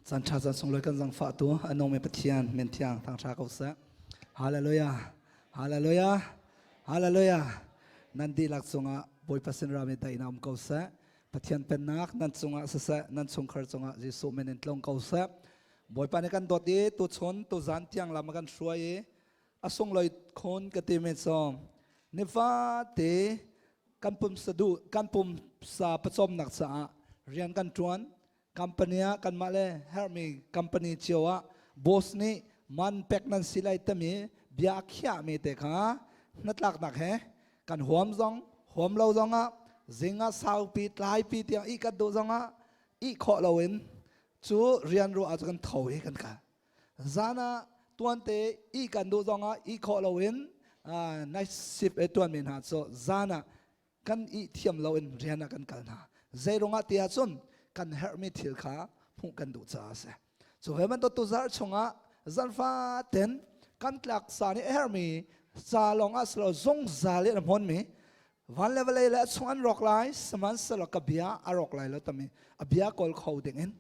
Caan ṭha caan sunglawi kan zangfahtu a nungmi Pathian min thiang thangṭha ko seh. Hallelujah. Hallelujah. Hallelujah. Nan dihlak cungah Bawipa sin rami daihnak um ko seh. Pathian pennak nan cungah siseh, nan chungkhar cungah Jesuh min in tlung ko seh. Bawipa nih kan dawt i tuchun tuzan tiang lam a kan hruai i a sunglawi khun ka timi cu nifate kan pumsa duh kan pumsa pawcawmnak caah rian kan ṭuan. Company ah kanmah le herhmi company cio ah boss nih man pek nan si lai timi bia a khiahmi te kha hnatlaknak he kan huam zong huam lo zong ah, zing ah saupi tlaipi tiang ih kan duh zong ah ih khawh loin cu rian ruah ah cu kan tho i kan kal. Zan ah tuante ih kan duh zong ah ih khawh loin night shift e tuanmi hna cu zan ah kan ih thiam loin rian ah kan kal hna. Zeiruangah ti ahcun kan herhmi thil kha hmuh kan duh caah a si. Cu ve bantuk tuzarh chungah zanfa ten kan tlak sa nih a herhmi ca lawng ah silo zungzal in a hmunmi van le vawlei le a chung an rawk lai, sihmanhsehlaw ka bia a rawk lai lo tami a bia kawl kho ding in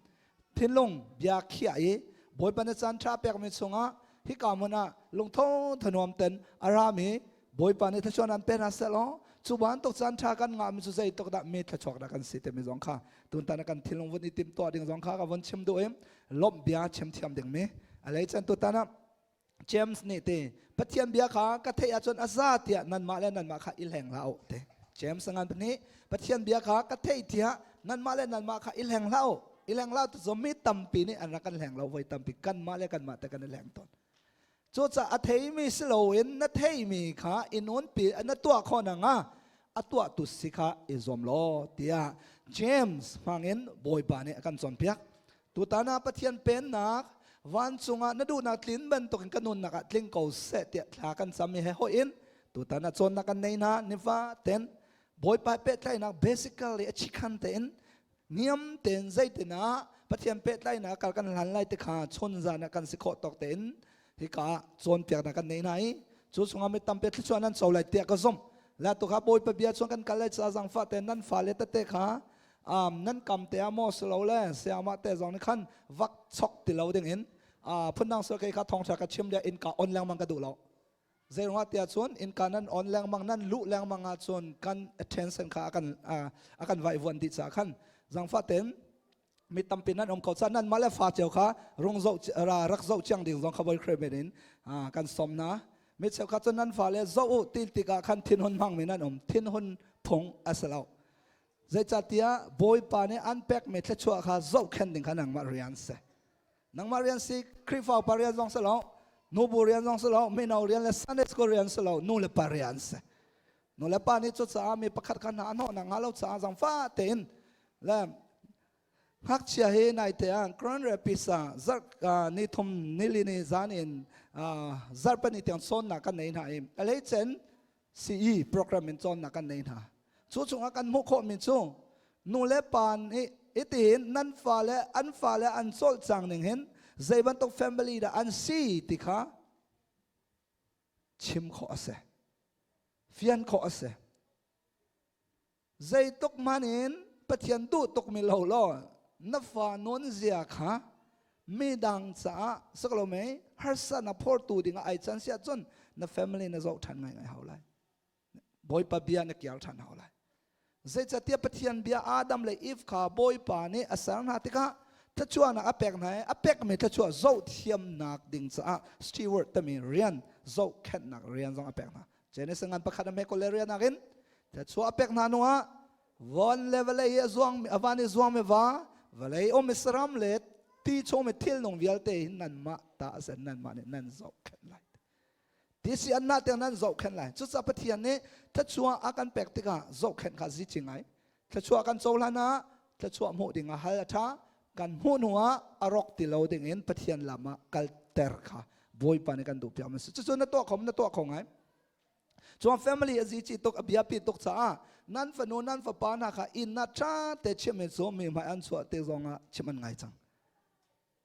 thinlung bia khiah i Bawipa na caan ṭha pekmi chungah hika hmun ah lungtho thanuam ten a rami Bawipa nih thluachuah nan pe hna seh law, cu bantuk caan ṭha kan ngahmi cu zeitluk dah mi thluachuak dah kan si timi zong kha tuntan ah kan thinlung vun i timhtuah ding zong kha ka vun chim duh i lawmh bia chim thiam dingmi a lei chan. Tutan ah James nih te Pathian bia kha ka theih ahcun a za tiah nanmah le nanmah kha i hleng hlah u te. James ngan pahnih, Pathian bia kha ka theih tiah nanmah le nanmah kha i hleng hlah u. I hleng hlah tu mi tampi nih an rak kan hleng lo. Voi tampi kanmah le kanmah te kan i hleng tawn. Cucaah a theimi si loin na theimi kha i nunpi, na tuah khawh nakhnga a tuahtu si kha i zuam law tiah James hmangin Bawipa nih a kan cawnpiak. Tutan ah Pathian pennak vancung ah na duhnak tlin bantukin ka nunnak ah tling ko seh tiah thla kan cam i he hoih in tutan ah cawnnak kan nei hna. Nifa ten Bawipa pehtlaihnak basically a chikhan tein, niam tein, zeitin ah Pathian pehtlaihnak kal kan hlan lai ti kha chun zan ah kan si khawh tawk tein hika ah cawnpiaknak kan nei hna i cu chungah mi tampi thluachuah nan co lai tiah ka zumh. La tu kha Bawipa bia chuan kan kal lai ca zangfah te nan fale tete kha nan kam te ah maw silo le sayamah te zong nih khan vak chok ti lo ding in. Phundang sel kei kha thawngtha ka chim le innka on lengmang ka duh lo. Zeiruangah tiah cun innka nan on lengmang, nan luh lengmang ahcun kan attention kha a kan vaivuan dih caah khan zangfah tein mi tampi nan um ko ca nan mah le fa cio kha rung zoh rak zoh chiang ding zong kha voi khrem in kan som na. Mi cheukhat cun nan fale zoh u ti tikah khan thinhun hmang mi nan um. Thinhun phung a si lo. Zeicahtiah Bawipa nih an pekmi thluachuah kha zohkhenh ding kha nangmah rian si, nangmah rian si. Khrihfa upa rian zong si lo, nubu rian zong si lo, mino rian le Sunday school rian si lo, nu le pa rian si. Nu le pa nih cucaah mi pakhat kha hna hnawh nak hnga lo caah zangfah tein le ngakchia hi naite ah Grand Rapids ah zarh ni thum nili ni zan in zarhpani tiang cawnnak kan nei hna i a hleicen CE program in cawnnak kan nei hna. Cu chungah kan hmuh khawhmi cu nu le pa nih itihin nan fale an fale an cawlcang ning hin zei bantuk family dah an si ti kha chim khawh a si, fian khawh a si. Zeituk man in Pathian duh tukmi lo law na fa nun zia kha midang caah saklo mei harsa na phortu ding ah ai can si ahcun na family na zoh ṭhan ngaingai hau lai, Bawipa bia na kiar ṭhan hau lai. Zeicahtiah Pathian bia Adam le Eve kha Bawipa nih a ser hna tikah thluachuahnak a pek hna i a pekmi thluachuah zohthiamnak ding caah steward timi rian, zohkhenhnak rian zong a pek hna. Genesis ngan pakhat a hme le rian nakin thluachuah a pek hna hnu ah van le vawlei i a zuang a van i zuangmi va, vawlei um i saram le ti chung mi thil nung vialte hi nanmah ta a si, nanmah nih nan zohkhenh lai. Ti si an tiang nan zohkhenh lai. Cucaah Pathian nih thluachuah a kan pek tikah zohkhenh kha zi ngai. Thluachuah kan cohlan ah thluachuah hmuh ding ah hal a ṭha. Kan hmuh hnu ah a rawk ti lo ding in Pathian lam ah kalter kha Bawipa nih kan duh piak mi si. Cucu na tuah kho, na tuah kho ngai. Chuan family a zi chi tuk, a biapi tuk caah nan fanu nan fapa hna kha inn ah ṭha te chim in cu mi hmai an chuah te zong ah chim an ngai cang.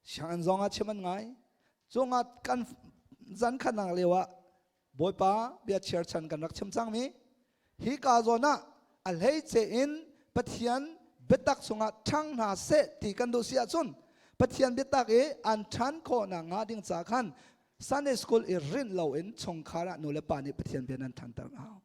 Sianginn zong ah chim an ngai. Cungah kan zan khanak lio ah Bawipa bia cherchan kan rak chim cangmi hi ka zawn ah a hleice in Pathian biatak chungah ṭhang hna seh ti kan duh si ahcun. Pathian biatak i an ṭhan khawhnak hnga ding ca khan Sunday school i rinh loin chungkhar ah nu le pa nih Pathian bia nan ṭhanter hna.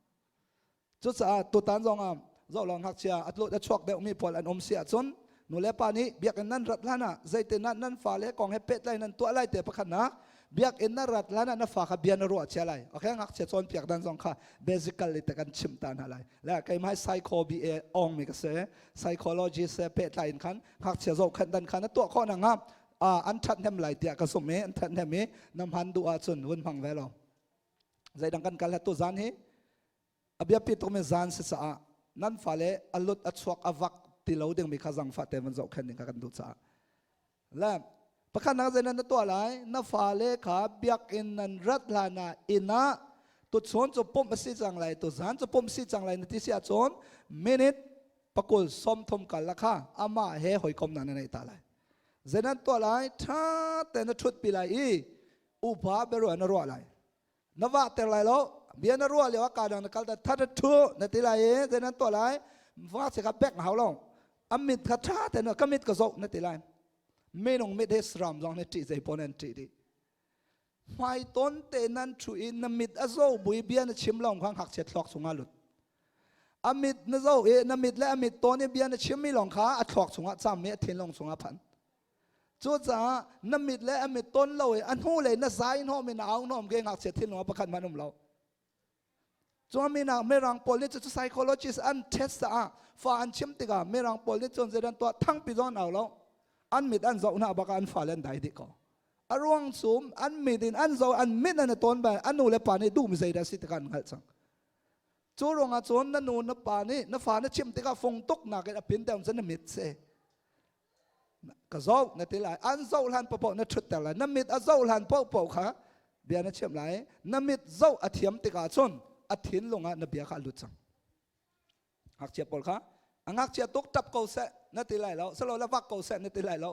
Cucaah tutan zong ah zoh ngakchia a tlawt a chuak deuhmi pawl an um si ahcun nu le pa nih biakinn nan rat hlan ah zeitin ah nan fale kong he pehtlai nan tuah lai te pakhatnak biakinn na rat hlan ah na fa kha bia na ruah chia lai. Okay, ngakchia cawnpiak dan zong kha basically te kan chimh ta hna lai. Le keimah psycho BA ong mi ka si. Psychology se pehtlai in khan ngakchia zohkhenh dan kha na tuah khawh na nga an ṭhathnem lai tiah ka zumh i an ṭhathnem i na hman duh ahcun vun hmang ve lo. Zeidang kan kal tu zan hi a biapi tukmi zan si caah nan fale a lut a chuak a vak ti lo dingmi kha zangfah te van zohkhenh ding kha kan duh caah le pakhat nak zei nan na tuah lai na fale kha biakinn nan rat hlan ah inn ah tuchun cu pumh a si cang lai tuzan cu pumh si cang lai na ti si ahcun minute pakul 30 kal la kha amah he hawikom na na nei ta lai zei nan tuah lai ṭha te na ṭhut pi lai i upa biaruah na ruah lai na vah ter lai lo bia na ruah lio ah ka dang na kal ta that thu na ti lai i zei nan tuah lai va che kha bek hau lo a mit kha tha te na ka mit ka zoh na ti lai minung mit he sram zong ne ṭih zei pon an ṭih dih hmai ton te nan thu in na mit a zo bui bia na chim long khang hak che thluak chungah lut a mit na zo i na mit le a mit ton i bia na chim mi long kha a thluak chungah cham mi a thinlung chungah phan Cucaah na mit le a mit ton lo i a hnu lei na zai hnawm in au hnawm ke ngakchia thinlung ah pakhat hmanh um lo. Cun minak mirang pawl nih cu psychologist an test caah fa an chim tikah mirang pawl nih cun zeidan tuah thangpi zong an au lo. An mit an zoh hna bak ah an fale an dai dih ko. A ruang cu an mit in an zoh an mit an i tawn bal an nu le pa nih duhmi zeidah si tikah an hngalh cang. Cu ruangah cun na nu na pa nih na fa na chim tikah fung tuk nakin a pin deuh cun na mit si. Ka zoh na ti lai an zoh hlan paoh na ṭhutter lai na mit a zoh hlan paohpaoh kha bia na chimh lai na mit zoh a thiam tikah cun a thinlung ah na bia kha a lut cang ngakchia pawl kha a ngakchia tuk ṭap ko seh na ti lai lo salo la vak ko seh na ti lai lo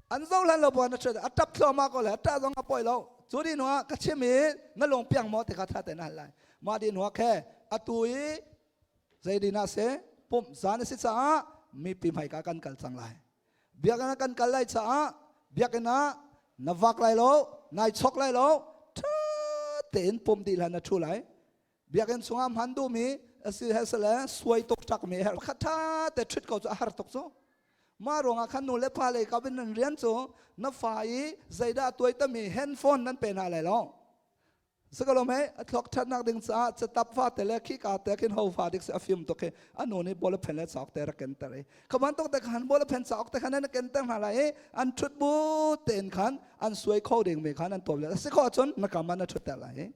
an zoh hlan lo buan na ṭhut a ṭap thluahmah ko le a ṭah zong a pawi lo cu di hnu ah ka chim i na lung piang maw ti kha ṭha tein na hal lai mah di hnu ah khe atu i Zeidin ah seh pumh zan a si caah mipi hmaika kan kal cang lai. Biakinn ah kan kal lai caah biakinn ah na vak lai lo, nai chok lai lo, ṭha tein pum dih hlan na ṭhu lai. Biakinn chungah hman duhmi asi he sile suai tuk ṭakmi her kha ṭha te ṭhut ko cu a har tuk cu. Mah ruangah khan nu le pa lei kap in nan rian cu na fa i zeidah tuai tami handphone nan pe hna lai lo. Sakalom he a thluak ṭhatnak ding caah catap fa te le khika te khin ho fa dik si a fim tuk hi a nu nih ball pen le cauk te rak ken ter i kha bantuk te khan ball pen cauk te khan an ken ter hna lai i an ṭhut bu tein khan an suai kho ding mi khan an tuam le si khawh cun na kam ah na ṭhut ter lai i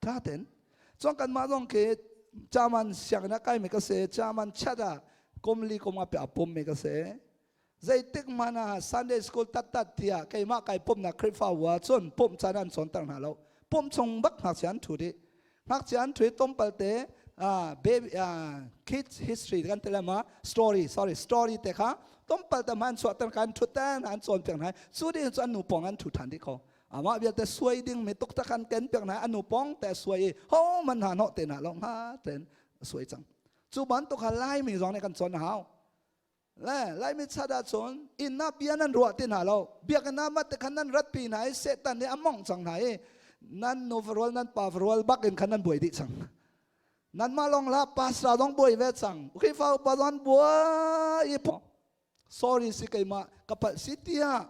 tha ten cun kanmah zong khi chaman sianginn ah kai mi ka si chaman chat ah kum li kum nga pe a pum mi ka si Zeitik hmanh ah Sunday school tattat tiah keimah kai pumhnak Khrihfabu ah cun pumh caan an cawnter hna lo. Pumh chung bak ngakchia an ṭhu dih. Ngakchia an ṭhu i tlawmpal te baby kids history kan ti le ma story sorry story te kha tlawmpal te hmanh an chuahter kan ṭhut ten an cawnpiak hna. Cu ding cu an nu pawng an ṭhu ṭhan dih ko. Amah vialte suai ding mi tuktak an ken piak hna an nu pawng te suai i ho man hna hnawh te hna lo hnga ten suai cang. Cu bantuk kha Laimi zong nih kan cawn a hau. Le Laimi chat ahcun inn ah bia nan ruah ti hna lo. Biakinn ah mah te khan nan ratpi hna i Satan nih a mongh cang hna i nan nu varual nan pa varual bak in khan nan buai dih cang. Nanmah lawng hlah pastor zong buai ve cang. Khrihfa upa zong an buai i sorry si keimah ka palh si tiah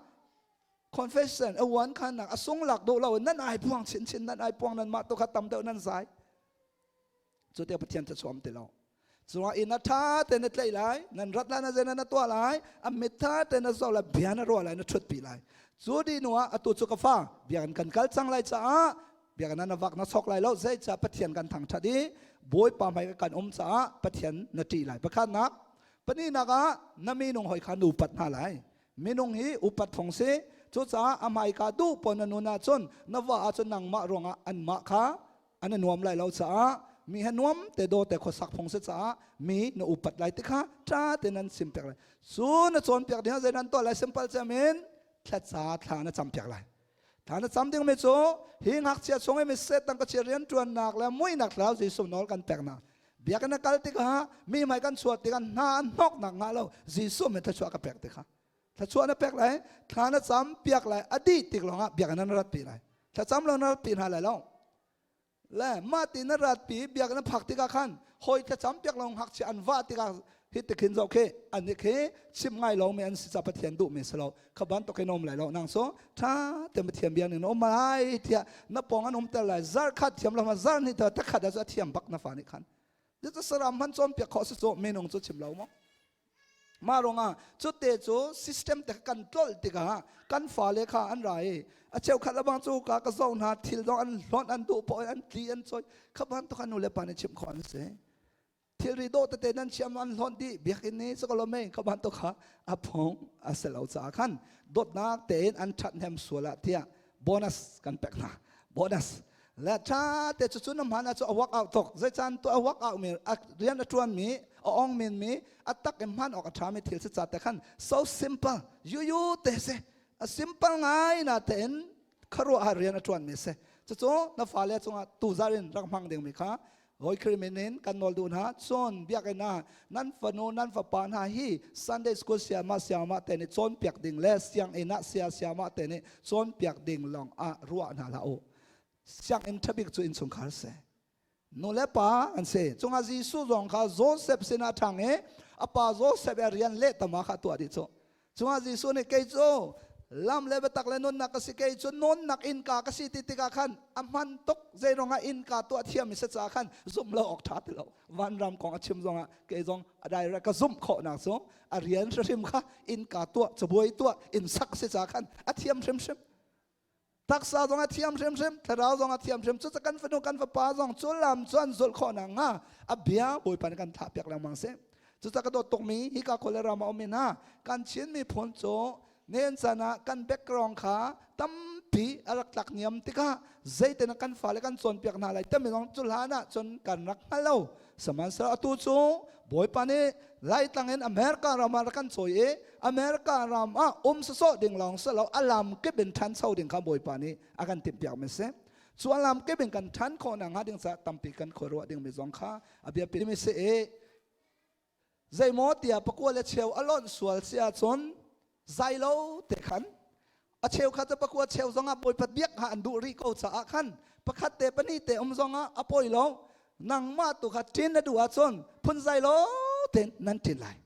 confession a uan khan nak a sung lak duh lo nan ai puang chinchin nan ai puang nan mah tu kha tam deuh nan zai. Cu tiah Pathian cu chuam ti lo. Cungah inn a ṭha te na tlaih lai, nan rat lai, na zei na tuah lai, a mit ṭha te na zoh lai, bia na ruah lai, na ṭhutpi lai. Cu dih hnu ah atu cu ka fa, biakinn kan kal cang lai caah biakinn ah na vak na sok lai lo, zeicah Pathian kan thangṭhat i Bawipa hmai kan um caah Pathian na ṭih lai. Pakhatnak, pahnihnak ah na minung hawi kha nu upat hna lai. Minung hi upat phung si. Cucaah a hmaika duh pawn na nun ahcun na va ahcun nangmah ruangah anmah kha an i nuam lai lo caah mi he nuam te daw te khuasak phung si caah mi na upat lai ti kha ṭha te nan sim piak lai cu na cawnpiak ding zei nan tuah lai simple cem in thlaca thla na cam piak lai thla na cam ding mi cu hi ngakchia chung i mi Satan ka chia rianṭuannak le muihnak thlarau Jesuh nawl kan pek na biakinn na kal tikah mi hmai kan chuah tikah hna an hnoknak ngah lo Jesuh min thluachuah ka pek ti kha. Thluachuah na pek lai, thla na cam piak lai, a dih tik lawngah biakinn na rat pi lai. Thlacam lo na rat pi hna lai lo. Le mah ti na rat pi biakinn na phak tikah khan hawi thlacam piak lo ngakchia an vah tikah hi tikhin zoh khi an i khi chim ngai lo mi an si ca Pathian duh mi si lo kha bantuk in um lai lo nang so tha te Pathian bia ning na um lai tiah na pong an um ter lai zar khat thiam lo ma zar ni ta takhat a thiam bak na fa nih khan cu saram hman cawn piak khawh si cu minung cu chim lo maw mah ruangah cu te cu system te kan tlolh tikah kan fale kha an ra i a cheukhat labang cu ka ka zoh hna thil dong an hlonh an duh poh an tli an choi kha bantuk an nu le pa nih chimh khawh an si thilri dawh tete nan chiam an hlonh dih biakinn nih sakalo mei kha bantuk kha a phung a si lo caah khan dawtnak tein an ṭhathnem sual ah tiah bonus kan pek hna bonus le ṭha te cu cu na hman ah cu a work out tuk zeican tu a work out mi a rian a ṭuan mi a ong min mi a tak in hman awk a ṭha mi thil si ca te khan so simple yu yu te si a simple ngai na tein kharuah rian a ṭuan mi si cucu na fale cungah tuzar in rak hmang ding mi kha Hawi Khrih min in kan nawl duh hna. Cun biakinn ah nan fanu nan fapa hna hi Sunday school siama siama te nih cawnpiak ding le sianginn ah sia siama te nih cawnpiak ding lawng ah ruah hna hlah u. Sianginn ṭhabik cu innchungkhar si. Nu le pa an si. Cungah Jesuh zong kha Joseph sinah ṭhang i a pa Joseph i rian lehtama kha tuah dih cu. Cungah Jesuh nih kei cu lam le biatak le nunnak ka si kei cu nunnak innka ka si ti tikah khan a hman tuk zei ruangah innka tuah thiam mi si caah khan zumh lo awk ṭha ti lo vanram kong a chim zongah kei zong a direct ka zumh khawhnak cu a rian hrimhrim kha innka tuah cabuai tuah inn sak si caah khan a thiam hrimhrim taksa zong a thiam hrimhrim thlarau zong a thiam hrim cu kan fanu kan fapa zong cu lam cu an zulh khawh nak hnga a bia Bawipa nih kan thlah piak lengmang si cucaah ka dawt tukmi hika khuale ram a um mi hna kan Chin miphun cu nen chan ah kan background kha tampi a rak tlak niam tikah zeitin kan fale kan cawnpiak hna lai timi zong cu hlan ah cun kan rak hngal lo sihmanhsehlaw atu cu Bawipa nih Laitlang in America ram ah rak kan cawi i America ram ah um sawsawh ding lawng si lo a lam kip in ṭhancho ding kha Bawipa nih a kan timhpiak mi si. Cu a lam kip in kan ṭhan khawh nakhnga ding caah tampi kan khuaruah ding mi zong kha a biapi mi si i zeimaw tiah pakua le cheu a lonh sual si ahcun zai lo te khan a cheukhat cu pakua cheu zongah bawipa biak kha an duh rih ko caah khan pakhat te pahnih te um zongah a pawi lo nangmah tu kha ṭin na duh ahcun phun zai lo tein nan ṭin lai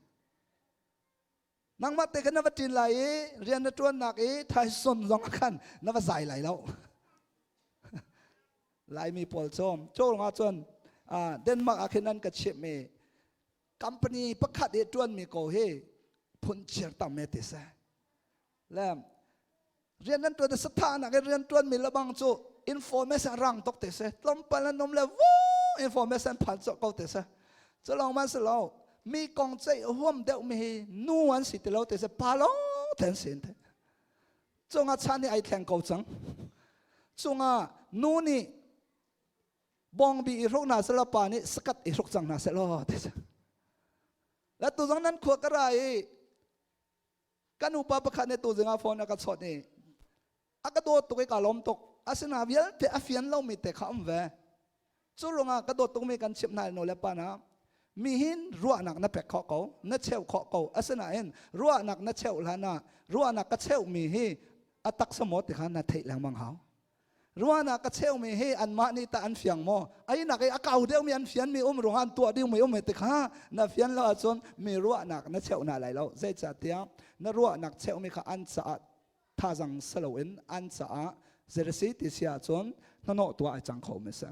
nangmah te khan na va ṭin lai i rian na ṭuannak i thaison zong ah khan na va zai lai lo Laimi pawl cu cu ruangah cun Denmark ah khin an ka chimh i company pakhat i ṭuanmi ko hi phunchiar tam e ti si le rian nan ṭuan satha nak in rian ṭuanmi lebang cu information rang tuk ti si tlawmpal an um le vu information phan cawh ko ti si cu lawng man si lo mi kong ceih huam deuh mi hi nu an si ti lo ti si pa lawng te an si te cungah chan hi ai thleng ko cang cungah nu nih bawngbi i hruk hna selaw pa nih sakat i hruk cang hna selaw ti si la tu zong nan khua ka ra i kan upa pakhat nih tu zingah phone a ka chawt i a ka dawt tuk i ka lawm tuk asina vialte a fian lomi te kha um ve cu ruangah ka dawt tukmi kan chimh hna nu le pa na mi hin ruahnak na pek khawh ko na cheuh khawh ko asinain ruahnak na cheuh hlan ah ruahnak ka cheuhmi hi a taksa maw ti kha na theih lengmang hau ruahnak ka cheumi hi anmah nih tah an fiang maw ainak i a kau deuhmi an fianmi um ruangah an tuah dingmi um ti kha na fian lo ahcun mi ruahnak na cheuh hna lai lo zeicahtiah na ruahnak cheumi kha an caah thazang si loin an caah zeirasi ti si ahcun hnawh tuah ai cang kho mi si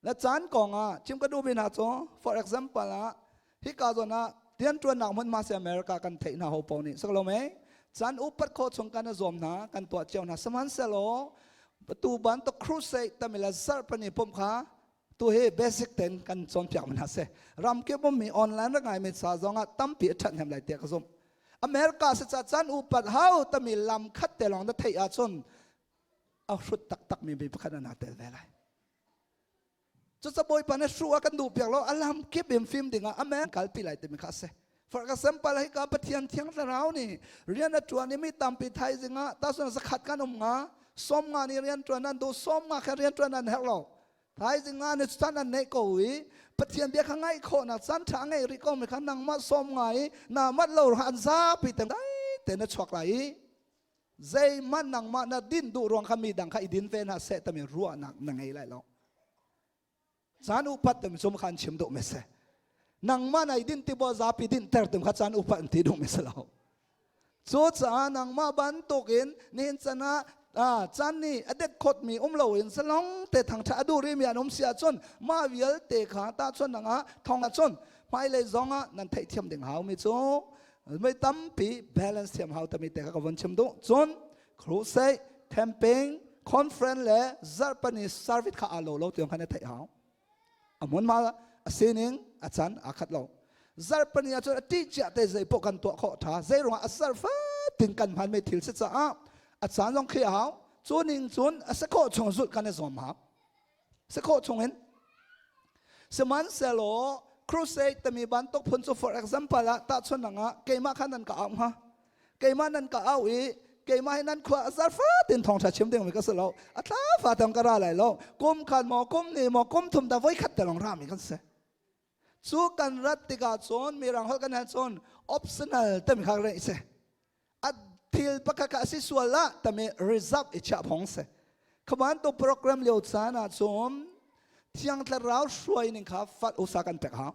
Na caan kong ah chim ka duhmi hna cu for example ah hika zawn ah rianṭuannak hmunhma si America kan theih hna ho paoh nih saklo mei caan upat khawh chung kan i zuam hna kan tuah cio hna sihmanhsehlaw tu bantuk crusade tamila zarh pani pumh kha tu hi basic ten kan cawnpiak hna si ramkip ummi online rak ngaimi ca zong ah tampi a ṭhathnem lai tiah ka zumh America si ca caan upat hau tami lam khat te lawng na theih ahcun a hrut taktak mi pakhat an tel ve lai cuca bawipa na hru a kan duh piak lo alam kip in fim ding ah amen kalpi lai timi kha si for example hi ka pathian thiang thlarau nih rian a tuan i mi tampi thaizing ah tasun zakhat kan um nga som nga ni rian tuan nan du som nga kha rian tuan nan herh lo. Thaizing nga na chan an neih ko i Pathian bia kha ngaih khawhnak caan ṭha ngei rih ko mi kha nangmah sawm ngai i naa mat lo an zapi te dai te na chuak lai i zeihmanh nangmah na din duh ruang kha mi dang kha i din ve hna seh tami ruahnak na ngei lai lo. Caan upat tami cum khan chim duh mi si. Nangmah na i din ti bo zapi din ter tum kha caan upat an ti duh mi si lo. Cucaah nangmah bantukin nihin can ah caan nih a det khawtmi um loin zalong te thangṭhat a duh rihmi an um si ahcun mah vialte kha tahchunhnak ah thong ahcun hmailei zong ah nan theihthiam ding haumi cu mei tampi balance thiam hau tami te kha ka von chim duh. Cun crusade, camping, conference le zarhpani service kha aa lo lo tiang kha na theih hau. A hmunhma a sining a can aa khat lo. Zarhpani ah cun a ṭih cia te zei poh kan tuah khawh ṭha. Zei ruangah a zarh fatin kan hmanmi thil si caah a caan zong khi a hau. Cu ning cun a si khawh chung zulh kan i zuam hau. Si khawh chung in. Sihmanhsehlaw crusade timi bantuk phun cu for example ah tahchunhnak ah keimah kha nan ka auh hnga. Keimah nan ka au i keimah hi nan khua a zar fatin thawngṭha chim ding mi ka si lo. A thla fa tang ka ra lai lo. Kum khat maw kum ni maw kum thum da voi khat te lawng ra mi kan si. Cu kan rat tikah cun mirang holh kan han cun optional tami kha re si. A thil pakhat kha a si sual ah tami reserve i chiah phong si. Khaman tu program lio caan ah cun Thiang Thlarau hruai ning kha fat usa kan pek hau.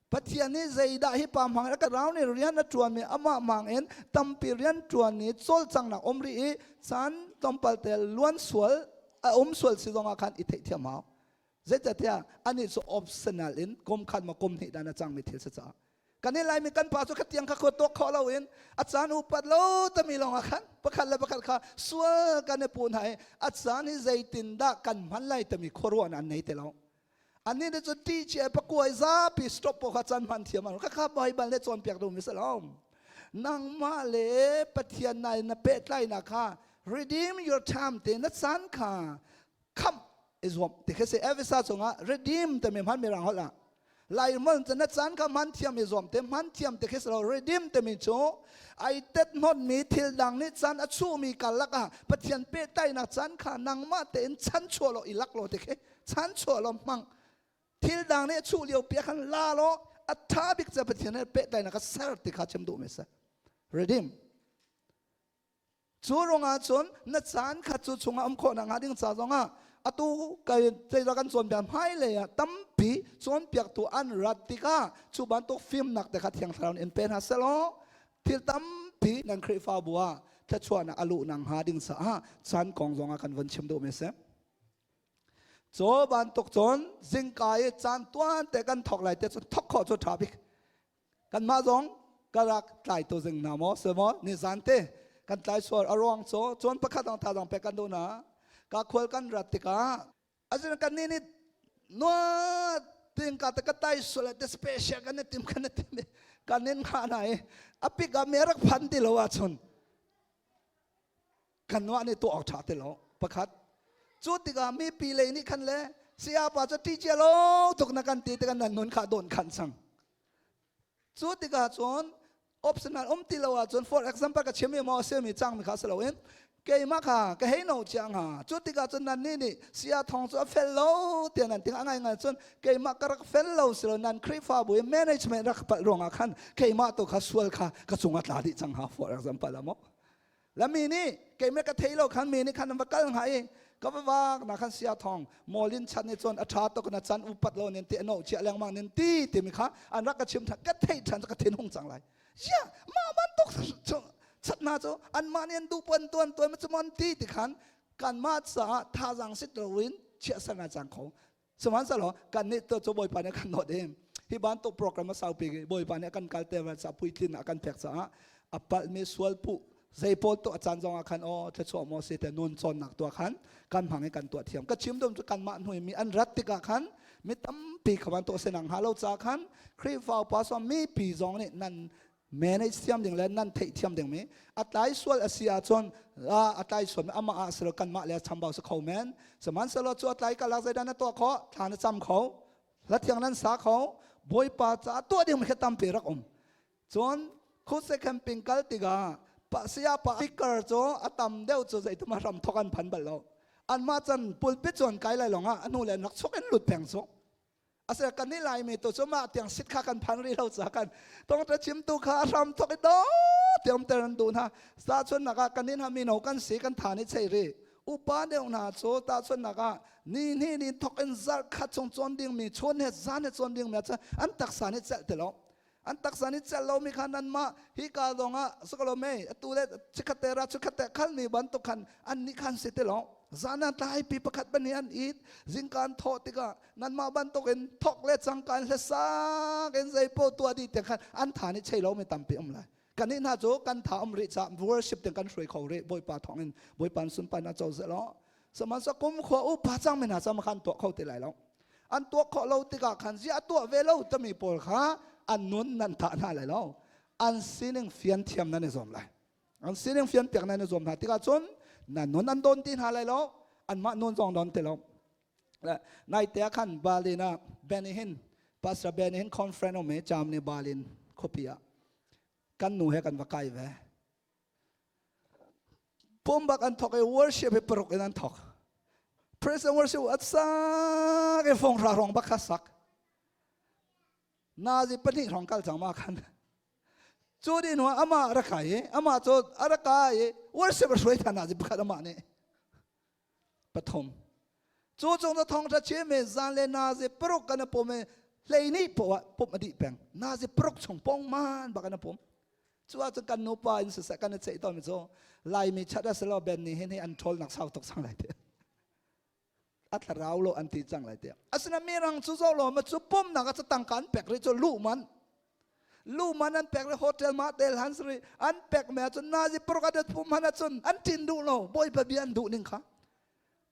Pathian nih zeidah hi pa hmang in rau nih rian a ṭuanmi amah hmang in tampi rian ṭuan i cawlcanghnak um rih i caan tlawmpal te luan sual a um sual si zongah khan i theihthiam hau. Zeicahtiah anih cu optional in kum khat ma kum hnih dan a cangmi thil si caah. Kan i Laimi kan pa cu khatiang kha khua tuak khawh loin a caan upat lo tami lawngah khan pakhat le pakhat kha sual kan i puh hna i a caan hi zeitindah kan hman lai tami khuaruahnak an nei ti lo. Anih nih cun ṭih cia pakuai zapi stop paoh kha can hman thiam an kha kha Baibal nih cawnpiak duhmi si lo. Nangmah le Pathian nai na pehtlainak kha redeem your time te na caan kha khamh i zuam ti khi si. Efesa chungah redeem timi hman mirang holh ah Laimon cu na caan kha hman thiam i zuam te hman thiam ti khi si lo redeem timi cu ai tet hnawtmi thil dang nih caan a chuhmi karlak ah Pathian pehtlaihnak caan kha nangmah tein chanchuah law i lak law ti khi chanchuah law hmang thil dang nih a chuh lio pi khan la law a tha bik ca Pathian he pehtlaihnak kha ser ti kha chim duhmi si redeem cu ruangah cun na caan kha cu chungah um khawh nak hnga ding ca zongah atu kai zeidah kan cawnpiak hmailei ah tampi cawnpiaktu an rat tikah cu bantuk fimnak te kha thiang thlarau in pe hna selaw thil tampi nan Khrihfabu ah thluachuahnak a luh nak hnga ding caah caan kong zongah kan von chim duhmi a si. Cu bantuk cun zingka i caan tuan te kan thawk lai te cun thawk khawh cu ṭha bik. Kanmah zong ka rak tlai tu zing na maw si maw ni zan te kan tlai sual a ruang cu cun pakhat dang tha dang pek kan duh na ka khual kan rat tikah azin kan ni nih nua ting ka te ka tai sual te special kan tim kan tim kan nin kha na i apik a me rak phan ti lo ahcun kan nuah nih tuah awk ṭha ti lo pakhat cu tikah mipi lei nih khan le sayapa cu ṭih cia lo tuk na kan ti tikah nan nun kha dawn khan sang cu tikah cun optional um ti lo ahcun for example ka chim mi maw semi cang mi kha si loin keimah kha ka hei no chia nga cu tikah cun nan nih nih sia thong cu a fel lo tiah nan ting a ngai ngai cun keimah ka rak fel lo si lo nan Khrihfabu i management rak palh ruangah khan keimah tu kha sual kha ka cung a tla dih cang ha for example a maw La mi nih keimah ka thei lo khan mi nih khan an va kal hnga i ka va vak na khan sia thong mawlin chan nih cun a ṭha tuk na chan upat lo nin ti ano chia lengmang nin ti timi kha an rak ka chim than ka thei than ka thin hung cang lai ya ma bantuk chat na cu an mah nih an duh puan tuan tuan ma cu mon ti ti khan kan mah caah thazang sit loin chia sana cang kho Sihmanhsehlaw kan nih cu Bawipa nih kan nawt i hi bantuk program a saupi Bawipa nih a kan kalter ca puitlin a kan pek caah a palhmi sual puh zei pawl tuah caan zongah khan aw thluachuah maw si te nun cawnnak tuah khan kan hmang i kan tuah thiam ka chim dum cu kanmah hnu i mi an rat tikah khan mi tampi kha van tuah senang hnga lo ca khan Khrihfa upa sawm mipi zong nih nan manage thiam ding le nan theih thiam ding mi a tlai sual a si ahcun a tlai sual mi amah ah silo kanmah le chambau si kho men sihmanhsehlaw cu a tlai kalak zeidah na tuah khawh thla na cam kho hla thiang nan sa kho bawipa caah tuah ding mi kha tampi rak um cun khuse camping kal tikah pa saya pa speaker cu a tam deuh cu zeitum a hram thok an phan bal lo. Anmah can pulpit chuan kai lai lawngah a hnu le rak chok in lut peng cu. Ase kan ni lai mi tu cu mah tiang sit kha kan phan rih lo ca kan tongta chimtu kha a hram thok i do tiam ter an duh hna. Sa chun nak ah kan in ha mino kan si kan tha ni chei ri. Upa deuh hna cu ta chun nak ah ni hni ni thok in zarh khat chung cawn ding mi chun he zan he cawn ding mi cu an taksa ni celh ti lo. An taksa ni celh lo mi kha nan mah hi ka zong ah sukalo mei atu le chikhat te ra chikhat te khal mi bantuk khan an nih khan si ti lo. Zan ah tlai pi pakhat ban hi an it zingkan thawh tikah nanmah bantukin thok le cangka in hlasak in zeipaoh tuah dih te khan an tha nih chei lo mi tampi um lai. Kan nih hna cu kan tha um rih caah worship te kan hruai kho rih. Bawipa thawng in Bawipa sunpan a co seh law. Sihmanhsehlaw kum khua upa cang mi hna cu khan tuah kho ti lai lo. An tuah khawh lo tikah khan ziah tuah ve lo timi pawl kha an nun nan thah hna lai lo. An sining fian thiam nan i zuam lai. An sining fian piak nan i zuam hna tikah cun nan nun an don ti hna lai lo. Anmah nun zong don ti lo. Naite ah khan Berlin ah Benny Hinn, Pastor Benny Hinn conference um i Germany Berlin khuapi ah kan nu he kan va kai ve. Pumbak an thok i worship hi paruk in an thok. Praise and worship at sak i fong ra rong bak kha sak. Nazi pahnih rong kal cang ma khan. Cu din hnu amah rak kai i amah cu a rak kai i worship a hruai than nazi pakhat amah nih. Pathum. Cu cung na thawngṭha chim i zan le nazi paruk kan pum i hleihnih poah pumh a dih peng. Nazi paruk chung pongman bak an pum. Cu ahcun kan nupa in siseh kan i ceih tawnmi cu Laimi chat a si lo Ben nih hin hi an ṭhawlnak sau tuk cang lai ti. A thlarau lo an ti cang lai ti. Asinain mirang cu zoh law ma cu pumnak ah cu tangka an pek rih cu luh man. Lu man an pek le hotel ma tel han sri an pek me ahcun nazi paruk a dat pum han ahcun an tin duh lo. Bawipa bia an duh ning kha.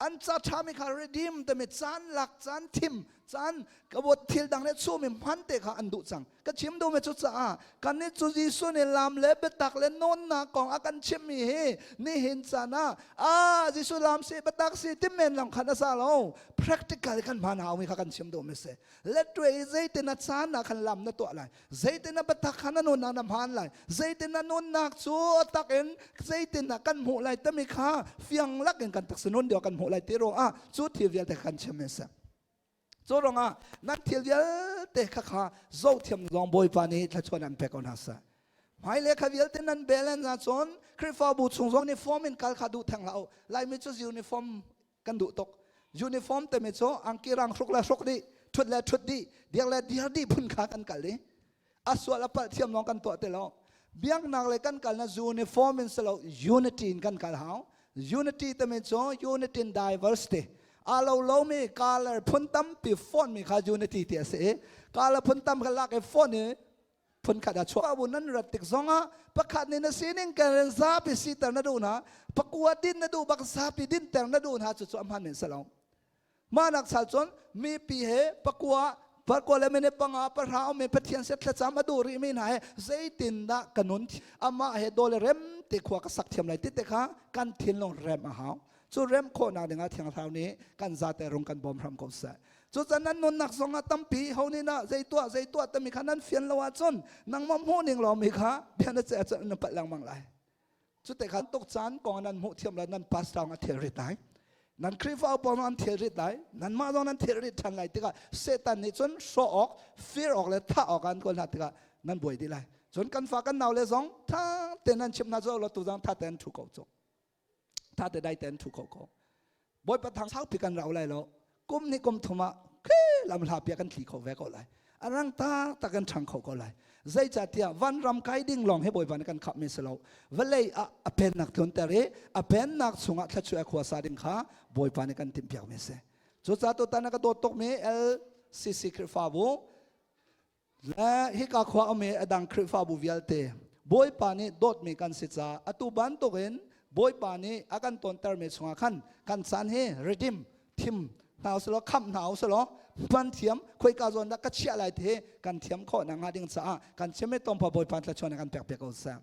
An ca ṭhami kha redeem timi caan lak caan thim caan ka bot thil dang le chumi hman te kha an duh cang. Ka chim duhmi cu caah kan nih cu Jesuh nih lam le biatak le nunnak kong a kan chimmi hi nihin caan ah a Jesuh lam si biatak si ti men lang khan a sa lo. Practical kan hman haumi kha kan chim duhmi si. Letwe i zeitin na caan ah khan lam na tuah lai. Zeitin na biatak kha na nunnak na hmaan lai. Zeitin na nunnak cu a tak in zeitin dah kan hmuh lai timi kha fiang lak in kan taksa nun dio kan hmuh lai ti ruangah cu thil vialte kan chim a si. Cu ruangah nan thil vialte kha kha zohthiam zong Bawipa nih thluachuah an pek ko hna seh. Hmailei kha vialte nan balance ahcun Khrihfabu chung zong uniform in kal kha duh theng hlah u. Laimi cu uniform kan duh tuk. Uniform timi cu angki rang hruk le hruk dih, ṭhut le ṭhut dih, dir le dir dih phun kha kan kal i a sual a palh thiam lawng kan tuah ti lo. Biaknak le kan kal na uniform in silo unity in kan kal hau. Unity timi cu unity in diversity. A lo lomi color phun tampi font mi kha unity ti a si i color phun tam kha lak i font i phunkhat ah chuah bu nan rat tik zongah pakhat nih na sining kan ren zapi siter na duh na pakua din na duh bak zapi dinter na duh na cu cu a hman men salo. Mah nak sal cun mipi he pakua pakua le mene panga pahra um Pathian set thlacam a duh rih mi hna he zeitin dah ka nun amah he dole rem te khua ka sak thiam lai ti te kha kan thinlung rem a hau. Cu rem khawhnak dingah Thiang Thlarau nih kan zate rung kan bawm hram ko seh. Cucan nan nunnak zongah tampi ho nih dah zei tuah zei tuah timi kha nan fian lo ahcun nangmah hmuh ning law mi kha bia na ceh ahcun na palh lengmang lai. Cu te kha tuk caan kong nan hmuh thiam lo nan pastor a thil rit lai. Nan Khrihfa upa an thil rit lai. Nanmah zong nan thil rit ṭhan lai tikah Satan nih cun hrawh awk, fir awk le thah awk an kawl hna tikah nan buai dih lai. Cun kan fa kan nau le zong ṭha tein nan chimh hna cu lo tu zong ṭha tein ṭhu ko cu. Tha te dai ten thu kho ko. Bawipa thang saupi kan rau lai lo. Kum ni kum thum ah khi lam hla pia kan thli kho ve ko lai. A rang tak tak kan ṭhang kho ko lai. Zeicahtiah van ram kai ding lawng hi Bawipa nih kan khap mi si lo. Vawlei ah a pennak tlun ter i a pennak chungah thluachuah khua sa ding kha Bawipa nih kan timhpiak mi si. Cucaah tutan a ka dawt tukmi LCC Khrihfabu Le hika khua um i a dang Khrihfabu vialte Bawipa nih dawtmi kan si caah atu bantukin Bawipa nih a kan tawntermi chungah khan kan caan hi redeem thim hna usih law khamh hna usih law hman thiam khoika zawn dah ka chiah lai ti hi kan thiam khawh nakhnga ding caah kan chim i tawngpha Bawipa thluachuah nih kan pek piak ko seh.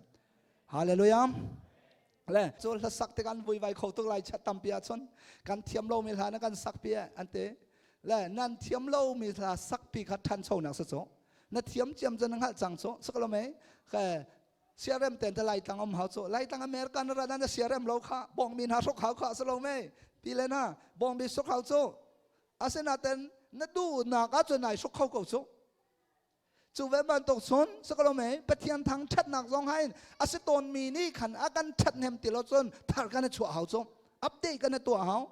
Hallelujah. Le cu hlasak te kan vuivai kho tuk lai chat tampi ahcun kan thiam lomi hla na kan sak pi an ti. Le nan thiam lomi hla sakpi kha ṭhanchonak si cu. Na thiam ciam cu na hngalh cang cu. Sik lo mei? Siarem ten te Laitlang um hau cu. Laitlang America na rat na siarem lo kha bongmi hna hruk hau kha salo me. Pi le na bongmi hruk hau cu. Asinaten na duhnak ahcun nai hruk kho ko cu. Cu ve bantuk cun sakalo me Pathian thang ṭhatnak zong hain a si tawn mi nih khan a kan ṭhathnem ti lo cun thar kan i chuah hau cu. Update kan i tuah hau.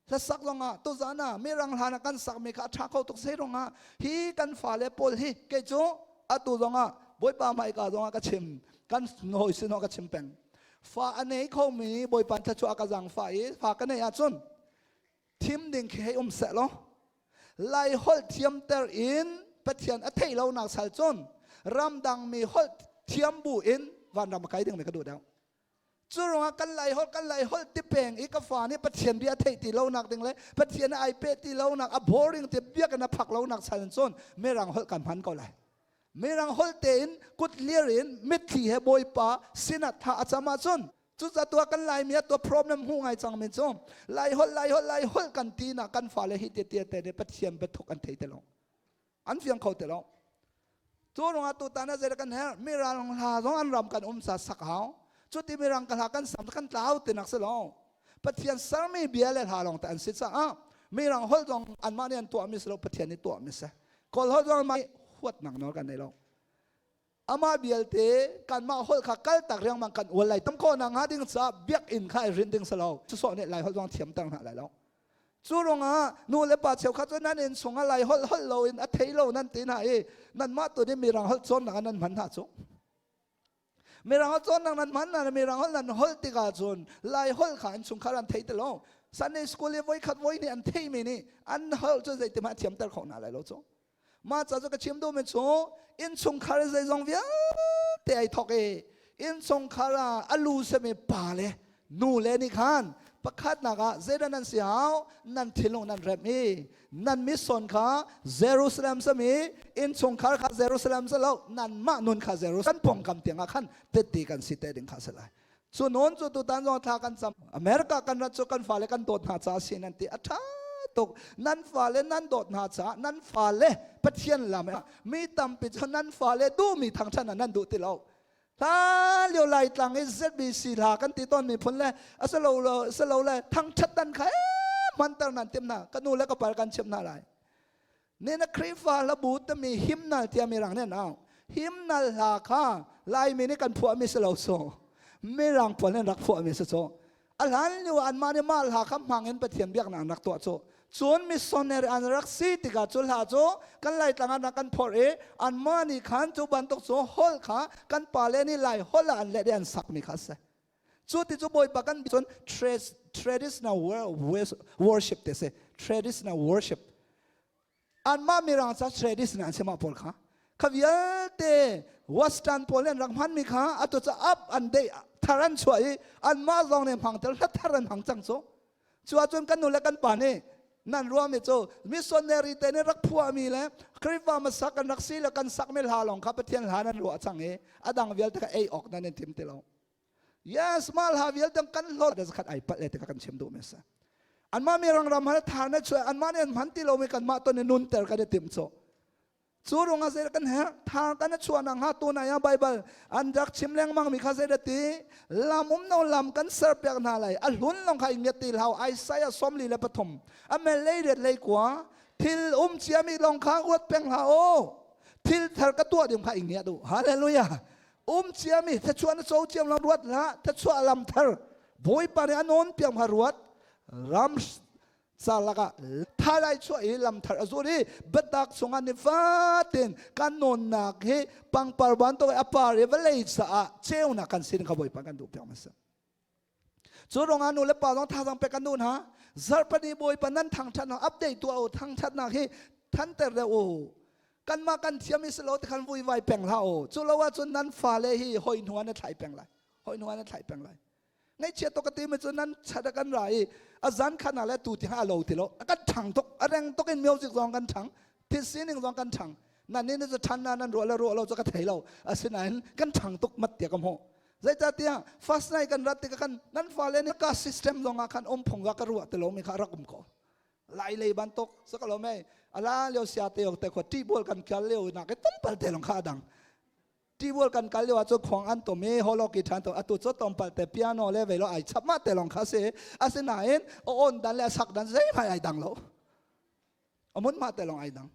Hlasak zongah tuzan ah mirang hlan ah kan sakmi kha a ṭha kho tuk sei ruangah hi kan fale pawl hi kei cu atu zongah Bawipa hmaika zongah ka chim kan hawi sinah ka chim peng. Fa a nei khomi Bawipa thluachuah ka zaangfah i fa ka neih ahcun thim ding khi hei um seh law Lai holh thiamter in Pathian a theih lonak sal cun ramdang mi holh thiam bu in vanram a kai ding mi ka duh deuh. Cu ruangah kan lai holh kan lai holh ti peng i ka fa nih Pathian bia a theih ti lonak ding le Pathian ai pe ti lonak a boring ti biakinn a phak lonak chan cun mirang holh kan hman ko lai. Mirang holh tein kut lir in mitthli he Bawipa sinah tha a cam ahcun cucaah tuah kan Laimi ah tuah problem hmu ngai cang mi cu Lai holh Lai holh Lai holh kan ti nak kan fale hi te te te nih Pathian biathuk an thei te lo. An fiang kho te lo. Cu ruangah tutan ah zeidah kan herh? Mirang hla zong an ram kan um sa sak hau. Cuti mirang ka hla kan sam kan tlau tinak si lo. Pathian sermi bia le hla lawng te an si caah mirang holh zong anmah nih an tuahmi si lo Pathian nih tuahmi si. Kawl holh zong anmah huatnak nawl kan nei lo. Amah vialte kanmah holh kha kal tak riangmang kan ual lai. Tam khawh nak hnga ding caah biakinn kha i rinh ding si lo. Sawsawh nih Lai holh zong thiamter hna lai lo. Cu ruangah nu le pa cheukhat cu nan inn chungah lai holh holh loin a thei lo nan ti hna i nanmah tu nih mirang holh cawnnak ah nan hman hna cu. Mirang holh cawnnak nan hman hna mirang holh nan holh tikah cun lai holh kha an chungkhar an thei ti lo. Sunday school i voikhat voi hnih an theimi nih an holh cu zeitimah thiamter kho hna lai lo cu. Mah ca cu ka chim duhmi cu innchungkhar zeizong vialte ai thawk i innchungkhar ah a lu simi pa le nu le nih khan pakhatnak ah zeidah nan si hau nan thinlung nan remh i nan mission kha Jerusalem sami innchungkhar kha Jerusalem si lo nanmah nun kha Jerusalem kan pawngkam tiangah khan tette kan si te ding kha si lai cu nawn cu tutan zong thla kan cam America kan rat cu kan fale kan dawt hna ca si nan ti a ṭha tuk nan fale nan dawt hna caah nan fale Pathian lam mi tampi cu nan fale duhmi thangṭhan ah nan duh ti lo hla lio lai tlang i ZBC hla kan ti tawn mi phun le asalo lo asalo le thangṭhat dan kha hmanter nan tim hna ka nu le ka par kan chim hna lai Ne na Khrihfa hlabu tami hymnal tiah mirang nih an au. Hymnal hla kha Laimi nih kan phuahmi si lo so. Mirang pawl nih an rak phuahmi si cu. A hlan lio anmah nih mah hla kha hmang in Pathian biaknak an rak tuah cu. Cun missionary an rak si tikah cu hla cu kan Laitlang ah kan phorh i anmah nih khan cu bantuk cu holh kha kan pale nih Lai holh ah an let i an sakmi kha a si. Cu ti cu Bawipa kan cun traditional worship te si traditional worship anmah mirang ca traditional an si mah pawl kha kha vialte western pawl nih an rak hmanmi kha atu ca up an dei thar an chuah i anmah zong nih hmang tel hla thar an hmang cang cu cu ahcun kan nu le kan pa nih nan ruahmi cu missionary te nih rak phuahmi le Khrihfa hmasa kan rak si le kan sakmi hla lawng kha Pathian hla nan ruah cang i a dang vialte kha ei awk nan in tim ti lo Yes, mal ha vialte kan hlawt da zakhat ai pat le te kan chim duh me sa. Anmah mi rang ram hal thar na chu anmah nih an hman ti lo mi kanmah ton in nun ter kan i tim cho. Cu rung ah zei kan her thar kan chuah nak hnga tu na ya Bible an rak chim lengmang mi kha zei da ti lam um no lam kan ser piak hna lai a hlun long kha ingiat ti hlau Isaiah 43 a mel lei riat lei kua thil um cia mi long kha uat peng hla o thil thar ka tuah ding kha ingiat u hallelujah um ciami thluachuah na co ciam lam ruat hlah thluachuah lam thar bawipa nih a nawn piak ma ruat ram ca lakah thalai chuah i lam thar a zul i biatak chungah nifatin kan nawnnak hi pangpar bantuk a par i vawlei caah ceunak kan sin kha bawipa kan duh piak ma si cu ruangah nu le pa zong thazaang pek kan duh hna zarhpani bawipa nan thangṭhatnak update tuah u thangṭhatnak hi thanter deuh u kanmah kan thiam i si lo ti khan vuivai peng hlah u cu lo ahcun nan fale hi hoi hnu ah na thlai peng lai hoi hnu ah na thlai peng lai ngaihchia tuk ka ti mi cu nan chat a kan ra i a zan khan ah le tu ti ha lo ti lo a kan ṭhang tuk a reng tuk in music zong kan ṭhang thil sining zong kan ṭhang nan nih cu ṭhan na nan ruah le ruah lo cu ka thei lo asinain kan ṭhang tuk mat tiah ka hmuh Zeicahtiah first night kan rat tikah khan nan fale nih ka system zong ah khan um phung ka ruah ti lomi kha rak um ko. Lai lei bantuk sa ka lo mei ala lio sia te ok te kho ti bol kan kal lio na ke tumpal te long kha adang. Tibual kan kal lio ah cun khuang an tom i holoki ṭhan tom atu cu tompal te piano le vei lo ai chap ma te lawng kha si. Asinain a on dan le a sak dan zeihmanh ai dang lo. Amun ma te lawng ai dang.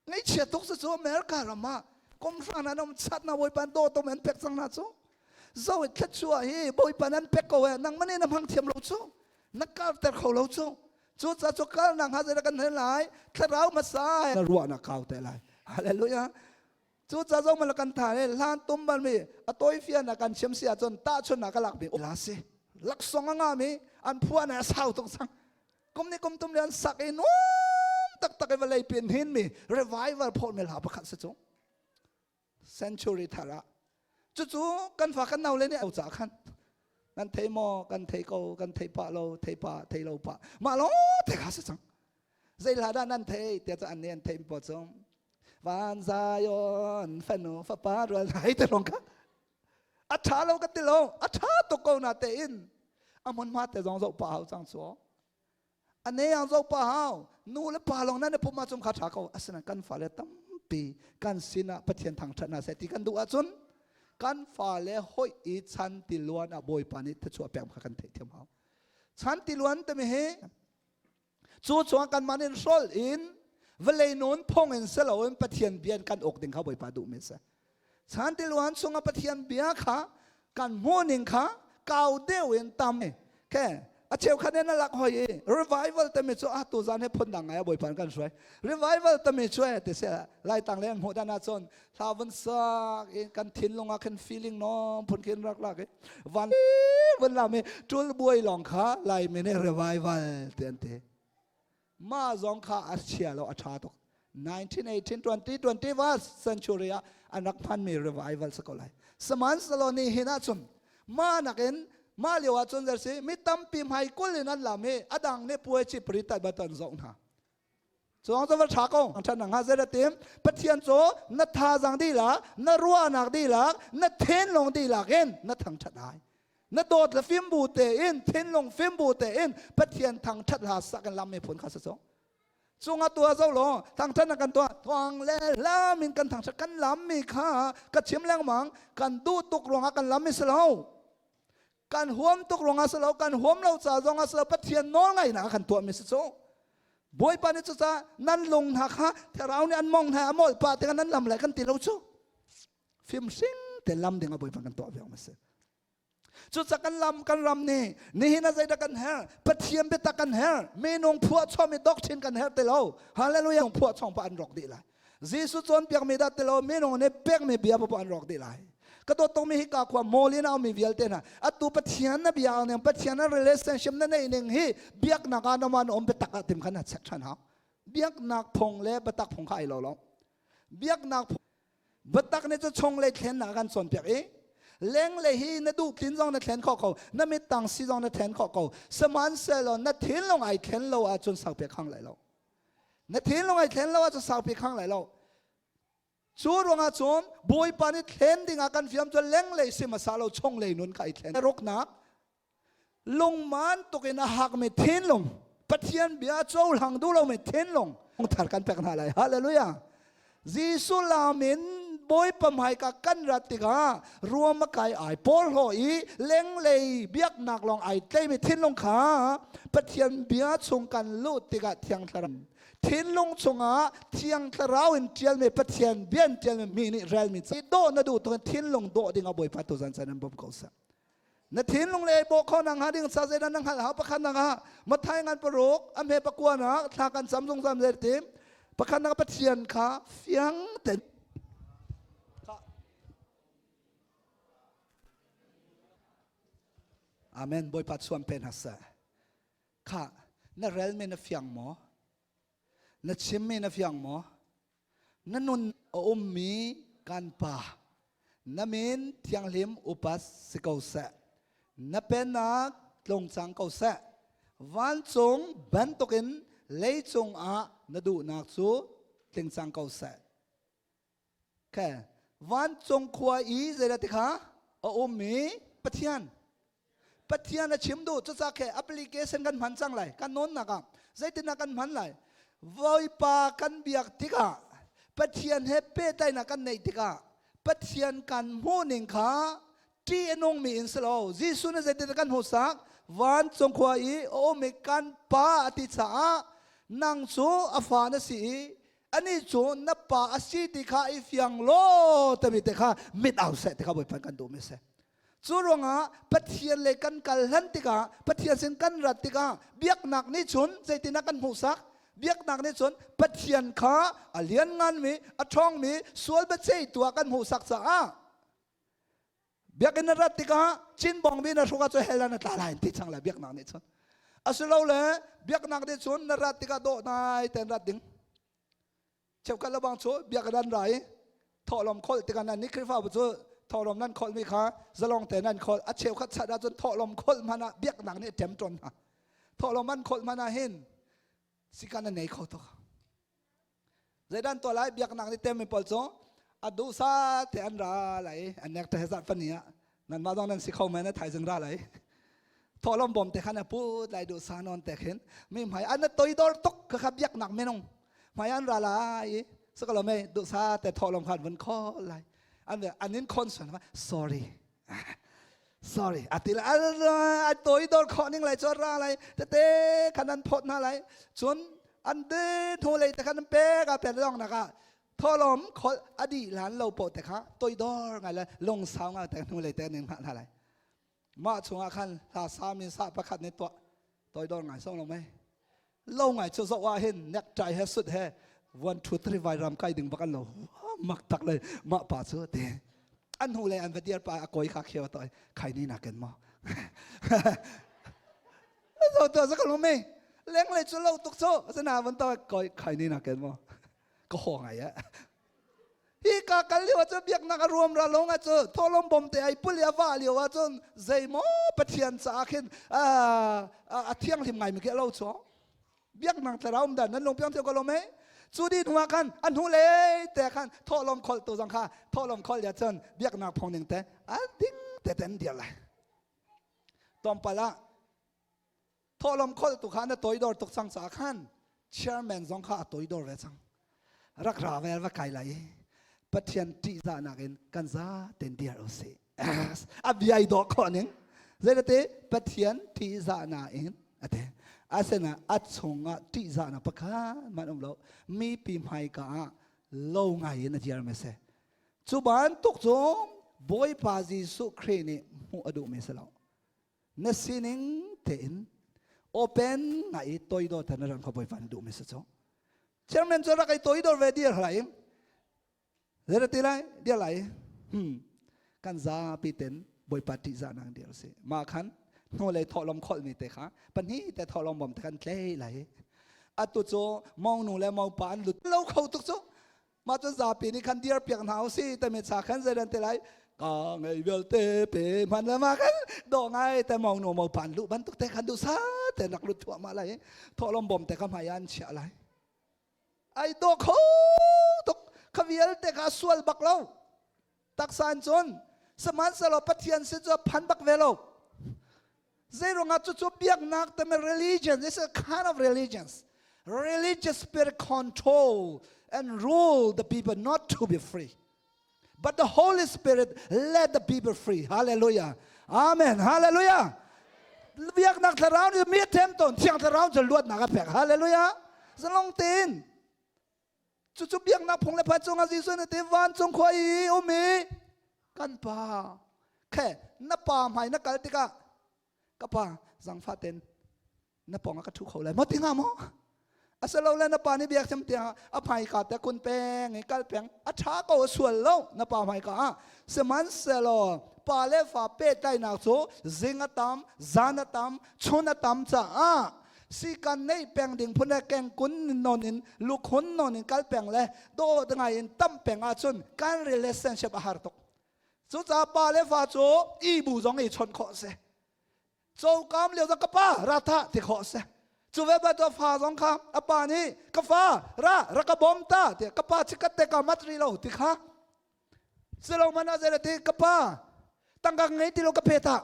Ngaihchia tuk cu America ram ah kum hra na nom chat na bawipa do tom an pek cang na cu. Zo thluachuah hi bawipa nan pek ko e nang mane na hmang thiam lo cu. Na kar ter kho lo cu. Cu ca cu kal nang ha zei kan hen lai thlarau hmasa na ruah na kau te lai. Hallelujah. Cu ca zong mal kan tha le hlan tum bal mi a toi fian na kan chim si ahcun tahchun na ka lak mi la si. Laksong a nga mi an phua na sau tuk sang. Kum ni kum tum le an sak i nuam taktak i vawlei pin hin mi revival phawt mi hla pakhat si cu. Century thar ah. Cucu kan fa kan nau le nih au ca khan nan thei maw kan thei ko kan thei pah lo thei pa thei lo pa mah lo te kha si cang. Zei hla dah nan thei tiah cu an nih an thei mi pawl cu van Zion fanu fapa rual hai te rong kha a ṭha lo ka ti lo a ṭha tuk ko na tein a hmunhma te zong zoh pa hau cang cu a ne ang zoh pa hau nu le pa lawng nan i pum ahcun kha ṭha ko asinain kan fale tampi kan sinah Pathian thangṭhat hna seh ti kan duh ahcun kan fale hoih i chan tiluan ah Bawipa nih thluachuah pek kha kan theihthiam hau chan tiluan timi hi Cu cungah kanmah nih hrolh in vawlei nun phung in si loin Pathian bia in kan uk ding kha Bawipa duhmi a si. Chan tiluan chungah Pathian bia kha kan hmuhning kha kau deuh in tam ke a cheukhat in a lak hoi i revival timi cu ah tuzan he phundang ngai a Bawipa kan hruai revival timi cu ti si lai tang le an hmuh dan ahcun hla vun sak in kan thinlung ah khan feeling nom phun khin rak lak i van vun lam i tul buai lawng kha lai mi nih revival ti an ti ma zong kha a chia lo a tha tuk 1918 20 21st century ah an rak hmanmi revival sa ko lai sihmanhsehlaw ni hin ahcun ma nakin ma lio ahcun zersi mi tampi hmai kul in an lam i adang nih puai chi pri tai batan zoh hna Cuang cu va ṭha ko. Ṭhan nga zei tim Pathian cu na thazaang dihlak, na ruahnak dihlak, na thinlung dihlak in na thangṭhat lai. Na dawt le fimbu tein, thinlung fimbu tein Pathian thangṭhat hla sak in lam miphun kha si cu. Cungah tua zo law thangṭhat na kan tuah thuang le lam in kan thangṭhat kan lam mi kha ka chim lengmang kan duh tuk ruangah kan lam mi si lo. Kan huam tuk ruangah si lo, kan huam lo ca zongah si lo, Pathian nawl ngaihnak kan tuahmi si cu. Bawipa nih cucaah nan lung hna kha thlarau nih an mong hna a molh pah tikah nan lam lai kan ti lo cu. Fimhring te lam ding ah Bawipa kan tuah ve awk a si. Cucaah kan lam kan ram nih nihin ah zeidah kan herh? Pathian biatak kan herh. Minung phuah chom i doctrine kan herh ti lo. Hallelujah phuah chom pa an rawk dih lai. Jesuh cawnpiakmi dah ti lo minung nih pekmi bia paoh an rawk dih lai. Ka dawt tukmi hika khua mawlin a ummi vialte hna atu Pathian na bia ning Pathian na relationship na neih ning hi biaknak ah nama na um biatak ah tim khan na check ṭhan hau. Biaknak phung le biatak phung kha ai lo lo. Biaknak phung biatak nih cu chung lei thlennak kan cawnpiak i lenglei hi na duh tlin zong na thlen khawh ko na mit tang si zong na thlen khawh ko sihmanhsehlaw na thinlung ai thlen lo ahcun saupi khang lai lo Na thinlung ai thlen lo ahcun saupi khang lai lo. Cu ruangah cun Bawipa nih thlen dingah kan fiam cu lenglei si hmasa lo chunglei nun kha ai thlen. Ruknak lungman tukin a hakmi thinlung Pathian bia cohlang duh lomi thinlung thar kan pek hna lai. Hallelujah. Jesuh lam in Bawipa hmaika kan rat tikah ruam a kai ai porhlaw i lenglei biaknak lawng ai tleimi thinlung kha Pathian bia chung kan luh tikah Thiang Thlarau thinlung chungah Thiang Thlarau in ṭialmi Pathian bia in ṭialmi mi nih relmi dawh na duh tuk in thinlung dawh ding ah Bawipa tuzan caan in bawm ko seh. Na thinlung le bawh kho nang ha ding sa zeidah na hngalh hau pakhat nak ah Mathai ngan paruk a hme pakua nak thla kan cam zungzal zel tim pakhat nak Pathian kha fiang ten Amen Bawipa chuan pe hna seh kha na rel mi na fiang maw na chim mi na fiang maw Na nun a ummi kan Pa, na min thianghlim upat si ko seh. Na pennak tlung cang ko seh. Vancung bantukin leicung ah na duhnak cu tling cang ko seh. Okay. Vancung khua i zeidah ti kha a ummi Pathian. Pathian a chim duh cucaah khe application kan hman cang lai kan nawnnak ah zeitindah kan hman lai Bawipa kan biak tikah Pathian he pehtlaihnak kan neih tikah. Pathian kan hmuh ning kha ṭih a nungmi in si lo. Jesuh nih zeitin kan hmuhsak? Vancung khua i a um i kan Pa a ti caah nang cu a fa na si i anih cu na pa a si ti kha i fiang law timi te kha mit au seh ti kha Bawipa kan duhmi a si. Cu ruangah Pathian le kan kal hlan tikah Pathian sin kan rat tikah biaknak nih cun zeitin ah kan hmuhsak? Biaknak nih cun Pathian kha a liannganmi, a ṭhawngmi, sual biaceihtu ah kan hmuhsak caah biakinn na rat tikah cinbong mi na hruk ahcun hell ah na tla lai ti cang lai biaknak nih cun. Asilole biaknak nih cun na rat tikah dawh nai ten rat ding. Cheukhat lebang cu biakinn an ra i thawhlawm kholh tikah nan nih Khrihfabu cu thawhlawm nan kholhmi kha zalong tein nan kholh. A cheukhat chat ahcun thawhlawm kholh hmanh ah biaknak nih a ṭemṭawn hna. Thawhlawm an kholh hmanh ah hin sikan an nei kho tuk. Zeidan tuah lai biaknak nih temmi pawl cu a duhsa te an ra lai an nek te zat fani ah nanmah zong nan si kho men thaizing ra lai thawhlawm bawm te khan a put lai duh sa non te khin mi hmai an toidor tuk kha kha biaknak minung hmai an ra lai i sakalo me duh sa te thawhlawm khan vun kho lai an an in khon son sorry sorry ati la a toidor kho ning lai cho ra lai tete khan an phot na lai chun an de thu lei te khan an pek a pe long naka Thawhlawm kholh a dih lan lo paoh te kha toidor ngai le lungsau ngai te hnu lei te ning hna hna lai. Mah chungah khan hla sami sa pakhat nih tuah toidor ngai song lo mei. Lo ngai cu zoh ah hin necktie he sut he one two three vai ram kai ding bak an lo mak tak le mah pa cu te an hnu lei an va dir pa a koi kha khio toi khai ni nakin mo zo to za ka lo me leng le chu lo tuk chu sana van to koi khai ni nakin mo ka haw ngai eh hi ka kal lio cu biaknak a ruam ra lo nga cu tholom bom te ai puli a va lio ah cun zeimaw pathian caah khin a thianghlim ngai mi khi lo chu biaknak thlarau um dan nan lung piang theu ko lo me cu di hnu ah khan a hnu le te khan thawhlawm khol tu zong kha thawhlawm khol ya cun biaknak phung ning te a ding te ten dir lai tompal ah Thawhlawm kholh tu kha na toidor tuk cang caah khan chairman zong kha a toidor ve cang. Rak ra vel va kai lai i Pathian ṭihzahnak in kan za ten dir u sih. A bia i dawh khawh ning. Zeilate Pathian ṭihzahnak in a ti. Asina a chungah ṭihzahnak pakhat hmanh um lo. Mipi hmaika ah lo ngai in a dir mi si. Cu bantuk cu Bawipa Jesuh Khrih nih hmuh a duhmi si lo. Na sining tein open ngai i toidor te na ran kho Bawipa nih duhmi si cu. Chairman cu rak i toidor ve dir hlai zei ti lai dir lai kan zapi ten Bawipa ṭihzah nang dir si mah khan hnulei thawhlawm kholhmi te kha pahnih te thawhlawm bom te kan tlei lai atu cu mongnu le mopa an lut lo kho tuk cu mah cu zapi nih khan dir piak hna usih timi cha khan zei te lai ka ngei vialte pe hman le ma khan do ngai te mo nu mo pan lu bantuk te khan du sa te nak lut thuah ma lai thawhlawm bom te kha hmai an chia lai ai do kho tuk kha vialte kha sual bak lo taksa in cun sihmanhsehlaw Pathian sin cu a phan bak ve lo Zeiruangah cucu biaknak timi religion is a kind of religions. Religious spirit control and rule the people not to be free. But the Holy Spirit let the people free. Hallelujah. Amen. Hallelujah. Biaknak thlarau nih mi a ṭhem tawn thiang thlarau cu luatnak a pek. Hallelujah. Zalong tein Cucu biaknak phung le phai cungah Jesuh nih ti vancung khua i um i kan pa khe na pa hmai na kal tikah ka pa zangfah ten na pawng ah ka ṭhu kho lai maw ti hnga maw asilole na pa nih biak thiam tiang a hmaika te kun peng i kal peng a ṭha ko a sual lo na pa hmaika ah sihmanhsehlaw pa le fa pehtlaihnak cu zing a tam zan a tam chun a tam caah si kan neih peng ding phun le kengkun non in lukhun non in kal peng le dawt ngai in tam peng ahcun kan relationship a har tuk cucaah pa le fa cu i bu zong i chawnh khawh si cokam lio zong ka pa ra tha ti khawh si cu ve ba to fa zong kha a pa nih ka fa ra ra ka bom ta ti ka pa chikat te ka mat ri lo ti kha silo man a zei ti ka pa tangka ngei ti lo ka pe ta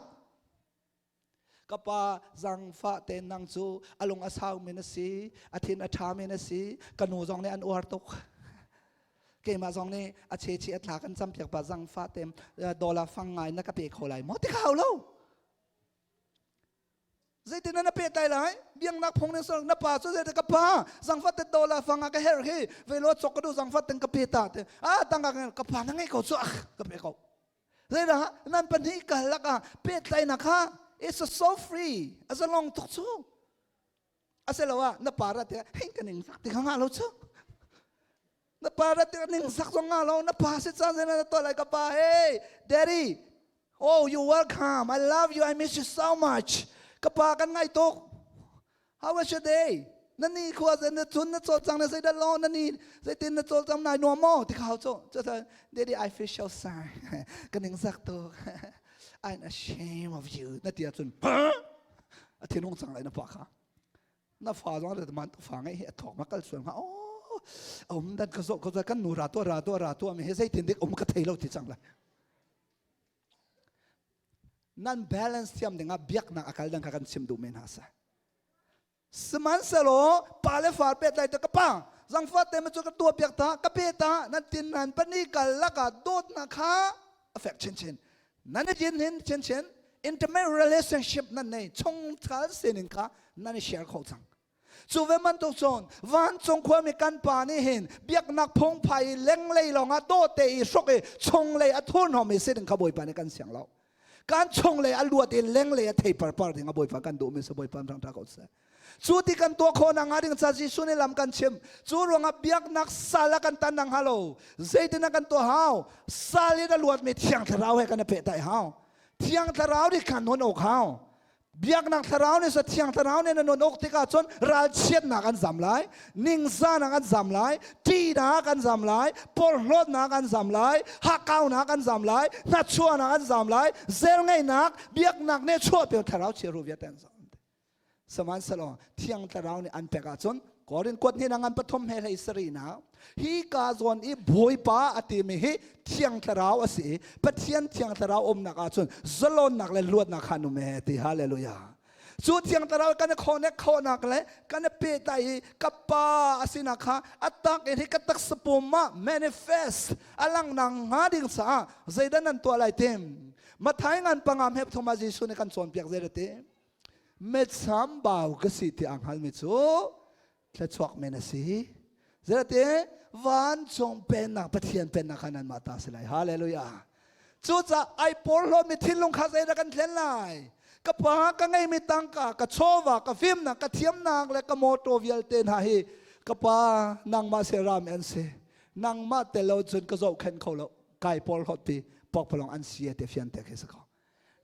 Ka pa zangfah te nang cu a lung a sau mi na si, a thin a ṭha mi na si, ka nu zong nih an uar tuk. Keimah zong nih a chechi a thla kan campiak pa zangfa te dollar fang ngai na ka pe kho lai maw ti ka hau lo. Zeitin na pe tai lai? Biangnak phung ning song na pa cu zei ka pa zangfat te dollar fang ka her hi velo chok ka du zangfat ten ka pe ta te a tangka ka pa na ngei ko chu ka pe ko. Zeidah nan pahnih kalak ah pehtlaihnak kha it's so free a zalong tuk cu. Asiloah na pa rat tikah hei ka ning sak ti kha ngah lo cu. Na pa rat tikah ning sak zong ngah lo na pa si caan na tuah lai ka pa hey daddy oh you welcome I love you I miss you so much ka pa kan ngai tuk how was your day na ni khua zen na chun na cawl cang na zei dah lo na ni zeitin na cawl cang nai nuam maw ti kha cu cu daddy I feel so sorry ka ning sak tuk I'm ashamed of you na ti ahcun a thinung cang lai na pa kha na fa zong da man fa ngai hi a thok ma kal sual nga oh um dan ka zo ka zo kan nu ra to ra to ra to mi he zeitin dik um ka thei lo ti cang lai nan balance thiam dingah biaknak akal dang kha kan chim duh men ha sa Sihmanhsehlaw pa le far pehtlai te ka pa zangfah te ma cu ka tuah piak ta ka pe ta nan tin nan pani kal lakah dawtnak kha a fek chinchin nan i din hin chinchin intimate relationship nan nei chungkhar sining kha nan i share kho cang cu ve bantuk cun vancung khuami kan pa nih hin biaknak phungphai i lenglei lawngah dawte i hruk i chunglei a thurhnawm i sining kha Bawipa nih kan siang lo kan chunglei a luat i lenglei a thei parpar ding a Bawipa kan duhmi si Bawipa rang ṭha ko seh. Cu ti kan tuah khawh nak hnga ding ca Jesuh nih lam kan chim. Cu ruangah biaknak sal a kan tan nang halo. Zeitin a kan tuah hau? Sal in a luatmi Thiang Thlarau he kan i pehtaih hau. Thiang Thlarau nih khan nun awk hau. Biaknak thlarau nih sa thiang thlarau nih na nun awk tikah cun ralchiatnak an zam lai, ningzahnak an zam lai, ṭihnak an zam lai, porhlawtnak an zam lai, hakkaunak an zam lai, hnachuahnak an zam lai, zelngeihnak, biaknak nih chuahpi thlarau chiahru vialte an zam. Sihmanhsehlaw thiang thlarau nih an pek ahcun Korin kuat hnih ngan pathum he hlei sarihnak hi ka zawn i Bawipa a timi hi thiang thlarau a si i Pathian thiang thlarau umnak ahcun zalonnak le luatnak kha an um e ti hallelujah cu thiang thlarau kan i connect khawhnak le kan i pehtlai i ka pa a sinak kha a tak in hi ka taksa pum ah manifest a langnak hnga ding caah zeidah nan tuah lai tim Mathai ngan pangam hep thum ah Jesuh nih kan cawnpiak zei ti metsam bau ka si ti aa hngalmi cu thluachuak men a si. Zeirate vancung pennak Pathian pennak kha nanmah ta si lai. Hallelujah. Cucaah ai porhlawmi thinlung kha zeidah kan thlen lai? Ka pa ka ngeimi tangka, ka chawva, ka fimnak, ka thiamnak le ka mawṭaw vialte hna hi ka pa nangmah se ram an si. Nangmah tel lo cun ka zohkhenh kho lo. Kai porhlawt ti pokpalong an si te fian te khi si ko.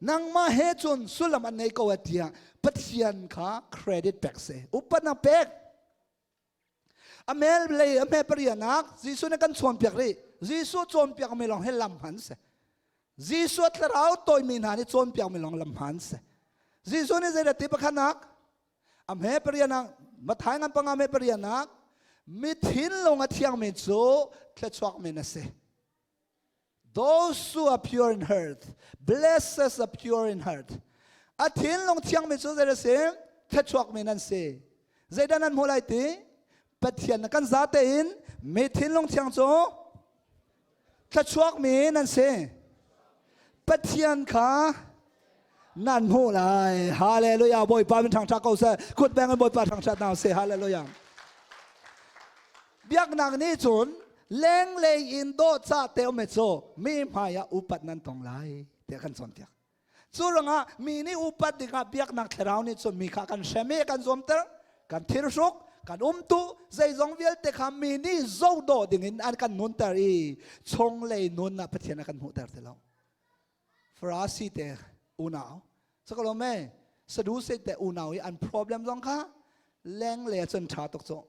Nangmah he cun sullam an ngei ko a tiah Pathian kha credit pek si. Upatnak pek. A mel lei a hme parianak Jesuh nih kan chawnpiak rih. Jesuh cawnpiak mi lawng hi lam hman si. Jesuh thlarau tawimi hna nih cawnpiak mi lawng lam hman si. Jesuh nih zeidah ti pakhatnak a hme parianak Mathai ngan panga hme parianak mi thinlung a thiangmi cu thluachuak men a si. Those who are pure in heart, blessed are pure in heart. A thinlung thiangmi cu zei a si? Thluachuakmi nan si. Zeidah nan hmuh lai ti? Pathian kan zate in mi thinlung thiang cu thluachuakmi nan si. Pathian kha nan hmuh lai. Hallelujah. Bawipa min thangṭhat ko seh. Kut beng in Bawipa thangṭhat hna seh. Hallelujah. Biaknak nih cun lenglei in dawhcah te um cu mi hmai ah upat nan tong lai tiah kan cawnpiak. Cu ruangah mi nih upat dingah biaknak thlarau nih cun mi kha kan hrem i kan zuamter, kan thirhruk, kan umtu, zeizong vialte kha mi nih zohdawh dingin an kan nunter i chunglei nun ah Pathian a kan hmuhter ti lo. Farasi te unau sakalo me Sadusi te unau i an problem zong kha leng le cun ṭha tuk cu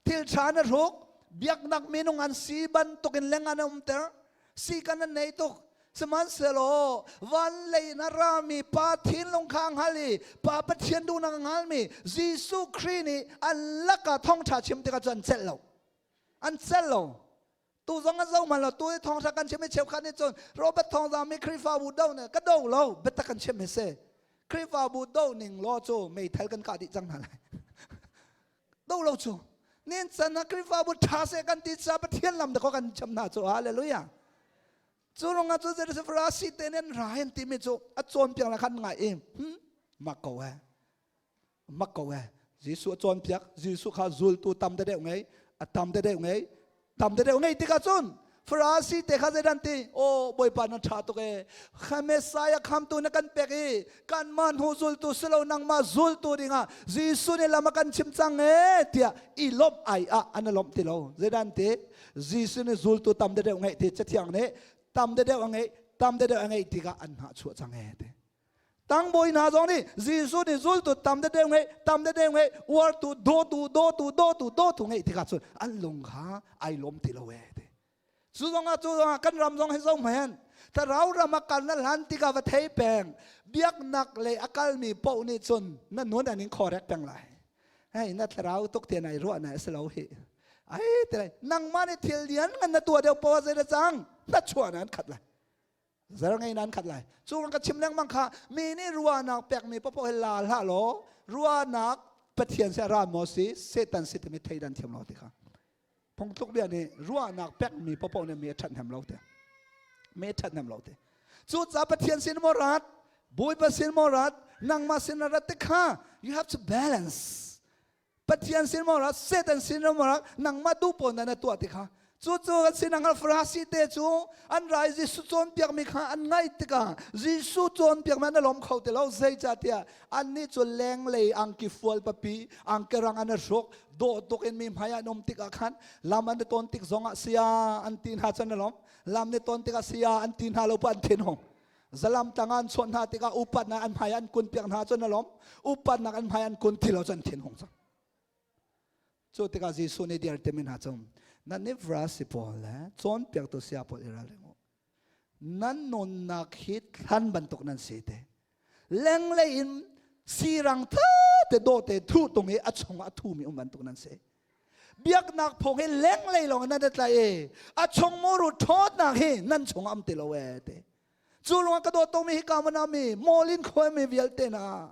thil ṭha na hruk biaknak minung an si bantukin leng an umter si kan an nei tuk sihmanhsehlaw van lei in a rami pa thinlung kha hngal i pa Pathian duhnak a hngalmi Jesuh Khrih nih an lakah thawngṭha chim tikah cun an celh lo an celh lo Tu zong an zo man lo tu i thawngtha kan chim i cheukhat nih cun Robert Thawngzam mi Khrihfabu do ne ka do lo biatak kan chim hi si Khrihfabu do ning law cu meithal kan kah dih cang hna lai do lo cu. Nin chan ah Khrihfabu ṭha seh kan ti ca Pathian lam dakaw kan cham hna cu. Hallelujah. Cu ruangah cu zeiti Farasi te nih an ra an timi cu a cawnpiak la khan ngai i mak ko eh. Mak ko eh. Jesuh a cawnpiak, Jesuh kha zultu tam deuh ngei, a tam deuh ngei, tam deuh ngei tikah cun Farasi te kha zeidan ti o Bawipa na ṭha tuk e kha Messiah khamtu na kan pek i kanmah hnu zultu si lo nangmah zultu dingah Jesuh nih lam a kan chim cang e tiah i lawmh ai ah an i lawmh ti lo zeidan ti Jesuh nih zultu tam deuh ngeih ti cathiang nih tam deuh a ngeih tam deuh a ngeih tikah an hnah chuah cang e ti Tangbawi hna zong nih Jesuh nih zultu tam deuh ngeih, tam deuh ngeih, uartu, dawtu, dawtu, dawtu, dawtu ngeih tikah cun an lung kha ai lawm ti lo ee ti. Cu zongah cu zongah kan ram zong hi zo hmanh thlarau ram a kal na hlan tikah va thei peng biaknak lei a kalmi paoh nih cun na nun an in khorek peng lai. Hei na thlarau tuk te nai ruah na si lo hi. Ai te lai nangmah nih thil lian ngan na tuah deuh poah zei da cang na chuah na an khat lai. Zer ngei nan khat lai. Cu ka chim lengmang kha mi nih ruahnak pekmi paohpaoh hi la hlah law ruahnak Pathian si ra maw si Satan si timi theidan thiam lo ti kha. Phungtluk bia nih ruahnak pekmi paohpaoh nih mi a ṭhathnem lo te. Mi a ṭhathnem lo te. Cucaah Pathian sin maw rat, Bawipa sin maw rat, nangmah sin rat te kha you have to balance. Pathian sin maw rak Satan sin maw rak nangmah duh pawn na tuah ti kha cucu kan sin ang Farasi te cu an rai Jesuh cawnpiak mi kha an ngaih tikah Jesuh cawnpiak mi an lawm kho ti lo zeicahtiah annih cu lenglei angki fual papi angki rang an hruk dawh tuk in mi hmai an um tikah khan lam an i tawn tik zongah saya an ti hna cun a lawm lam ni tawn tikah saya an ti hna lo pa an thin hung Zalam tang an chawnh hna tikah upatnak an hmai an kun piak hna cun alawm upatnak an hmai an kun ti lo cun thin hung cang. Cu tikah Jesuh nih diar timi hna cu nan i vrasi pawl le cawnpiaktu saya pawl i ralring u. Nan nunnak hi thlan bantuk nan si te. Lenglei in sirang te dawh te thuh tung i a chungah a thumi um bantuk nan si. Biaknak phung hi lenglei lawng nan i tlai i a chung muru ṭhawtnak hi nan chung am ti lo ee ti. Cu lungah ka dawt tukmi hi ka mi mawlin khuami vialte na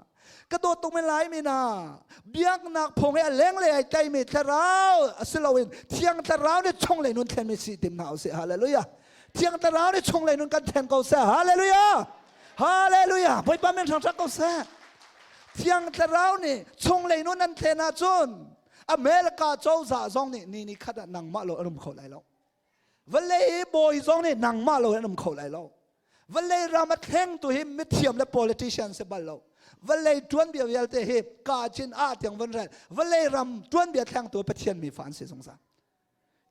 ka dawt tukmi Laimi na biaknak phung hi a lenglei ai tlaimi thlarau a si loin thiang thlarau nih chunglei nun thlenmi si tim hna usih. Hallelujah. Thiang thlarau nih chunglei nun kan thlen ko seh. Hallelujah. Hallelujah. Bawipa min hrang ko seh. Thiang thlarau nih chunglei nun an thlen ahcun America cozah zong nih ni ni khat ah nangmah lo an um kho lai lo. Vawlei bawi zong nih nangmah lo an um kho lai lo. Vawlei ram a thlengtu hi mithiam le politician si bal lo. Vawlei tuanbia vialte hi ka chin a tiang van rel. Vawlei ram tuanbia thlengtu Pathian mi fa an si zungzal.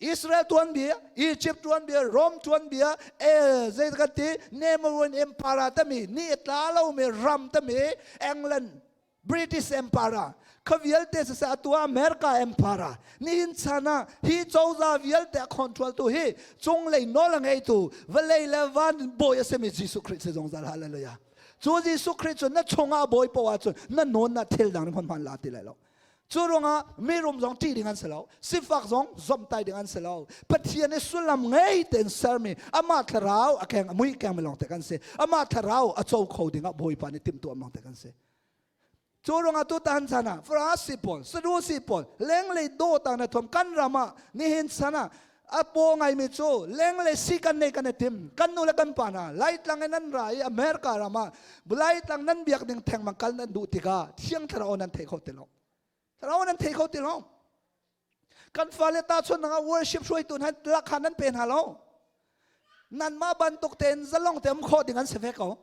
Israel tuanbia, Egypt tuanbia, Rome tuanbia, eh, zei kan ti, Nemorin Empire tami, ni tla lo mi ram tami, England British Empire kha vialte siseh atu ah America Empire nihin chan ah hi cozah vialte a control tu hi cunglei nawl a ngeitu vawlei le van bawi a simi Jesuh Khrih si zungzal hallelujah cu Jesuh Khrih cu na chungah bawi poah ahcun na nawn na thil dang hman hman la ti lai lo cu ruangah mirum zong ṭih ding an si lo sifak zong zomtai ding an si lo Pathian i sullam ngei tein sermi amah thlarau a keng a mui kengmi lawng te kan si amah thlarau a co kho ding ah Bawipa nih timhtuah lawng te kan si Cu ruangah tutan chan ah Farasi pawl, Sadusi pawl, lenglei dawtang na thuam kan ram ah nihin chan ah a paw ngaimi cu lenglei si kan nei kan i tim kan nu le kan pa hna Laitlang in nan ra i America ram ah Laitlang nan biak ding thengmang kal nan duh tikah Thiang Thlarau nan thei kho ti lo. Thlarau nan thei kho ti lo. Kan fale ta chun ah worship hruaitu hna lakha nan pe hna lo. Nanmah bantuk tein zalong te um khawh ding an si ve ko.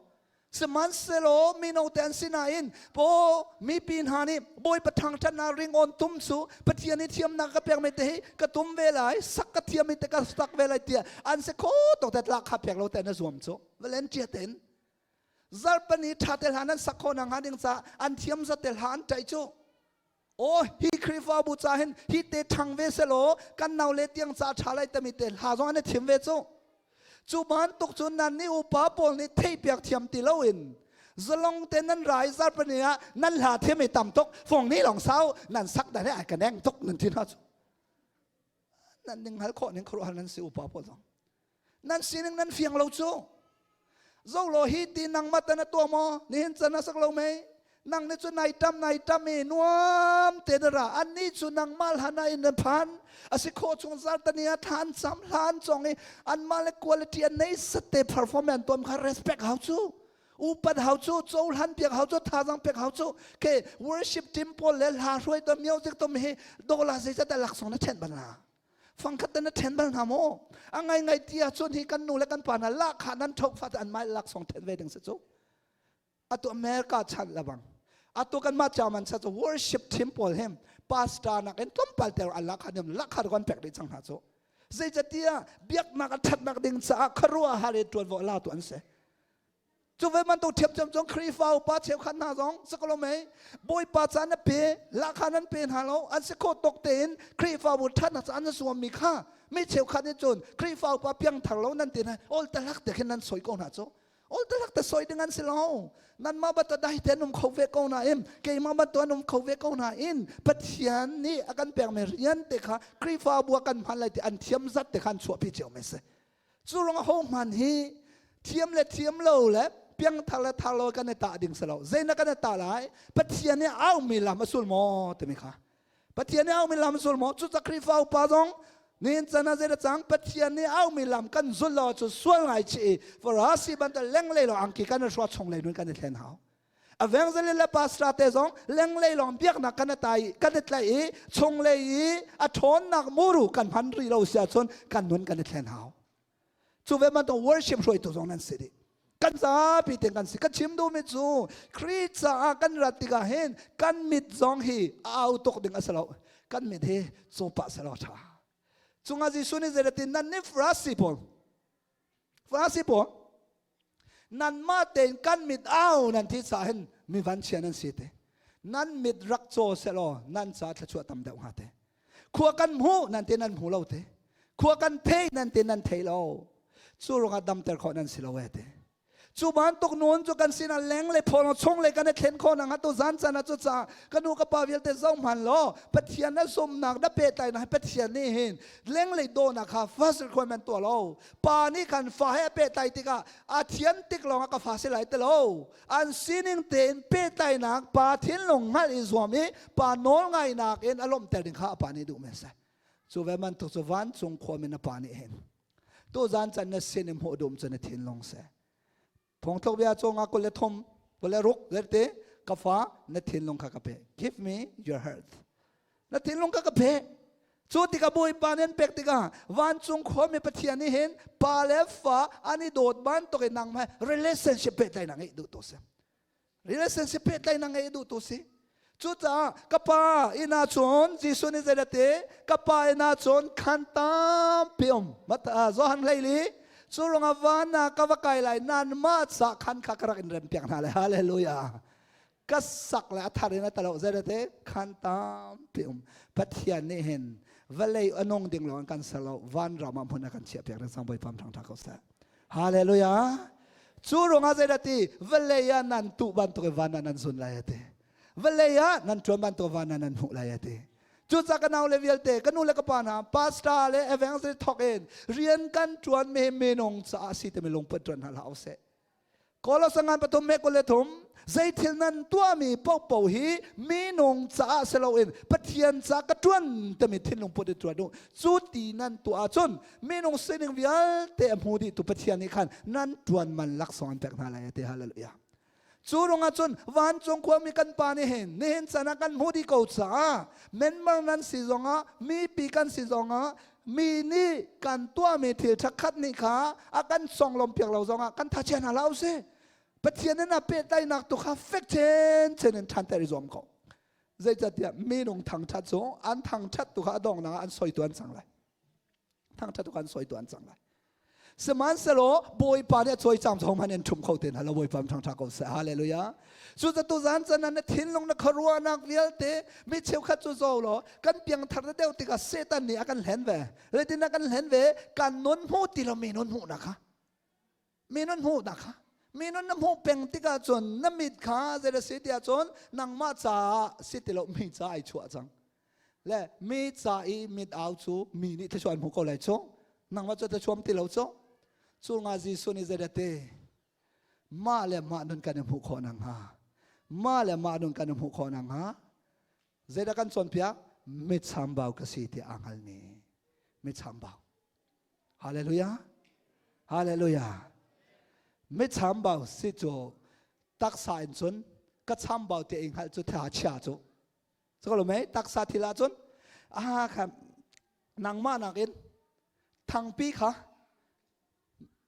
Sihmanhsehlaw mino te an si nain po mipi hna nih Bawipa thangṭhatnak ringawn tum cu Pathian i thiamnak ka pekmi te hi ka tum ve lai, sak ka thiammi te ka sak ve lai tiah an si kho tuk te tlak kha pek lo te na zuam cu. Volunteer tein zarhpani ṭha te hla nan sak khawh nakhnga ding caah an thiam zat te hla an ṭaih cu. Aw hi Khrihfabu ca hin hi te ṭhang ve selaw kan nau le tiang ca ṭha lai tami te hla zong an i thim ve cu. Cu bantuk cu nan nih upa pawl nih theihpiak thiam ti loin zalong te nan ra i zarhpini ah nan hla thiam i tam tuk fong ni lawng sau nan sak dan he ai ka neng tuk nan ti hna cu. Nan ning hal khawh ning khuaruahhar nan si upa pawl zong. Nan sining nan fiang lo cu. Zo law hi ti nangmah tan a tuah maw? Nihin can a sak lo mei? Nang nih cu nai tam nai tam i nuam te na ra. Annih cu nangmah hlan ah in na phan. A si khawh chung zartani ah thla an cam, hla an cong i anmah le quality an nei sat te perform an tuam kha respect hau cu. Upat hau cu, cohlan piak hau cu, thazang pek hau cu. Ke worship team pawl le hla hruai to music tom hi dola zeizat dah laksawng na ṭhen bal hna? Fangkhat te na ṭhen bal hna maw? A ngai ngai ti ahcun hi kan nu le kan pa hna lahkhah nan ṭhoh fate an mah laksawng ṭhen ve ding si cu. Atu America chan lebang. Atu kan mah German chan cu worship team pawl him pastor nak in tlawmpal ter an lahkhah nim lahkhah kan pek dih cang hna cu. Zeicatiah biaknak a ṭhatnak ding caah khuaruah har i ṭuanvo a latu an si. Cu ve bantuk ṭhiamṭhiam cun Khrihfa upa cheukhat hna zong si ko mei Bawipa ca na pe lahkhah nan pe hna lo an si khawh tawk tein Khrihfabu ṭhatnak ca an zuammi kha mi cheukhat nih cun Khrihfa upa piangthar lo nan ti hna ol talak te khin nan soi ko hna cu ol talak te soi ding an si lo nanmah bantuk dai te an um kho ve ko nain keimah bantuk an um kho ve ko nain Pathian nih a kan pekmi rian te kha Khrihfabu ah kan hman lai ti an thiam zat te kha an chuahpi cio mi si. Cu ruang ho hman hi thiam le thiam lo le piangthar le thar lo kan i tah ding si lo. Zeinak kan i tah lai? Pathian nih aumi lam a sul maw timi kha. Pathian nih aumi lam a sul maw? Cucaah Khrihfa upa zong nihin chan ah zeidah cang Pathian nih aumi lam kan zul lo cu sual ngai chih i Farasi bantuk lenglei lo angki kan i hruah chung lei nun kan i thlen hau. Evangelist le pastor te zong lenglei lawng biaknak kan i tai kan i tlaih i chunglei i a ṭhawnnak muru kan hman rih lo si ahcun kan nun kan i thlen hau. Cu ve bantuk worship hruaitu zong nan si dih. Kan zapi te kan si. Ka chim duhmi cu Khrih caah kan rat tikah hin kan mit zong hi a au tuk ding a si lo. Kan mit hi cawpah si lo ṭha. Cungah Jesuh nih zeitin nan nih Farasi pawl Farasi pawl nanmah tein kan mit au nan ti caah hin mi vanchia nan si te. Nan mit rak caw selaw nan ca thluachuah tam deuh hnga te. Khua kan hmu nan te nan hmu lo te. Khua kan thei nan te nan thei lo. Cu ruangah damter khawh nan si lo e te. Cu bantuk nun cu kan sinah leng le phaw chung le kan i thlen khawh nak tu zan can ah cu ca ka nu ka pa vialte zoh hman law Pathian na zumnak na pehtlainak hi Pathian nih hin lenglei dawhnak kha first requirement tuah lo pa nih khan fa he a pehtlai tikah a thiam tik lawngah ka fa si lai ti lo an sining tein pehtlainak pa thinlung hngalh i zuam i pa nawl ngainak in a lawmhter ding kha a pa nih duh men si cu ve bantuk cu vancung khuami na pa nih hin tu zan can na sin i hmuh dum cu na thinlung si Thongtlok bia cu nga 23 26 zerte ka fa na thinlung kha ka pe. Give me your heart. Na thinlung kha ka pe. Cu tikah Bawipa nih an pek tikah vancung khuami Pathian nih hin pa le fa an i dawt bantuk in nangmah relationship pehtlaihnak ngeih duh tu si. Relationship pehtlaihnak ngeih duh tu si. Cucaah ka pa inn ah cun Jesuh nih zeidah ti? Ka pa inn ah cun khan tampi um. Johan 14 cu ruangah van ah ka va kai lai nanmah ca khan kha ka rak in rem piak hna lai. Hallelujah. Ka sak le a thar in a talo zeidah ti? Khan tampi um. Pathian nih hin vawlei a nung ding lawng kan ser lo van ram ah hmun a kan chiah piak ding sang Bawipa thangtha ko seh. Hallelujah. Cu ruangah zeidah ti vawlei ah nan tuh bantuk in van ah nan zun lai a ti. Vawlei ah nan ṭuan bantuk van ah nan hmuh lai a ti. Cucaah ka nau le vialte, ka nu le ka pa hna, pastor le evangelist thawk in rian kan ṭuan mi minung caah si timi lungput ṭuan hna hlah usih. Kolosangan pathum me 23 zeithil nan tuahmi paohpaoh hi minung caah si loin Pathian ca ka ṭuan timi thinlung put in ṭuan u. Cu ti nan tuah ahcun minung sining vialte a hmu dihtu Pathian nih khan nan ṭuan man laksawng an pek hna lai ti hallelujah. Cu ruangah cun vancung khuami kan pa nih hin nihin chan ah kan hmuh dih ko caah menmar nan si zongah mipi kan si zongah mi nih kan tuahmi thil ṭhakhat nih kha a kan songlawm piak lo zongah kan thachia hna hlah usih. Pathian in a pehtlaihnak tu kha fek chinchin in ṭhanter i zuam ko. Zeicahtiah minung thangṭhat cu an thangṭhat tu kha a donghnak ah an soi tu an cang lai. Thangṭhat tu kha an soi tu an cang lai. Sihmanhsehlaw Bawipa nih a cawicang cu hohmanh in ṭhum kho te hna lo Bawipa thangṭha ko seh. Hallelujah. Cucu tuzan can ah na thinlung na khuaruahnak vialte mi cheukhat cu zaw law kan piangthar na deuh tikah Satan nih a kan hlen ve. Zeitin a kan hlen ve? Kan nun hmu ti lo mi nun hmuhnak kha. Mi nun hmuhnak kha. Mi nun na hmuh peng tikah cun na mit kha zei si tiah cun nangmah caah si ti lo mi ca ai chuah cang. Le mi ca i mit au cu mi nih thluachuah an hmu ko lai cu. Nangmah cu thluachuam ti lo cu. Cu nga Jesuh nih zeidah ti? Mah le mah nun kan i hmuh khawh nakhnga. Mah le mah nun kan hmuh khawh nakhnga zeidah kan cawnpiak? Mitchambau ka si ti aa hngalmi mitchambau. Hallelujah. Hallelujah. Mitchambau si cu taksa in cun ka chambau ti i hngalh cu tha chia cu. Cu lo mei taksa thil ahcun aha kha nangmah nakin thangpi kha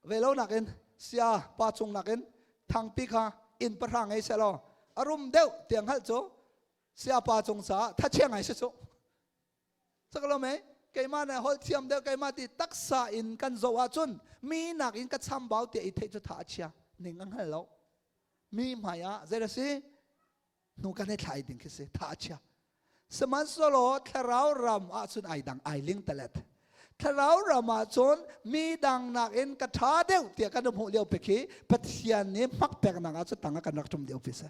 velo nakin sia pa cung nakin thangpi kha inn pahra ngei selaw a rum deuh tiang hngalh cu sia pa cung caah thachia ngai si cu. Caklo mei keimah na holh thiam deuh keimah ti taksa in kan zoh ahcun mi nakin ka chambau tiah i theih cu tha a chia ning a hngal lo. Mi hmai ah zei a si hnu kan i thlai ding khi si tha a chia. Sihmanhsehlaw thlarau ram ahcun ai dang ai ling talet. Thlarau ram ahcun mi dang nakin ka ṭha deuh tiah kan hmuh lio pe khi Pathian nih hmak peknak ahcun tang ah kan rak ṭum lio pi si.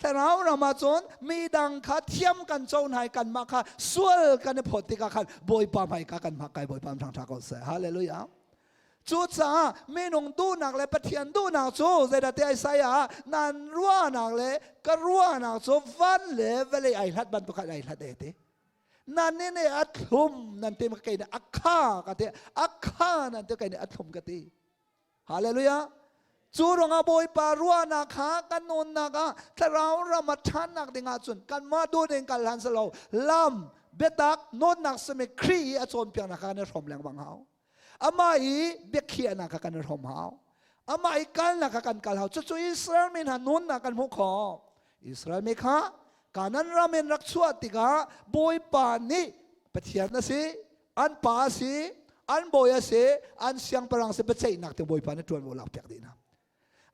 Thlarau ram ahcun mi dang kha thiam kan co hna i kanmah kha sual kan i phawt tikah khan Bawipa hmaika kan hmak kai Bawipa thang ṭha ko seh. Hallelujah. Cucaah minung duhnak le Pathian duhnak cu zeidah ti Isaiah ah nan ruahnak le ka ruahnak cu van le vawlei ai hlat bantuk khan ai hlat e ti. Nan nih nih a thlum nan ti kei nih a kha ka ti a kha nan ti kei nih a thlum ka ti. Hallelujah. Cu ruangah Bawipa ruahnak kha kan nunnak ah thlarau ram a ṭhannak ding ahcun kanmah duh ding kal hlan silo lam biatak nunnak simi Khrih i a cawnpiaknak kha kan i hrawm lengmang hau. Amah i biakhiahnak kha kan i hrawm hau. Amah i kalnak kha kan kal hau. Cucu Israel mi hna nunnak kan hmuh khawh. Israel mi kha Kanan ram in rak chuah tikah Bawipa nih Pathian a si, an pa a si, an bawi a si, an siangpahrang si biaceihnak te Bawipa nih ṭuanvo lak piak dih hna.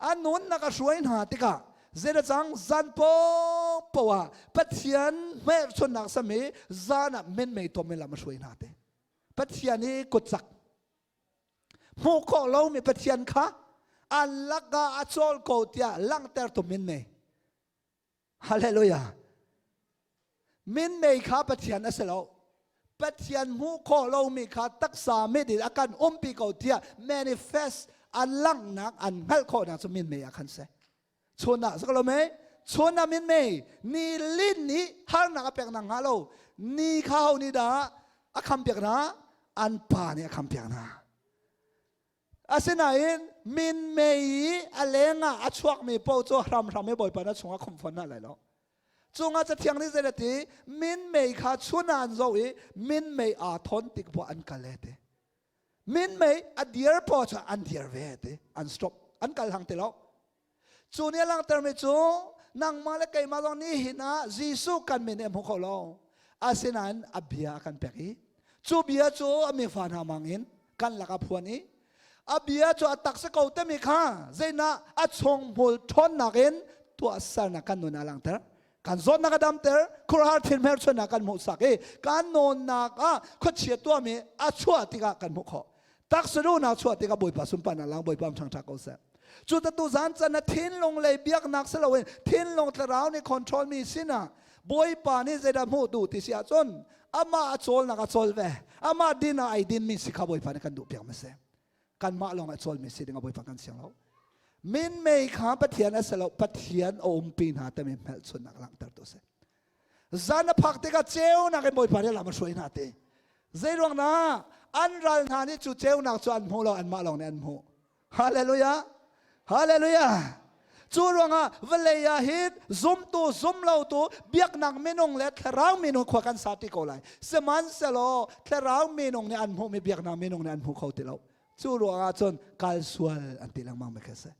An nunnak a hruai hna tikah zeidah cang zan poah ah Pathian hmelchunnak sam i zan ah minmei tom in lam a hruai hna te. Pathian i kutcak hmuh khawh lomi Pathian kha an lakah a cawl ko tiah langhter tu minmei. Hallelujah. Minmei kha Pathian a si lo. Pathian hmuh khawh lomi kha taksa mit in a kan umpi ko tiah manifest an langhnak an hngalh khawhnak cu minmei ah khan si. Chun ah lo mei chun ah minmei ni lin nih harnak a pek nak hnga lo ni kha ho nih dah a kham piak hna an pa nih a kham piak hna. Asinain minmei i a lengah a chuakmi paoh cu hramhram i Bawipa na chungah khum fawn hna lai lo. Cungah Cathiang nih zei a ti? Minmei kha chun ah an zoh i minmei aa thawn tik poah an kal e ti. Minmei a dir poah cu an dir ve ti. An stop. An kal hang ti lo. Cu nih a langhtermi cu nangmah le keimah zong nihin ah Jesuh kan min in hmu kho lo. Asinain a bia a kan pek i cu bia cu a mifa hna mang in kan lakah phuan i a bia cu a tak si ko timi kha zeinah a chung hmul ṭhawnnak in tuahsernak kan nun a langhter. Kan zawtnak a damter, khuaruahhar thil hmelchunhnak kan hmuhsak i kan nawnnak ah khuachia tuahmi a chuah tikah kan hmuh khawh. Taksa duhnak chuah tikah Bawipa sunparnak lang Bawipa ṭhangṭha ko seh. Cu tatu zan can na thinlung lei biaknak si loin thinlung thlarau nih control mi sinah Bawipa nih zeidah hmuh duh ti si ahcun amah a cawlnak a cawl ve. Amah din ah ai dinmi si kha Bawipa nih kan duh piak ma si. Kanmah lawng a cawlmi si ding ah Bawipa kan siang lo. Minmei kha Pathian a si lo, Pathian a umpi hna timi hmelchunhnak langhter tu si. Zan a phak tikah ceunak in Bawipa nih lam a hruai hna ti. Zeiruang na an ral hna nih cu ceunak cu an hmu lo, anmah lawng nih an hmuh. Hallelujah! Hallelujah! Cu ruangah vawlei ah hin zumtu zumlotu biaknak minung le thlarau minung khua kan sa ti ko lai. Sihmanhsehlaw thlarau minung nih an hmuhmi biaknak minung nih an hmu kho ti lo. Cu ruangah cun kal sual an ti lengmang mi khi a si.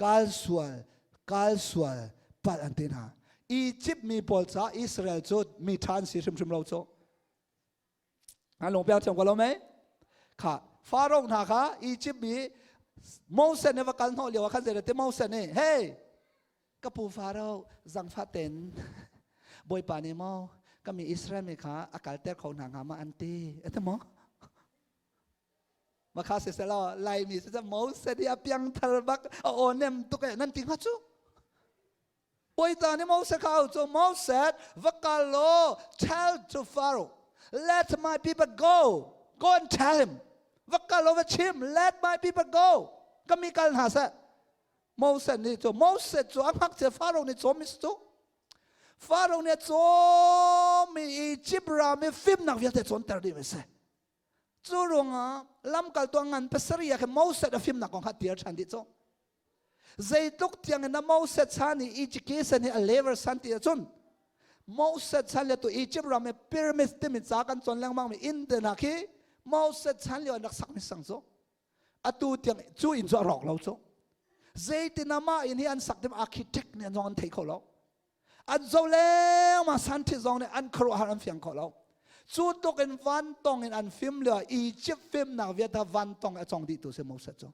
Kal sual, kal sual palh an ti hna. Egypt mi pawl caah Israel cu mi ṭha an si hrimhrim lo cu. An lung piang thiam ko lo mei? Kha Pharaoh hna kha Egypt mi Moses nih va kal hnawh lio ah khan zei ti Moses nih hey ka pu Pharaoh zangfah ten Bawipa nih maw ka mi Israel mi kha a kalter kho hna hnga ma an ti ati maw Makha si selaw Laimi si Moses hi a piangthar bak a aw nem tuk e nan ti hnga cu Bawipa nih Moses kha au cu Moses va kal law tell to Pharaoh let my people go go and tell him va kal law va chim let my people go ka mi kal hna seh. Moses nih cu Moses cu a ngakchia Faro nih cawm cu Faro nih a cawm i Egypt ram i fimnak vialte cawnter dih mi si. Cu ruangah lamkaltu a ngan pasarih ah khin Moses a fimnak kong kha tial ṭhan dih cu. Zeitluk tiang in a Moses chan i education hi a level san ti ahcun Moses chan le tu Egypt ram i pyramid timi ca kan cawn lengmang mi inn te hna khi Moses chan lio an rak sakmi sang cu. Atu tiang cu inn cu a rawk lo cu. Zeitin amah inn hi an sak tim architect nih an zong an thei kho lo. An zo lengmang santhi zong nih an khuaruahhar an fiang kho lo. Cu tluk in vantong in an fim lio Egypt fimnak vialte vantong a cong dihtu si Moses cu.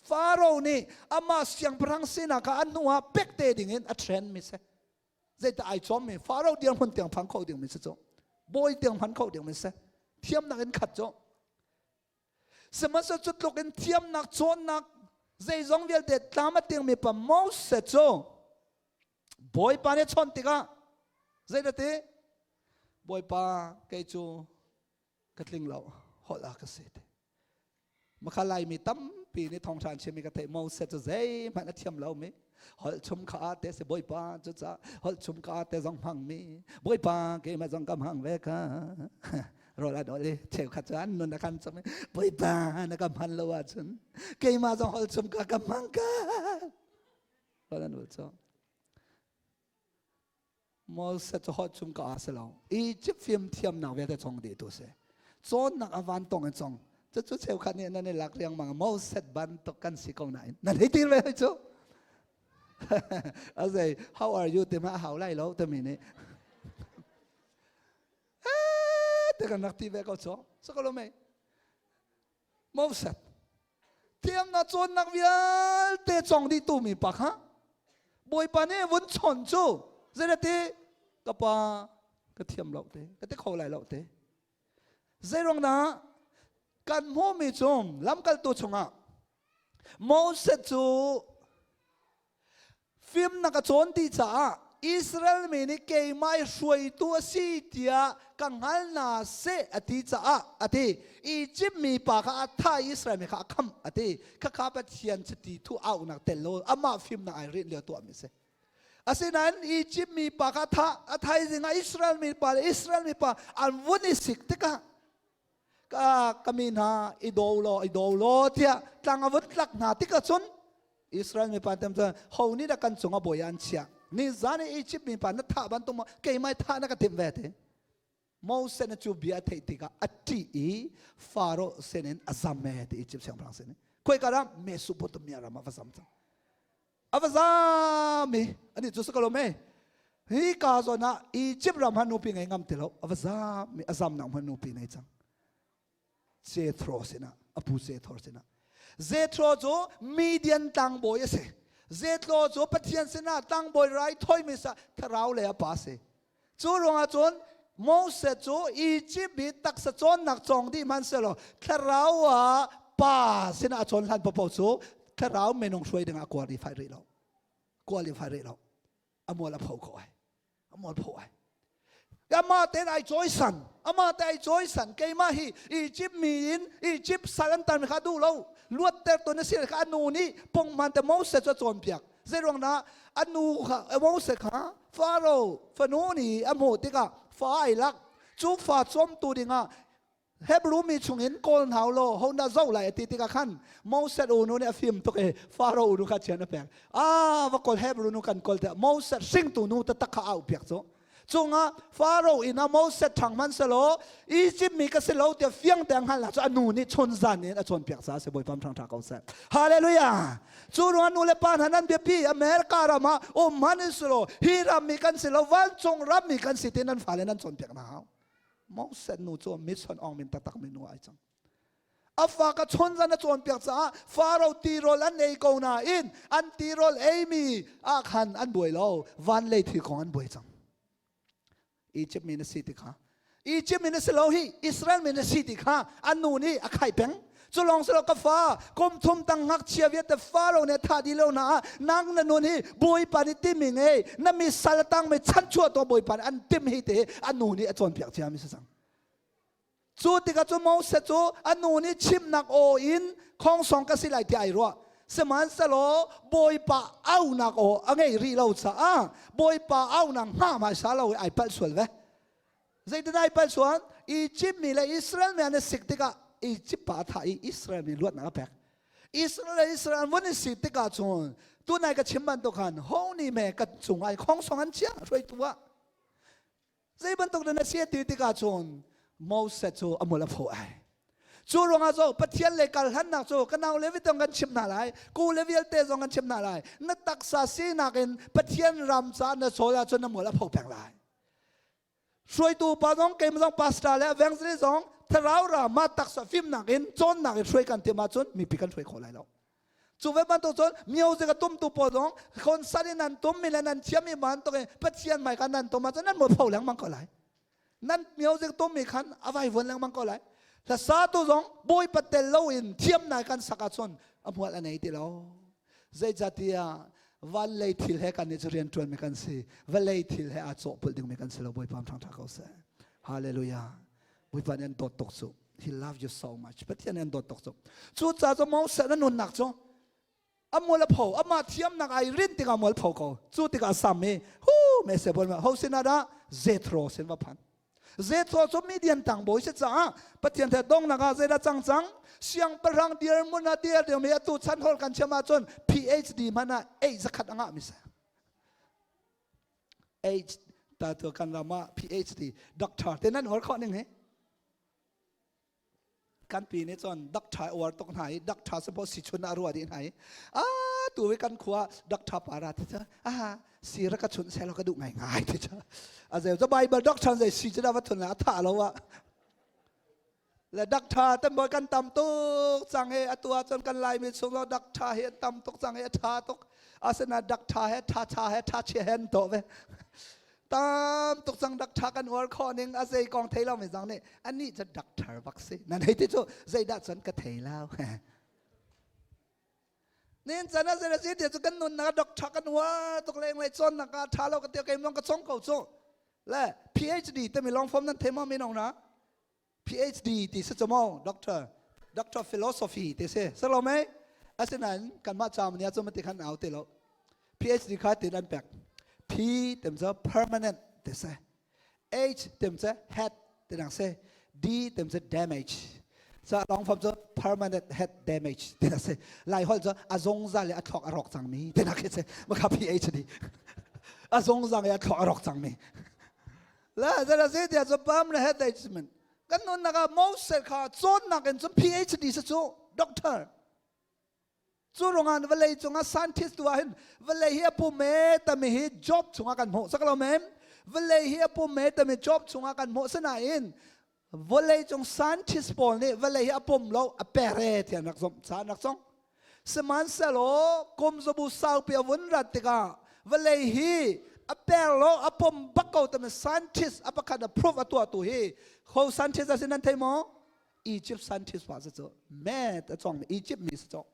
Faro nih amah siangpahrang sinak kha a hnu ah pek te ding in a train mi si. Zeidah ai cawm mi Faro dirhmun tiang phan kho ding mi si cu. Bawi tiang phan kho ding mi si. Thiamnak in khat cu. Sihmanhsehlaw cu tluk in thiamnak cawnnak zeizong vialte tlam a tingmi pa Moses cu Bawipa nih chawnh tikah zeidah ti? Bawipa kei cu ka tling lo holh ah ka si ti. Makha Laimi tampi nih thawngṭha an chimmi ka theih Moses cu zeihmanh a thiam lomi holh chum kha te si Bawipa cu ca holh chum ka te zong hmangmi Bawipa keimah zong ka hmang ve ka rawl a dol i cheukhat cu an nun a kan cham i Bawipa na ka hman lo ahcun keimah zong holh chum ka ka hmang ka rawl an ul cu Moses cu holh chung ka a si lo Egypt fim thiamnak vialte chong dih tu si cawnnak a van tong in cong cucu cheukhat nih nan i lak riangmang Moses bantuk kan si ko nain nan hei tir ve hoi cu a zei how are you ti ma a hau lai lo timi nih te kan rak ti ve ko cu so ko lo mei Moses thiamnak cawnnak vialte cong dih tu mi pa kha Bawipa nih vun chon cu zeirati ka pa ka thiam lo te ka ti kho lai lo te zeiruang dah kan hmuhmi cu lamkaltu chungah Moses cu Fimnak a cawn ti caah Israel mi nih keimah i hruaitu a si tiah ka hngal hna seh a ti caah a ti. Izipt mi pa kha a thah i Israel mi kha a khamh a ti. Khakha Pathian chiti thu auhnak tel lo amah fimnak ai rinh lio tuahmi a si. Asinain Izipt mi pa kha a thah a thaizing ah Israel mi pa le Israel mi pa an vun i sik tikah ka ka mi hna i do law i do law tiah tlang a vun tlak hna tikah cun Israel mipa tem cun ho nih dah kan cung a bawi an chiah ni zan i Egypt mipa na thah bantuk maw keimah thah na ka timh ve te Moses na cu bia a theih tikah a ṭih i Faro sin in a zam e ti Egypt siangpahrang sin in khoi ka ram Mesopotamia ram ah va zam cang a va zam i ani cu si ko lo me hi ka zawn ah Egypt ram han nupi ngei ngam ti lo a va zam i a zam nak hman nupi nei cang Jethro sinah a pu Jethro sinah Jethro cu Midian tlangbawi a si Jethro cu Pathian sinah tlangbawi rai thawimi sa thlarau le a pa si cu ruangah cun Moses cu Egypt i taksa cawnnak cawng dih hmanhsehlaw thlarau ah pa sinah a cawn hlan paoh cu thlarau minung hruai dingah qualify rih lo qualify rih lo a mual a pho ko ai a mual pho ai amah tein ai cawisan amah te ai cawisan keimah hi Egypt mi in Egypt sal an tan kha duh lo luatter tu na si kha anu nih punghman te Moses cu a cawnpiak zeiruang dah anu kha Moses kha Pharaoh fanu nih a hmuh tikah fa ai lak cu fa cawmtu dingah Hebrew mi chungin kawl hna law ho dah zoh lai a ti tikah khan Moses unu nih a fim tuk i Pharaoh unu kha chian a pek. Ah va kawl Hebrew nu kan kawl tiah Moses hringtu nu taktak kha au piak cu. Cungah Pharaoh inn ah Moses ṭhang hmanh selaw Egypt mi ka si lo tiah fiang te hngal la cu a nu nih chun zan in a cawnpiak caah si Bawipa ṭhang ṭha ko seh. Hallelujah! Cu ruang nu le pa hna nan biapi America ram ah um hmanh in si law hi ram mi kan si lo vancung ram mi kan si ti nan fale nan cawnpiak hna hau. Moses nu cu mission ong min taktak mi nu ai cang. A fa ka chun zan a cawnpiak caah Faro tirawl an ei ko nain an tirawl eimi ah khan an buai lo van lei thil kong an buai cang. Egypt mi na si ti kha Egypt mi na si lo hi Israel mi na si ti kha an nu nih a khai peng cu lawng si lo ka fa kum thum tang ngakchia vialte Faro nih tha di lo na nang na nun hi Bawipa nih timi ngei na mi sal tang mi chanchuah to Bawipa nih an tim hi te an nu nih a cawnpiak cia mi si cang Cu tikah cu Moses cu a nu nih chimnak aw in khongsong ka si lai tiah ai ruah. Sihmanhsehlaw Bawipa aunak aw a ngei rih lo caah Bawipa aunak hngah hmaisa lo i ai palh sual ve. Zeitin ai palh sual? Egypt mi le Israel mi an i sik tikah Egypt pa a thah i Israel mi luatnak a pek. Israel le Israel an vun i sik tikah cun tunai ka chim bantuk khan ho nih me kan cung ai khong song an chia hruaitu ah. Zei bantuk na si ti tikah cun Moses cu a mul a pho ai. Cu ruangah zo Pathian le kal hlannak cu ka nau le vitong kan chim hna lai, ku le vialte zong kan chim hna lai. Na taksa sinak in Pathian ram caah na cawl ahcun na mual a pho peng lai. Hruaitu pa zong keimah zong pastor le evangelist zong thlarau ra mah taksa fimnak in cawnnak in hruai kan tim ahcun mipi kan hruai kho lai lo. Cu ve bantuk cun music a tumtu pawl zong concert in nan tum mi le nan thiam mi bantuk in Pathian hmai khan nan tum ahcun nan mualpho lengmang ko lai. Nan music tum mi khan a vaivuan lengmang ko lai. Hlasatu zong Bawipa tel loin thiamnai kan sak ahcun a hmual a nei ti lo. Zeicatiah van lei thil he kan nih cu rian ṭuan mi kan si. Vawlei thil he aa cawhpulh ding mi kan si lo. Bawipa thang ṭha ko seh. Hallelujah. Bawipa nih an dawt tuk cu. He love you so much. Pathian nih an dawt tuk cu. Cucaah cu Moses na nunnak cu a mual a pho amah thiamnak ai rin tikah mual pho ko. Cu tikah sam i hu me se bol ma ho sin ah dah Jethro sin va phan. Jethro cu Midian tangbawi si caah Pathian the dongnak ah zeidah cang cang siangpahrang dirhmun ah dir ding mi atu chan hol kan chim ahcun PhD hmanh ah ei zakhat a ngah mi si. H ta tu kan ram ah PhD doctor te nan hor khawh ning hi kan pi nih cun doctor uar tuk hna i doctor suppose si chun a rua dih hna i a tu i kan khua doctor para ti cha a si ra ka chun selo ka duh ngai ngai ti cha a zeu cho bible doctor zei si chu da va thun la tha lo wa le doctor ten boy kan tam tuk cang he atu ah cun kan laimi chung lo doctor hi an tam tuk cang he a tha tuk asina doctor he tha tha he tha chia hen to ve tam tuk cang doctor kan uar khawh ning a zei kong thei lo mi zang nih anih cu doctor bak si nan hei ti cu zeidah cun ka thei lo nin chan a zei si ti cu kan nunnak doctor kan uar tuk leng lei cawnnak ah tha lo ka ti keimah ka chong ko cu le PhD te mi long form nan thei ma mi nong na PhD ti si cu maw doctor doctor philosophy ti si si lo mei asinain kanmah caam nih cun ti khan au ti lo PhD kha tin an pek P tem cu permanent ti si H tem cu head ti dang si D tem cu damage ca long form cu permanent head damage ti si lai holh cu a zungzal i a thluak a rawk cangmi ti nak khi si makha PhD a zungzal i a thluak a rawk cangmi La zara ze dia cu pam le head man kan nunnak ah Moses kha cawnnak in cun PhD si cu doctor cu ruangah vawlei cungah scientist tu ah hin vawlei hi a pum e tami hi job chungah kan hmuh sak lo mem vawlei hi a pum e tami job chungah kan hmuh sinain vawlei cung scientist pawl nih vawlei hi a pum lo a pere tiah rak zomh ca rak cong Sihmanhsehlaw kum zabu saupi a vun rat tikah vawlei hi a per lo a pom bak ko timi scientist a pakhat a proof a tuahtu hi ho scientist a si nan thei maw? Egypt scientist pa si cu math a cawng Egypt mi si cu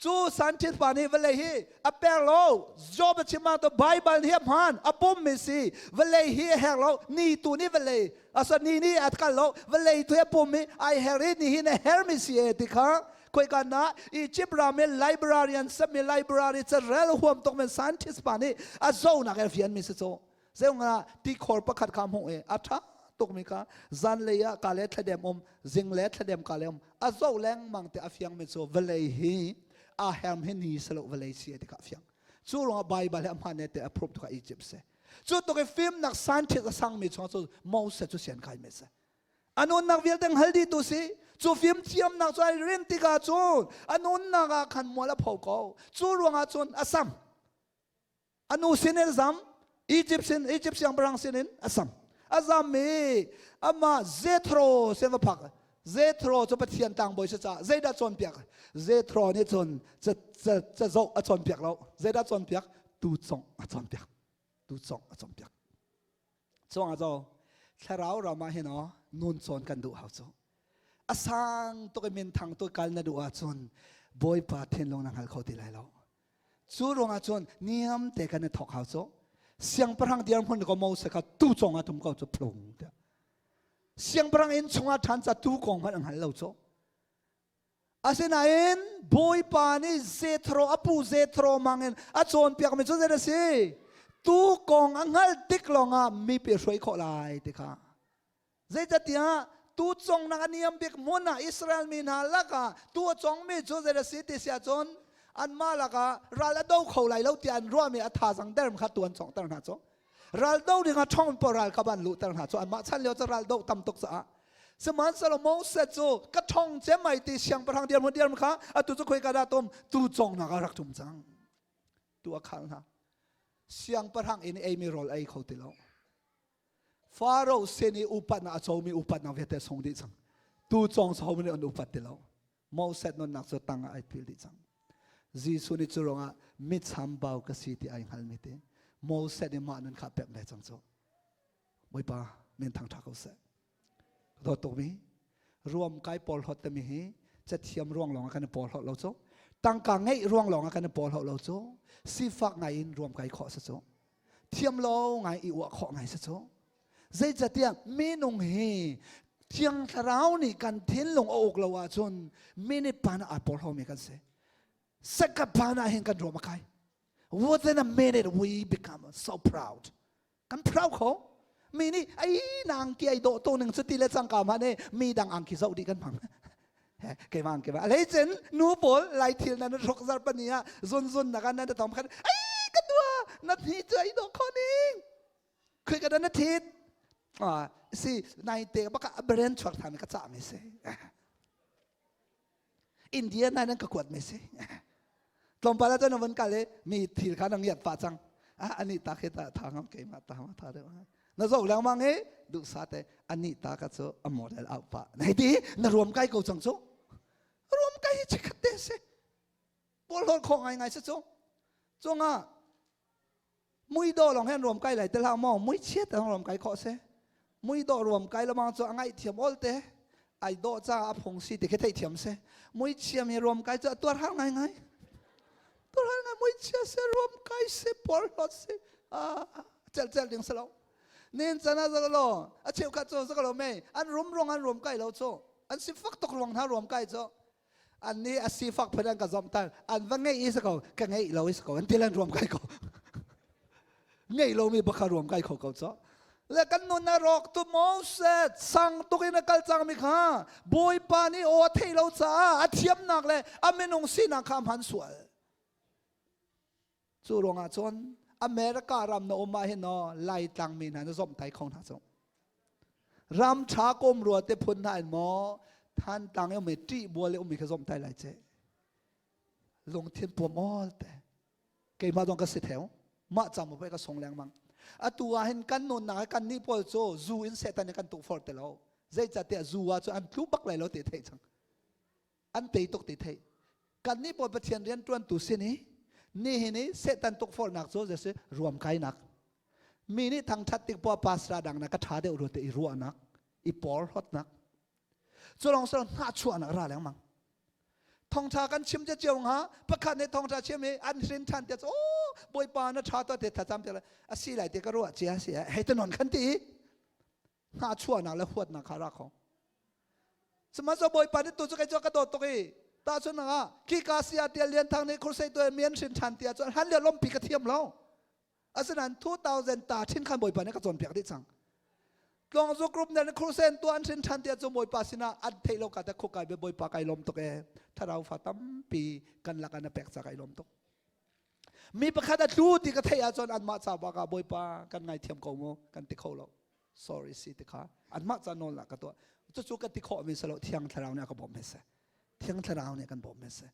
cu scientist pa nih vawlei hi a per lo Job a chim ah to Bible hi a hmaan a pum mi si vawlei hi a her lo ni tu nih vawlei asa ni nih a kal lo vawlei tu a pum i ai her i ni hin a her mi si e ti kha Khoika na Egypt ram i librarian sami library carel huam tuk men scientist pa nih a zonak el fian mi si cu zeung ah tikhor pakhat kha hmuh i a tha tuk mi kha zan lei ah ka le thladem um zing le thladem ka le um a zo lengmang te a fiang mi cu vawlei hi a herm hi ni selo vawlei si ti kha fiang cu ruangah Bible he a hman te approve tu kha Egypt se cu tuk i fimnak scientist a sang mi chung cu Moses cu sian kai mi se A nunnak vialte hngal dih tu si. Cu fimthiamnak cu ai rin tikah cun a nunnak ah khan mual a pho ko. Cu ruangah cun a sam. A nu sin in zam, Egypt sin Egypt siangpahrang sin in a sam. A zam i amah Jethro sin va phak. Jethro cu Pathian tlangbawi si caah zeidah cawnpiak? Jethro nih cun ca zoh a cawnpiak lo. Zeidah cawnpiak? Tu congh a cawnpiak. Tu congh a cawnpiak. Cuang ah zo thlarau ram ah hin aw nun cawn kan duh hau cu. A sang tuk i minthang tuk kal na duh ahcun Bawipa thinlung na hngal kho ti lai lo. Cu ruangah cun niam te kan i thawk hau cu. Siangpahrang dirhmun ko Moses kha tu cong ah tum ko cu phlung tiah. Siangpahrang inn chungah ṭhan ca tu kong hmanh a hngal lo cu. Asinain Bawipa nih Jethro a pu Jethro mangin a cawnpiakmi cu zei a si? Tu kong a hngalh tik lawngah mipi a hruai khawh lai ti kha. Zeicatiah tu congnak a niam bik hmun ah Israel mi hna lakah tu a congmi cu zei a si ti si ahcun anmah lakah ral a do kho lai lo tiah an ruahmi a thazang derm kha tu an conghter hna cu. Ral do ding ah ṭhong pa ral kap an luhter hna cu anmah chan lio cu ral do tam tuk caah. Sihmanhsehlaw Moses cu ka ṭhong cem ai ti siangpahrang dirhmun dirhmun kha atu cu khoika dah tum tu congnak ah rak ṭum cang. Tu a khal hna. Siangpahrang inn eimi rawl ei kho ti lo. Faro sin i upatnak a comi upatnak vialte sung dih cang. Tu cong so nih an upat ti lo. Moses nunnak cu tang ah ai pil dih cang. Jesuh nih cu ruangah mitchambau ka si ti ai hngalmi te Moses nih mah nun kha pek ve cang cu. Bawipa min thang ṭha ko seh. Dawt tukmi ruam kai pawl hot tami hi cathiam ruang lawng ah kan i pawl hot lo cu. Tangka ngeih ruang lawng ah kan i pawl hot lo cu. Sifak ngai in ruam kai khawh si cu. Thiam lo ngai i uah khawh ngai si cu. Zeicatiah minung hi Thiang Thlarau nih kan thinlung a uk lo ahcun minute pan ah aa porhlawmi kan si. Second pan ah hin kan ruam a kai. Within a minute we become so proud. Kan proud kho. Mi nih ai nang ki ai dawh to ning cu ti le cangka ma ne mi dang angki zoh dih kan hmang. Keimah angki ma. Alei cun nu pawl lai thil nan rok zar pani ah zun zun na kan nan tom khan ai ka tua na hni cu ai dawh kho ning. Khoi ka na thit si nai te baka brand chuak than ka cha mi si India nai nan ka kuat mi si tlawmpal ah cun van kal i mi thil kha na ngiat pa cang ah ani ta khi ta tha ngam ke ma ta ma tha de na zo lengmang i duh sa te ani ta ka chu a model out pa nei ti na ruam kai ko cang chu ruam kai hi chikhat te si pawl hlor kho ngai ngai si chu chungah Muidawh lawng hen ruam kai lai te hlah maw mui chiat ang ruam kai khawh se muidawh ruam kai lamang cu a ngaih thiam ol te ai dawh ca a phung si ti khi theih thiam se mui chia mi ruam kai cu a tuar har ngai ngai tuar har ngai mui chia se ruam kai se por hlot se a cel cel ding se lo nin cana za lo a cheu khat cu za lo mei an rum ruang an ruam kai lo cu an si fak tuk ruang hna ruam kai cu an nih a sifak phun an ka zomh an va ngeih i si ko ka ngeih lo i si ko an ti lan ruam kai ko ngeih lomi baka ruam kai kho ko cho le kan nun a rawk tu Moses sang tuk in a kal cangmi kha Bawipa nih aw a theih lo caah a thiamnak le a minung sinak kha a hman sual cu ruangah cun America ram na um ah hin no Laitlang mi hna na zomh tai kho hna cu ram ṭha kom rua te phun hna in maw Thantlang i um i ṭih bual i ummi kha zomh tai lai ce lungthin puam awl te keimah zong ka si theu mah cam pei ka sung lengmang atu ah hin kan nunnak hi kan nih pawl cu zu in Satan nih kan tukforh ti lo zeicahtiah zu ah cu an tlu bak lai lo ti theih cang an tei tuk ti theih kan nih pawl Pathian rian ṭuantu sin i nihin i Satan tukforhnak cu zei si ruamkainak mi nih thangṭhat tik poah pastor dang na ka ṭha deuh rua te i ruahnak i porhlawtnak cu lawng silo hnahchuahnak ra lengmang thongṭha kan chim te cio hnga pakhat nih thongṭha chim i an hrin ṭhan te cu oh bawipa na ṭha to te thlacam te a si lai te ka ruah cia si hei te non khan ti hnahchuahnak le huatnak kha ra kho Sihmanhsehlaw Bawipa nih tu cu kei cu a ka dawt tuk i tahchunhnak ah khika sia tial Lian Thang nih crusade tuah mi an hrin ṭhan ti ahcun hlan lio lawmpi ka thiam lo. Asinain 2000 ta ṭhin khan Bawipa nih ka cawnpiak dih cang. Tlawngzu group nih crusade tuah an hrin ṭhan ti ahcun Bawipa sinah an theih lo ka te khuk kai be Bawipa kai lawm tuk ee. Thlarau fa tampi kan lak ah na pek ca kai lawm tuk. Mi pakhat a tlu ti ka theih ahcun anmah ca bak ah Bawipa kan ngaithiam ko mu kan ti kho lo. Sorry si ti kha anmah ca nawl lah ka tuah. Cucu ka ti khawh mi si lo Thiang Thlarau nih a ka bawmh mi si. Thiang Thlarau nih kan bawmh mi si.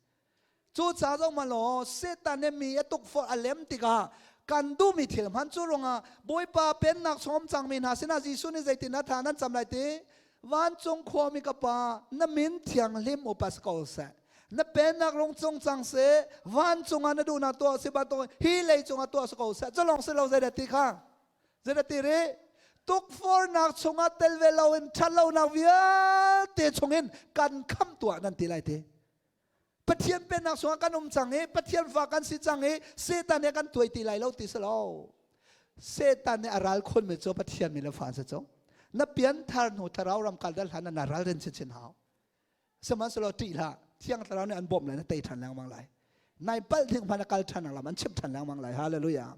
Cu ca zong ma law Satan nih mi a tukforh a lem tikah kan duhmi thil hman cu ruangah Bawipa pennak chungum cangmi hna sinah Jesuh nih zeitin a tha nan cam lai ti vancung khuami ka pa na min thianghlim upas ko seh na pennak rung cung cang seh vancung ah na duhnak tuah si bantuk hi lei cungah tuah si ko seh cu lawng si lo zeidah ti kha zeidah ti rih tukforhnak chungah tel ve loin ṭhatlonak vialte chungin kan khamh tuah nan ti lai ti Pathian pennak chungah kan um cang i Pathian fa kan si cang i Satan he kan tuai ti lai lo ti si lo Satan nih a ral khunmi cu Pathian mi le fa an si cu na pianthar hnu thlarau ram kal dal hlan na ral rin chinchin hau sihmanhsehlaw ṭih hlah. Thiang Thlarau nih an bawmh lai, na tei ṭhan lengmang lai. Nai palh ding hmanh a kal ṭhan ang lam an chimh ṭhan lengmang lai. Hallelujah.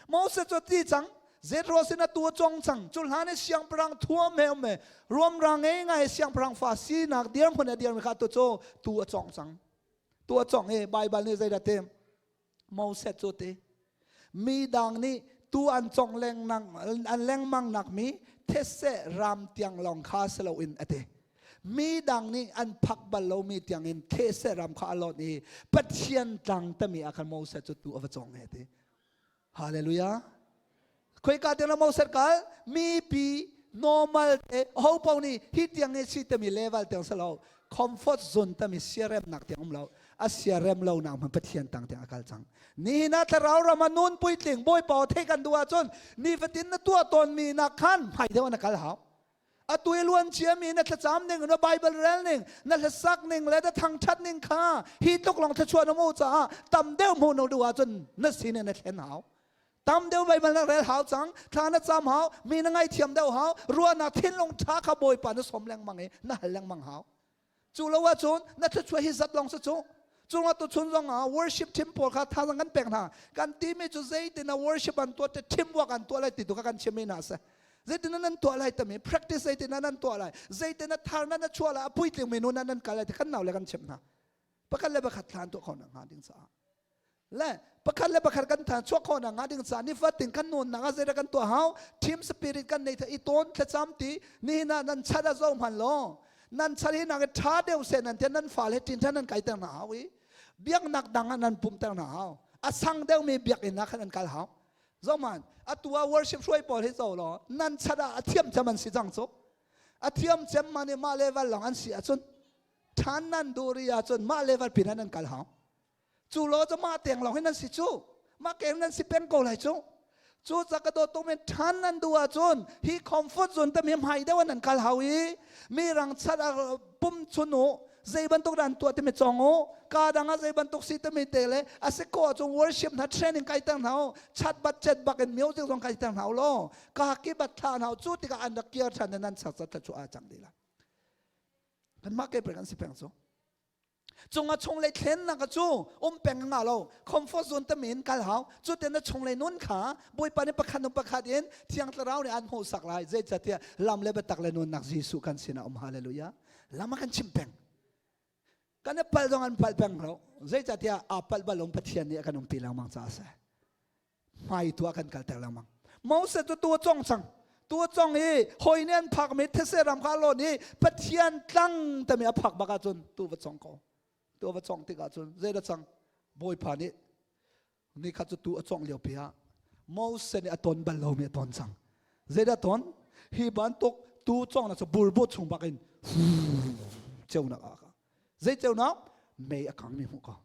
Moses cu ti cang, Jethro sin a tu a cong cang. Cu hlan i siangpahrang thuam he um he ruamra ngei ngai siangpahrang fa sinak dirhmun a dirmi kha tu cu tu a cong cang. Tu a cong i Baibal nih zeidah ti? Moses cu ti mi dang nih tu an cong lengmang an lengmang nak mi thetse ram tiang lawng kha si loin a ti. Mi dang nih an phak bal lomi tiang in thetse ram kha a lawt i Pathian tlang tami ah khan Moses cu tu a va cong he ti. Hallelujah. Khoika tiang Moses kal mi pi normal te ho pau nih hi tiang hi si tami level tiang salo comfort zone tami siarem nak tiang um lo a siarem lo nak man Pathian tang tiang akal cang ni na thlarau ram a nun puitling bawipa thei kan duh ahcun nifatin na tuah tawn mi nak khan hmai deuh na kal hau atu i luan ciami na thlacam ning na Bible rel ning na hlasak ning le na thangthat ning kha hi tluk lawng thluachuah na hmuh caah tam deuh hmuh no duh ahcun na sin in na thlen hau. Tam deuh Bible na rel hau cang, thla na cam hau, mi na ngaithiam deuh hau, ruahnak thinlung ṭha kha Bawipa na som lengmang i na hal lengmang hau. Cu lo ahcun na thluachuah hi zat lawng si cu. Cungah tuchun zong ah worship team pawl kha thazaang kan pek hna. Kan timi cu zeitin a worship an tuah te teamwork an tuah lai ti tu kha kan chim hna seh. Zeitin nan tuah lai tami practice zeitin nan tuah lai zeitin a thar nan a chuah lai a puitling mi nu nan nan kal lai ti kan nau le kan chimh hna. Pakhat le pakhat thlan tuah kho na hnga ding caah. Le pakhat le pakhat kan than chuak kho na hnga ding caah nifatin kan nun nak ah zeidah kan tuah hau team spirit kan nei i tawn thlacam ti nihin ah nan chat a zo hman lo nan chat hi nak tha deuh se nan te nan fale tin than nan kai ter na hau i biaknak dang ah nan pum ter na hau a sang deuh mi biakinn ah khan an kal hau zoman atu ah worship hruai pawl hi zo lo nan chat ah a thiam cem an si cang cu a thiam cem ma nih mah level long an si ahcun than nan duri ahcun mah level pin ah nan kal hau Cu lo cu mah teng lawng hin nan si cu. Mah keng nan si peng ko lai cu. Cu ca ka dawt tuk men ṭhan nan duh ahcun hi comfort zone tam hi hmai deuh nan kal hau i mi rang chat ah pum chun u zei bantuk dan tuah timi cong u ka dang ah zei bantuk si timi te le a si ko ahcun worship hna training kai ter hna u chat bat chet bak in music zong kai ter hna u law ka ki bat thla hna u cu tikah an rak kir ṭhan nan sak cat cu a cang dih la kanmah ke pek an si peng cu Cunga chunglei thlennak cu um peng nga lo comfort zone tam in kal hau cu te na chunglei nun kha Bawipa nih pakhat nu pakhat in Thiang Thlarau nih an hmuhsak lai zeicahtiah lam le biatak le nunnak Jesuh kan sinah um hallelujah lam a kan chimh peng kan i palh zong an palh peng lo zeicahtiah aa palh bal um Pathian nih a kan umpi lengmang caah a si hmai tu ah kan kalter lengmang Moses cu tu a cong cang tu a cong i hawi nih an phak mi these ram kha lawn i Pathian tlang tami a phak bak ahcun tu va cong ko tu va cong tik ahcun zei da cang Bawipa nih ni khat cu tu a cong lio pi ah Moses nih a ton bal lomi a ton cang zei dah ton hi bantuk tu cong na cu burbut chung bak in ceunak ah zei ceunak mei a kang mi hmuh ko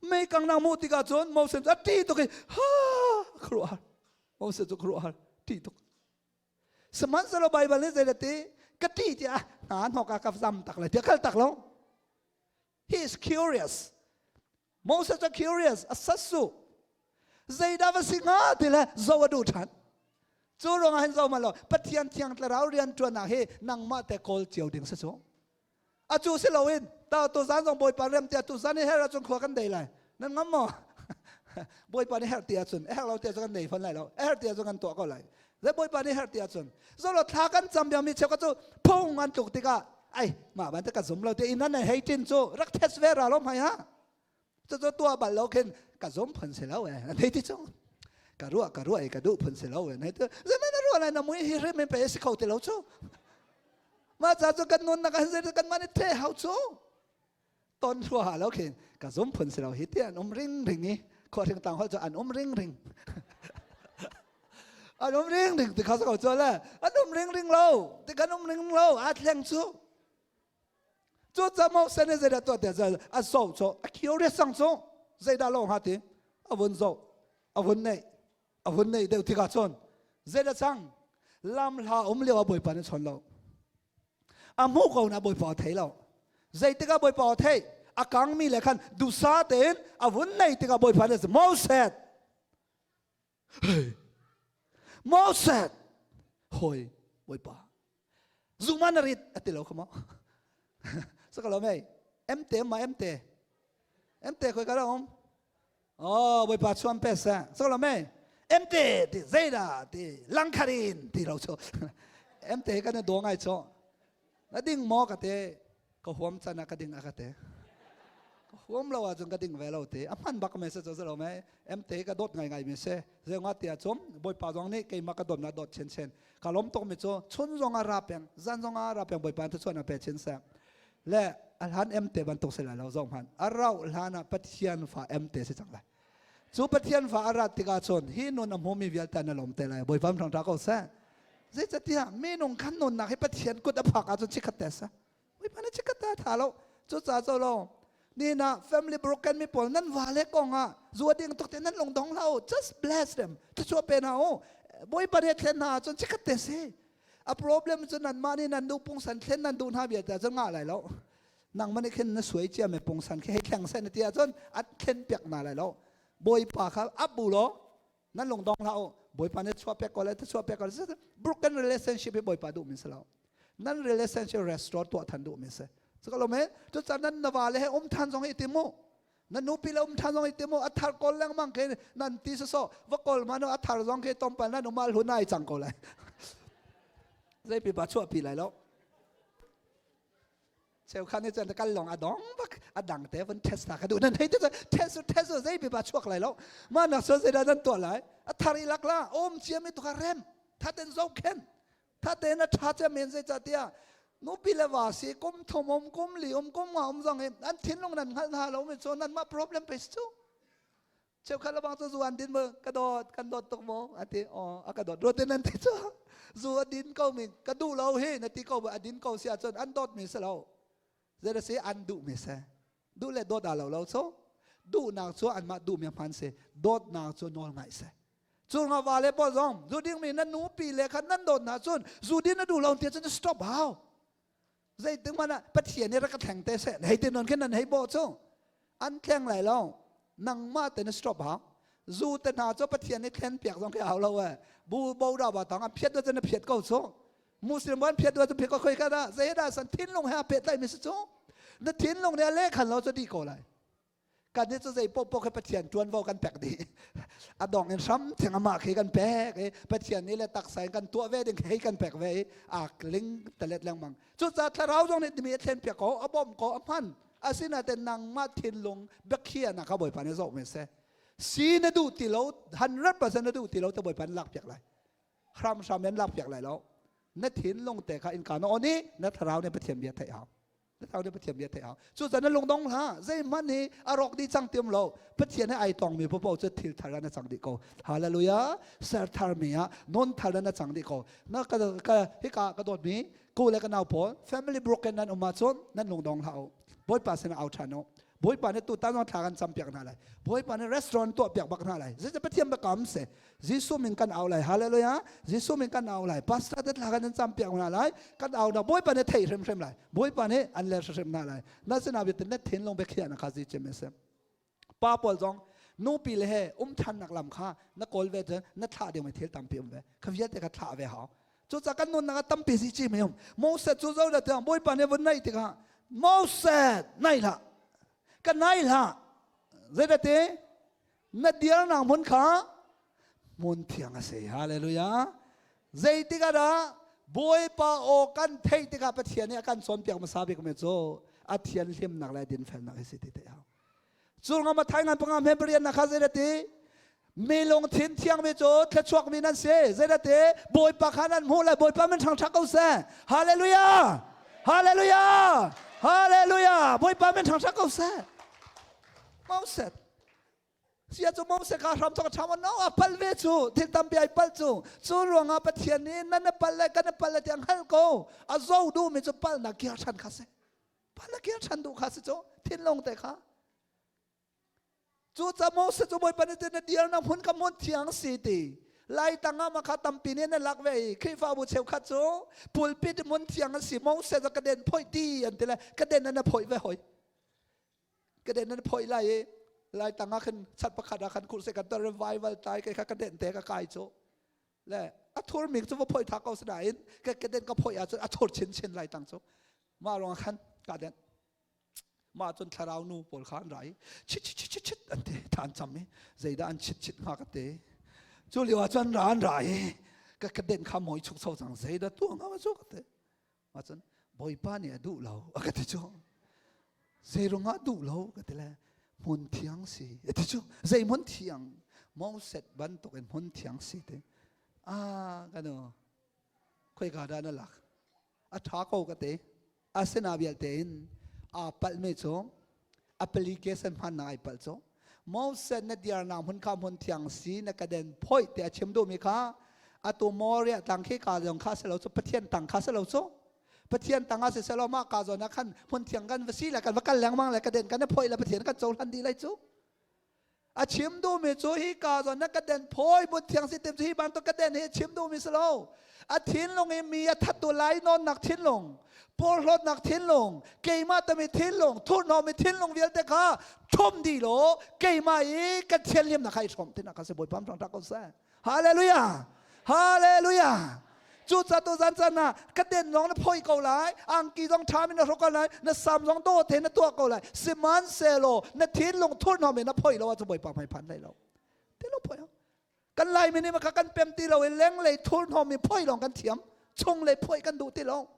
Mei kangnak hmuh tikah cun Moses cu a ṭih tuk i ha khuaruahhar Moses cu khuaruahhar ṭih tuk sihmanhsehlaw Baibal nih zei ti ka ṭih tiah hna hnawk ah ka zam tak lai tiah kal tak lo he is curious Moses cu curious a sassu zeidah va si hnga ti le zo a duh ṭhan cu ruangah hin zo ma lo Pathian thiang thlarau rian ṭuannak hi nangmah te kawl cio ding si cu Atu si loin ta tu zan zong Bawipa rem tiah tu zan i her ahcun khua kan dei lai. Nan ngam maw? Bawipa nih herh ti ahcun a herh lo ti ahcun kan dei fawn lai lo. A herh ti ahcun kan tuah ko lai. Zei Bawipa nih herh ti ahcun zolo thla kan cam bia mi cheukhat cu phung an tluk tikah ai mah ban te ka zum lo te in nan hei tin cu rak test ve ra lo hmai ha. Cucu tuah bal lo khin ka zum phun si lo eh. Hei ti cu ka ruah ka ruah i ka duh phun si lo eh. Hei ti zeimah na ruah lai na mui hi hrim in pe si kho ti lo cu. Mah ca cu kan nunnak ah zei kan mah nih the hau cu. Ton rua lo khin ka zum phun si lo hi ti an um ring ring i khuahring tang hol cu an um ring ring. An um ring ring ti kha ko cu le an um ring ring lo ti kan um ring lo a thleng cu. Cu ca Moses nih zeidah tuah tiah a zoh cu a curious cang cu zeidah lo hnga ti a vun zoh a vun neih a vun neih deuh tikah cun zeidah cang lam hla um lio ah Bawipa nih chawn lo a hmuh ko na Bawipa a thei lo zeitikah Bawipa a theih a kangmi le khan dusa tein a vun neih tikah Bawipa nih Moses Moses hawi Bawipa zuma na rit a ti lo kha maw saka lo mei. Emte ma emte. Emte khoi ka um. Oh, Bawipa chuan pe sa. So lo me. Emte ti zeida ti langkharin ti lo cho. Emte ka na do ngai cho. Na ding mo ka te ka huam chan ah ka ding a ka te. Ka huam lo ahcun ka ding ve lo te. A hman bak me se cho lo me. Emte ka dawt ngai ngai mi se. Zeunga tia chom Bawipa zong nih keimah ka dawt na dawt chen chen. Ka lom tuk mi cu chun zong a ra peng, zan zong a ra peng Bawipa tu chuan a pe chin sa. Le a hlan emte bantuk si lai lo zong hman. A rauh hlan ah Pathian fa emte si cang lai. Cu Pathian fa a rat tikah cun hi nun a hmumi vialte na lawm te lai. Bawipa thang ṭha ko seh. Zeicatiah minung kan nunnak hi Pathian kut a phak ahcun chikkhat te sa. Bawipa nih chikkhat te a tha lo. Cucaah cu lo ni na family broken mi pawl nan vale kong ah zu a ding tuk te nan lung dong hlah u. Just bless them. Thluachuah pe hna u. Bawipa nih a thlen hna ahcun chikkhat te si. A problem cu nanmah nih nan duh pungsan thlen nan duh hna vialte ahcun ngah lai lo. Nangmah nih khin na suai cia mi pungsan khi hei thleng seh na ti ahcun an thlen piak hna lai lo. Bawipa kha ap bu law nan lung dong hlah u. Bawipa nih chuah piak ko lai, chuah piak ko lai. Broken relationship hi Bawipa duh mi si lo. Nan relationship restore tuah than duh mi si. Cu lo men cu can nan na va le he um than zong hi ti mu. Na nupi le um than zong hi ti mu. A thar kawl lengmang khi nan ti so va kawl ma no a thar zong khi tompal nan umal hun ai cang ko lai. Zei pi pa chuah pi lai lo. Cheukhat nih cun kal lawng a dong bak a dang te vun test ta ka duh nan hei te test test zei pi pa chuak lai lo ma nak so zei dah nan tuah lai a thar i lak la om cia mi tu kha rem thaten zo khen thaten a tha cha men zei cha tia nupi le va si kum thum um kum li um kum nga um zong hi an thinlung nan hngal hna lo mi cu nan mah problem pe cu Cheukhat le bang cu zu an din mu ka dawt kan dawt tuk mu a ti aw a ka dawt ruat in an ti cu zu a din ko mi ka duh lo hi na ti ko a din ko si ahcun an dawt mi si lo zei si an duh mi si duh le dawt aa lo lo cu duhnak cu anmah duh mi hman si dawtnak cu nawl ngaih si cu nga va le pawl zong zu ding mi nan nupi le khan nan dawt hna cun zu din na duh lo ti cun stop hau Zeitik hmanh ah Pathian nih rak ka thleng te seh hei ti non khin nan hei bawh cu an thleng lai lo nangmah te na stop hau zu te hna cu Pathian nih thlen piak zong khi hau lo e bu bo da ba tang an phiat do na phiat ko cu Muslim an phiat do cu phiat ko khoi ka da zei dah san thinlung he a pehtlai mi si cu na thinlung nih a leh khan lo cu di ko lai Kan nih cu zei paohpaoh khi Pathian ṭuanvo kan pek dih. A dong in hram thing amah khi kan pek i Pathian nih le taksa in kan tuah ve ding hei kan pek ve i aa ling talet lengmang. Cucaah thlarau zong nih mi a thlen piak ko, a bawmh ko, a hman. Asinain nangmah thinlung biakhiahnak kha Bawipa nih zoh men seh. Si na duh ti lo, 100% na duh ti lo te Bawipa nih lak piak lai. Hramhram in lak piak lai lo. Na thinlung te kha innka na on i na thlarau nih Pathian bia theih hau. Thlarau nih Pathian bia theih hau. Cucaah na lungdong hlah. Zeihmanh hi a rawk dih cang tiam lo. Pathian he ai tongmi paohpaoh cu thil thar ah na cang dih ko. Hallelujah. Ser tharmi ah non thar ah na cang dih ko. Na ka ka hika ka dawtmi ku le ka nau pawl family broken nan um ahcun nan lungdong hlah u. Bawipa sinah au ṭhan u. Bawipa nih tutan zong thla kan campiak hna lai. Bawipa nih restaurant tuah piak bak hna lai. Zeicah Pathian biakam si. Jesuh min kan au lai. Hallelujah. Jesuh min kan au lai. Pastor te thla kan cam piak hna lai. Kan au na Bawipa nih thei hrimhrim lai. Bawipa nih an le hrimhrim hna lai. Na sinah biatin na thinlung biakhiah na kha zi cem se. Pa pawl zong nupi le he um thannak lam kha na kawl ve cun na thlah ding mi thil tampi um ve. Kha vialte kha thlah ve hau. Cucaah kan nunnak ah tampi si ci mi um. Moses cu zo da tiang Bawipa nih vun naih tikah Moses nai hlah. Ka nai hlah. Zeidate na dirnak hmun kha hmun thiang a si. Hallelujah. Zeitik ah dah Bawipa aw kan theih tikah Pathian nih a kan cawnpiak hmasa bik mi cu a thianhlimnak le dinfelnak hi si ti theih hau. Cu nga Mathai ngan panga hme parian na kha zeidah ti? Mi lungthin thiangmi cu thluachuak mi nan si. Zeidah ti? Bawipa kha nan hmuh lai. Bawipa min ṭhangṭha ko seh. Hallelujah! Hallelujah! Hallelujah! Bawipa min ṭhangṭha ko seh. Moses sia cu Moses kha hram thawk ṭha no a pal ve cu thil tampi ai pal cu cu ruangah Pathian nih nan na pal le kan na pal le tiang hngal ko a zo duhmi cu palnak kir ṭhan kha si palnak kir ṭhan duh kha si cu thinlung te kha cu ca Moses cu Bawipa nih na dirnak hmun ka hmun thiang si ti lai tangah ma kha tampi nih na lak ve i Khrihfabu cheukhat cu pulpit hmun thiang an si Moses cu ka den phoih ti an ti le ka den an na phoih ve hoi ka den nan phoi lai i lai tang ah khan chat pakhat ah khan kurse kan tar revival tai ke kha ka den te ka kai chu le a thur mi chu va phoi tha ko sinain ka ka den ka phoi ah cun a thur chin chin lai tang chu ma rong khan ka den. Mah cun thlarau nu pawl kha an ra i chit chit chit chit an ti than cham i zeidah an chit chit hnga ka te. Cu lio ah cun ra an ra i ka ka den kha moi chuk cho cang zeidah tuah hnga ma cu ka te. Mah cun Bawipa nih a duh lo a ka ti cu. Zeirung ah duh lo ka ti le hmun thiang si a ti cu. Zei hmun thiang Moses bantuk in hmun thiang si te. Ah kanu khoika dah na lak a ṭha ko ka ti asina vialte in aa palhmi cu application hmannak ai palh cu Moses na diarnak hmun kha hmun thiang si na ka den phoih te a chim duhmi kha atu Moria tlang khi ka zong kha si lo cu Pathian tang kha si lo cu Pathian tang ah siseh law mah ka zawn ah khan hmun thiang kan va si le kan va kal lengmang le ka den kan i phoih le Pathian kan cohlan dih lai cu A chim duhmi cu hi ka zawn na ka den phawi but thiang si tim cu hi bantuk ka den hi a chim duhmi si lo. A thinlung i mi a thattu lainawnnak thinlung, porhlawtnak thinlung, keimah tami thinlung, thurhnawmi thinlung vialte kha ṭhum dih law keimah i kan thianhlimnak kha i hrawm tinak kha si Bawipa ṭang ko seh. Hallelujah! Hallelujah! Cucaah tuzan caan ah ka den zong na phoi ko lai, angki zong ṭha in na hruk ko lai, na sam zong dawh te na tuah ko lai. Sihmanhsehlaw na thinlung thurhnawm in na phoi lo ahcun Bawipa hmai phan lai lo. Ti lo phoi. Kan Laimi nih maka kan pem ti lo i lenglei thurhnawm i phoi lawng kan thiam. Chunglei phoi kan duh ti lo.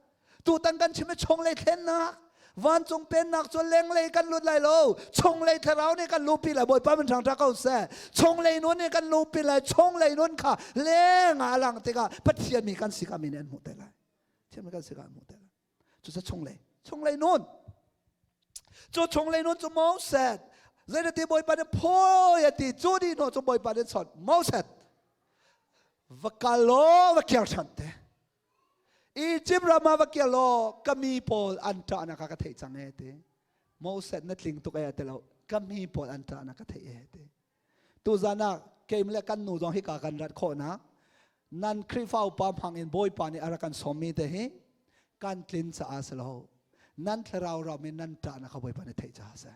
Tutan kan chim i chunglei thlennak vancung pennak cu lenglei kan lut lai lo chunglei thlarau nih kan lupi lai Bawipa min hrang ko seh chunglei nun nih kan lupi lai chunglei nun kha leng ah a lang tikah Pathian mi kan si ka min an hmuh te lai Pathian mi kan si ka an hmuh te lai cucu chunglei chunglei nun cu chunglei nun cu Moses zeiti Bawipa nih phawi a ti cu ni hnu cu Bawipa nih chawt Moses va kal law va kiar ṭhan te Egypt ram ah va kir law ka mi pawl an ṭahnak kha ka theih cang e ti. Moses na tling tuk e ti lo. Ka mi pawl an ṭahnak ka theih e ti. Tuzan ah keim le kan nu zong hika kan rat khawhnak nan Khrihfa upa hmang in Bawipa nih a rak kan sawmmi te hi kan tlin caah si lo. Nan thlarau ram in nan ṭahnak kha Bawipa nih theih caah a si.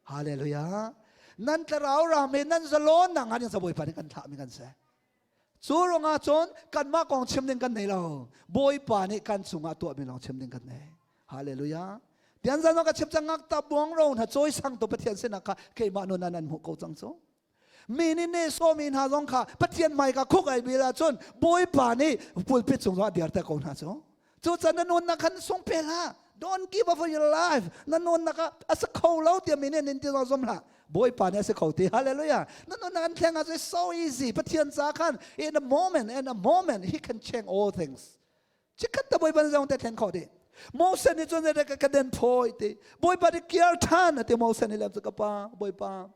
Hallelujah. Nan thlarau ram in nan zalawnnak hnga ding sa Bawipa nih kan thlahmi kan si. Cu ruangah cun kanmah kong chim ding kan nei lo. Bawipa nih kan cungah tuahmi lawng chim ding kan nei. Hallelujah. Tian zan ka chim cang ngak ta buang ro hna cawi sang tu Pathian sinah kha keimah nun an hmuh ko cang cu. Mi nih ne sawmi hna zong kha Pathian mai ka khuk ai bil ahcun Bawipa nih pulpit cung zong a dir te ko hna cu. Cu can na nun na khan sung pe hlah. Don't give up for your life. Na nun na ka a si kho lo tiah mi nih nin ti zong zum hlah. Bawipa nih a si kho ti. Hallelujah. Na nun na kan thleng ah so easy. Pathian ca khan in a moment in a moment he can change all things. Chikkhat te Bawipa zong te thlen kho di. Moses nih cun ka ka den phoi ti. Bawipa nih kiar than ati Moses nih lem cu ka pa Bawipa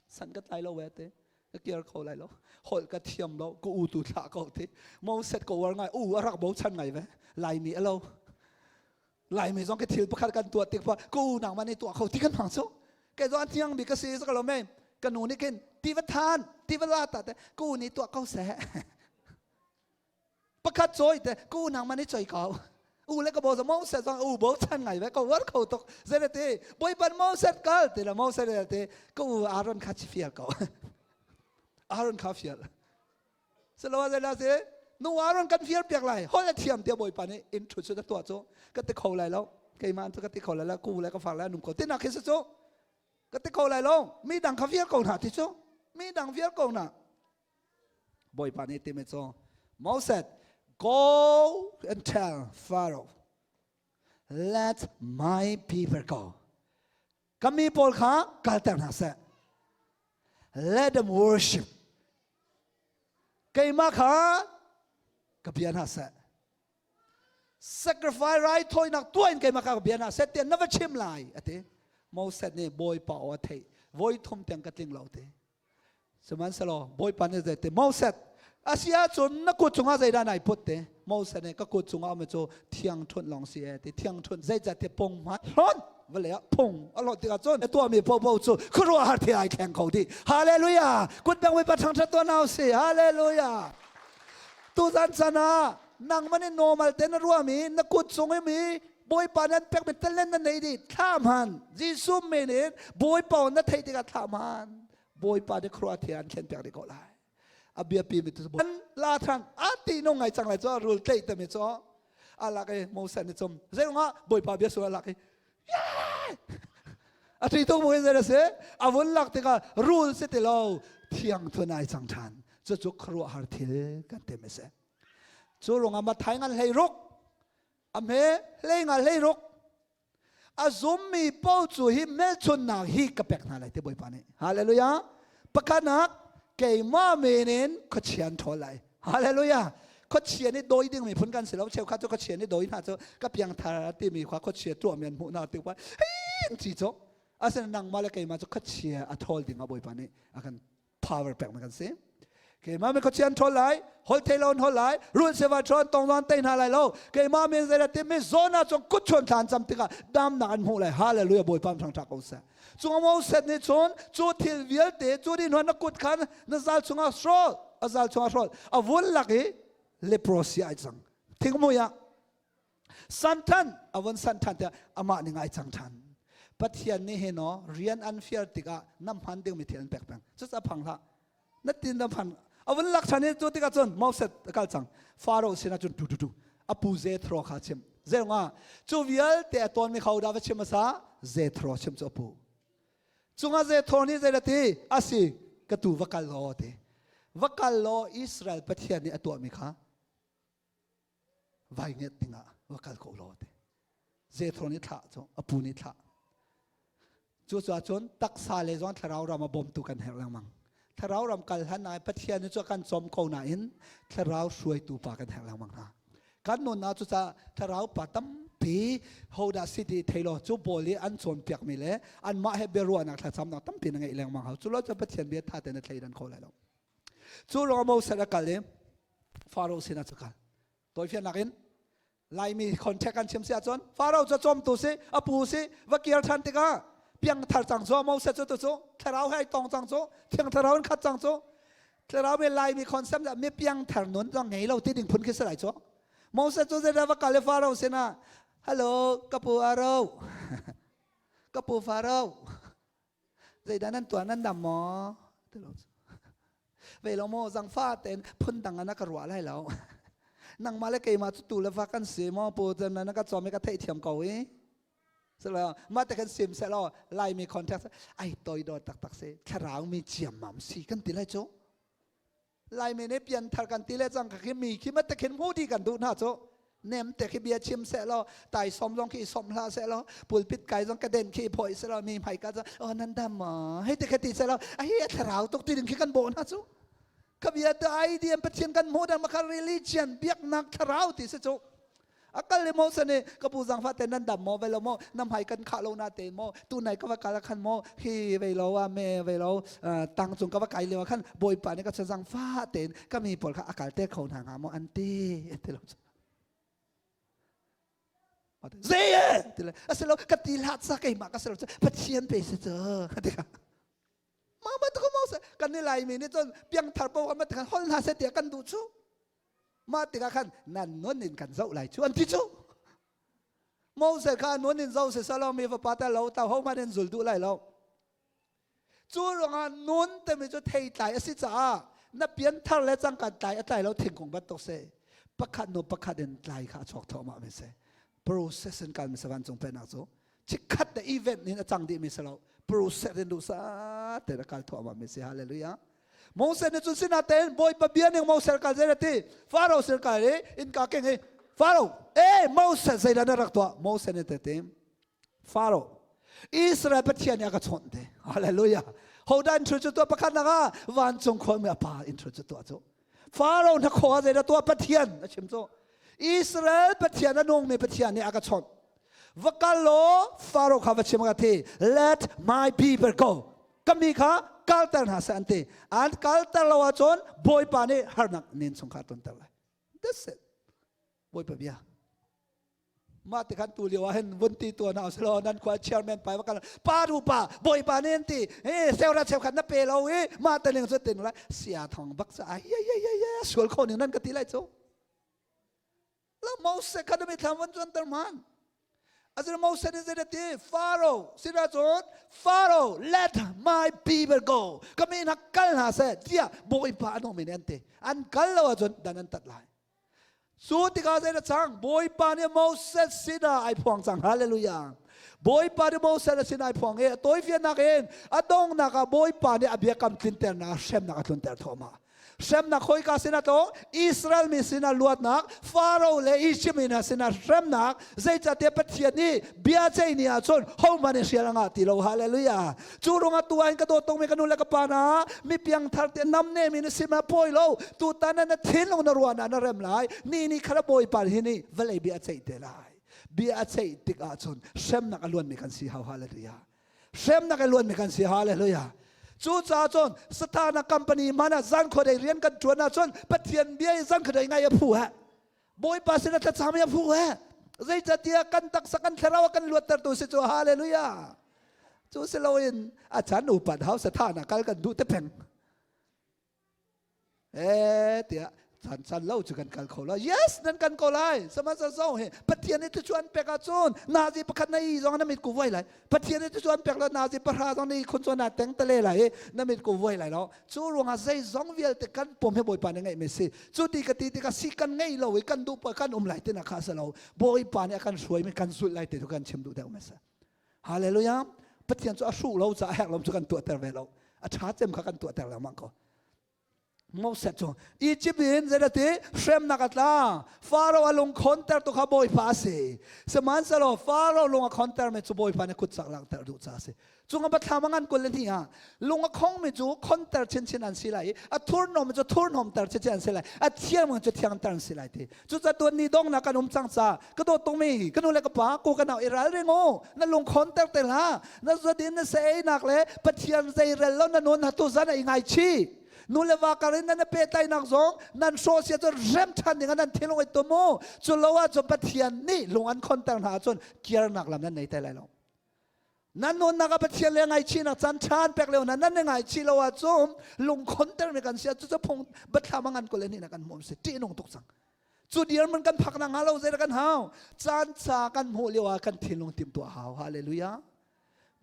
san ka tlai lo ve te ka kiar kho lai lo holh ka thiam lo ka u tu thlah ko ti Moses ko war ngai u a rak bochan ngai ve Laimi alo Laimi zong ke thil pakhat kan tuah tik pa ka u nang ma ni tuah kho ti kan hmang chu ke zo an thiang bi ka si ka lo me ka nu nih khin ti va than ti va la ta te ka u nih tuah ko seh Pakhat cawi te ku nang man i choi ko. U le ka bo za Moses zong u bo chan ngai ve ko war kho tuk. Zere te boipan Moses kal te la Moses le te ka u Aaron kha chi fial ko. Aaron kha fial. Selo ze la se nu Aaron kan fial piak lai. Hol a thiam te boipa nih in thu chu ta tua chu ka te kho lai lo. Keimah cu ka ti kho lai la ku le ka far lai nung ko ti nak khi su chu ka ti kho lai lo. Mi dang kha fial ko hna ti chu. Mi dang fial ko hna. Bawipa nih timi cu Moses, go and tell Pharaoh, let my people go. Ka mi pawl kha kalter hna seh. Let them worship. Keimah kha ka bia hna seh. Sacrifice raithawinak tuah in keimah kha ka bia hna seh tiah na va chim lai ati. Moses nih Bawipa aw a theih. Voi thum tiang ka tling lo ti. Sihmanhsehlaw Bawipa nih zei ti Moses a si ahcun na kut cungah zeidah nai put te Moses nih ka kut cungah um cu thiang ṭhunh lawng si e ti thiang ṭhunh zeicahtiah pung hmai hlon vawlei ah phung a hlawt tikah cun a tuahmi paohpaoh cu khuaruahhar thil ai thleng kho dih. Hallelujah! Kut bang Bawipa ṭhangṭhat tuah hna usih. Hallelujah! Tuzan chan ah nangmah nih normal te na ruahmi na kut cung i mi Bawipa nih an pekmi talent na nei dih thla hman Jesuh min in Bawipa na theih tikah thla hman Bawipa nih khuaruah thil an thlen piak dih ko lai a biapi mi tu an la thang a ti nung ngai cang lai cu rul tleih te mi cu a lak i Moses nih cum zei rungah Bawipa bia su a lak i. A ṭi tuk bu in zei si a vun lak tikah rul si ti lo thiang thun ai cang ṭhan. Cucu khuaruahhar thil kan tem a si. Cu ruangah Matthai ngan 16 a hme hlei nga 16 a zummi paoh cu hi hmelchunnak hi ka pek hna lai ti Bawipa nih. Hallelujah. Pakhatnak keimah men in khuachia an ṭhawl lai. Hallelujah. Khuachia nih dawi ding miphun kan si lo. Cheukhat cu khuachia nih dawi hna cu ka piangthar timi khua khuachia tuahmi an hmuh hna ti khua hei an ci cu. Asinain nangmah le keimah cu khuachia a ṭhawl ding ah Bawipa nih a kan power pek na kan si. Keimah mi khuachia an ṭhawl lai, holh thei lo an holh lai, rul seva ṭhawn tong an tei hna lai lo. Keimah min zei ti mi zawn ah cun kut chuan thla an cam tikah damnak an hmuh lai. Hallelujah Bawipa thangṭhat ko seh. Cung Moses nih cun cu thil vialte cu ni hnuan na kut khan na zal chungah hrawl, a zal chungah hrawl, a vun lak i leprosy ai cang. Thingmui ah san ṭhan a vun san ṭhan tiah amah ning ai cang ṭhan. Pathian nih hin aw rian an fial tikah na hman dingmi thil an pek peng. Cucaah phang hlah. Na tin na phan a vun lak ṭhan i cu tikah cun Moses a kal cang. Faro sinah cun tu tu tu a pu Jethro kha chim. Zeirunga cu vialte a tawnmi kha dah va chim hmasa Jethro chim cu a pu. Cungah Jethro nih zei ti asi ka tu va kal law ti. Va kal law Israel Pathian nih a tuahmi kha vai nget dingah va kal ko law ti Jethro nih thlah cu a pu nih thlah cucaah cun taksa le zong thlarau ram a bawmtu kan herh lengmang thlarau ram kal hlan ah Pathian cu kan cawm ko nain thlarau hruaitu pa kan herh lengmang hna kan nun ah cucaah thlarau pa tampi hodah si ti thei law cu pawl i an cawnpiakmi le anmah he biaruahnak thlacamnak tampi na ngeih lengmang hau cu lo cu Pathian bia tha tein na thleidan kho lai lo Cu ruangah Moses a kal i Faro sinah cu kal. Tawifiannak in Laimi contact kan chim si ahcun Faro cu cawmtu si, a pu si, va kir ṭhan tikah piangthar cang cu Moses cu tu cu thlarau he ai tong cang cu, thiang thlarau in khat cang cu. Thlarau mi Laimi concept mi piangthar nun zong ngei lo ti ding phun khi si lai cu. Moses cu zeidah va kal i Faro sinah Hello, ka pu Aro. ka pu Faro. Zeidah nan tuah nan dam maw? Ti lo cu. Ve lo maw zangfa tein phundang ah na ka ruah lai lo. Nangmah le keimah cu tu le fa kan si maw pu cun na ka cawm i ka theihthiam ko i. Silo mah te kan sim seh law Laimi context ai toidor taktak si thlarau mi ciammam si kan ti lai cu. Laimi nih pianthar kan ti le cang ka khi mi khi ma te khin hmu di kan duh hna cu nem te khi bia chim seh law tai som zong khi i som hlah seh law pulpit kai zong ka den khi i phoi seh law mi hmai ka zong oh nan dam maw hei te kha ti seh law a hi a thlarau tuk ti ding khi kan bawh hna cu ka bia te idea Pathian kan hmuh dang ma kha religion biaknak thlarau ti si cu A kal i Moses nih ka pu zangfah te nan dam maw ve lo maw na hmai kan khah lo na te maw tu nai ka va kal ah khan maw hi ve lo a me ve lo tang cung ka va kai lio ah khan bawipa nih ka chun zangfah tein ka mi pawl kha a kal te kho hna hnga maw an ti ti lo zei e ti le asilo ka ti hlah sa keimah ka si lo Pathian pe si cu ti kha mah bantuk Moses kan ni Laimi nih cun piangthar paoh kan kan hol hna seh tiah kan duh cu mah tikah khan nan nun in kan zoh lai cu an ti cu Moses kha nun in zoh si salo mi fapa ta lo ta ho hmanh in zul duh lai lo cu ruangah nun timi cu theitlai a si caah na pianthar le cangkan tlai a tlai lo thingkung bantuk si pakhat nu pakhat in tlai kha a chuak thawmah mi si process in kal mi si vancung pennak cu chikkhat te event in a cang dih mi si lo process in duhsah te a kal thawmah mi si hallelujah Moses nih cun sinatein Bawipa bia ning Moses kal zei ti Faro sin kal i innka keng i Faro eh Moses zeidah na rak tuah Moses nih te Faro Israel Pathian nih a ka chawnh te hallelujah hodah intro cu tuah pakhat nak ah vancung khuami a pa intro cu tuah cu Faro na khaw ah zeidah tuah Pathian a chim cu Israel Pathian a nungmi Pathian nih a ka chawnh va kal law Faro kha va chim ka thi let my people go ka mi kha kalter hna seh an ti an kalter lo ahcun Bawipa nih harnak nin chung kha tonter lai that's it Bawipa bia mah ti khan tu lio ah hin vun ti tuan hau selaw nan khua chairman pai va kal pa ru pa Bawipa nih an ti he sewra cheukhat na pe lo i mah te ning cu tin lai sia thong bak sa ai ai ai ai sual kho ning nan ka ti lai cu La Moses kha na mithlam van cuanter hman. Azir Moses nih zei ti Pharaoh sinah cun Pharaoh let my people go. Ka mi hna kal hna seh tiah Bawipa an um in an ti. An kal lo ahcun dan an tat lai. Cu tikah zei na cang? Bawipa nih Moses sinah ai phuang cang. Hallelujah. Bawipa nih Moses sinah ai phuang i a tawifiannak in a donghnak ah Bawipa nih a biakam tlinternak hremnak a tlunter thawhmah. Hremnak khoika sinah tong? Israel mi sinah luatnak, Faro le Egypt mi hna sinah hremnak, zeicahtiah Pathian nih bia ceih ni ahcun hohmanh nih hrial a ngah ti lo. Hallelujah. Cu ruangah tu ah ka dawt tungmi ka nu le ka pa hna, mi piangthar te namne mi na si ma pawi lo. Tutan na thinlung na ruahnak na rem lai. Ni ni khala Bawipa hi nih vawlei bia a ceih te lai. Bia a ceih tik ahcun hremnak a luanmi kan si hau. Hallelujah. Hremnak a luanmi kan si. Hallelujah. Cucaah cun Satan a company hmanh ah zan khuadei rian kan ṭuan ahcun Pathian bia i zan khuadei ngai a phu he. Bawipa sin a thlacam i a phu he. Zeicahtiah kan taksa kan thlarau a kan luattertu si cu hallelujah. Cu si loin a chan upat hau sathan ah kal kan duh te peng. Eh tiah chan chan lo cu kan kal kho lo. Yes, nan kan ko lai. Sihmanhsehlaw hi Pathian nih tucu an pek ahcun nazi pakhat na i zong na mit ku vuai lai. Pathian nih tucu an pek lo nazi pahra zong na i khun cu na teng tale lai i na mit ku vuai lai lo. Cu ruangah zeizong vialte kan pum hi Bawipa nih ngeih mi si. Cu ti ka ti tikah si kan ngei lo i kan duh kan um lai tinak kha a si lo. Bawipa nih a kan hruai mi kan zulh lai ti tu kan chim duh deuh mi si. Hallelujah. Pathian cu a hruh lo caah herh lo cu kan tuahter ve lo. A ṭha cem kha kan tuahter lengmang ko. Moses cu Egypt in zeidati hremnak a tla. Faro a lung khonter tu kha Bawipa a si. Sihmanhsehlaw Faro lung a khonter mi cu Bawipa nih kut cak langhter duh ca a si. Cung a bathlam a ngan 22 ah lung a khongmi cu khonter chinchin an si lai i a thurhnawm cu thurhnawmter chinchin an si lai a thiangmi cu thiangter an si lai ti cucaah tuan ni donghnak kan um cang ca ka dawt tungmi ka nu le ka pa ku ka nau i ralring u na lung khonter te hlah na zadin na se einak le Pathian zeirel lo na nun hatu zan a i ngaichih nu le va kar in nan pehtlaihnak zong nan hrawh sia cun rem ṭhan ding ah nan thinlung i tum u cu lo ahcun Pathian nih lung an khonter hna ahcun kirnak lam nan nei te lai lo Nan nunnak ah Pathian le ngaihchihnak caan ṭhan pek lio na nan i ngaihchih lo ahcun lungkhonter mi kan si cucu phung biathlam a ngan ko le nih na kan hmuh si ṭihnung tuk cang. Cu dirhmun kan phak nak hnga lo zeidah kan hau? Caan ca kan hmuh lio ah kan thinlung timhtuah hau. Hallelujah.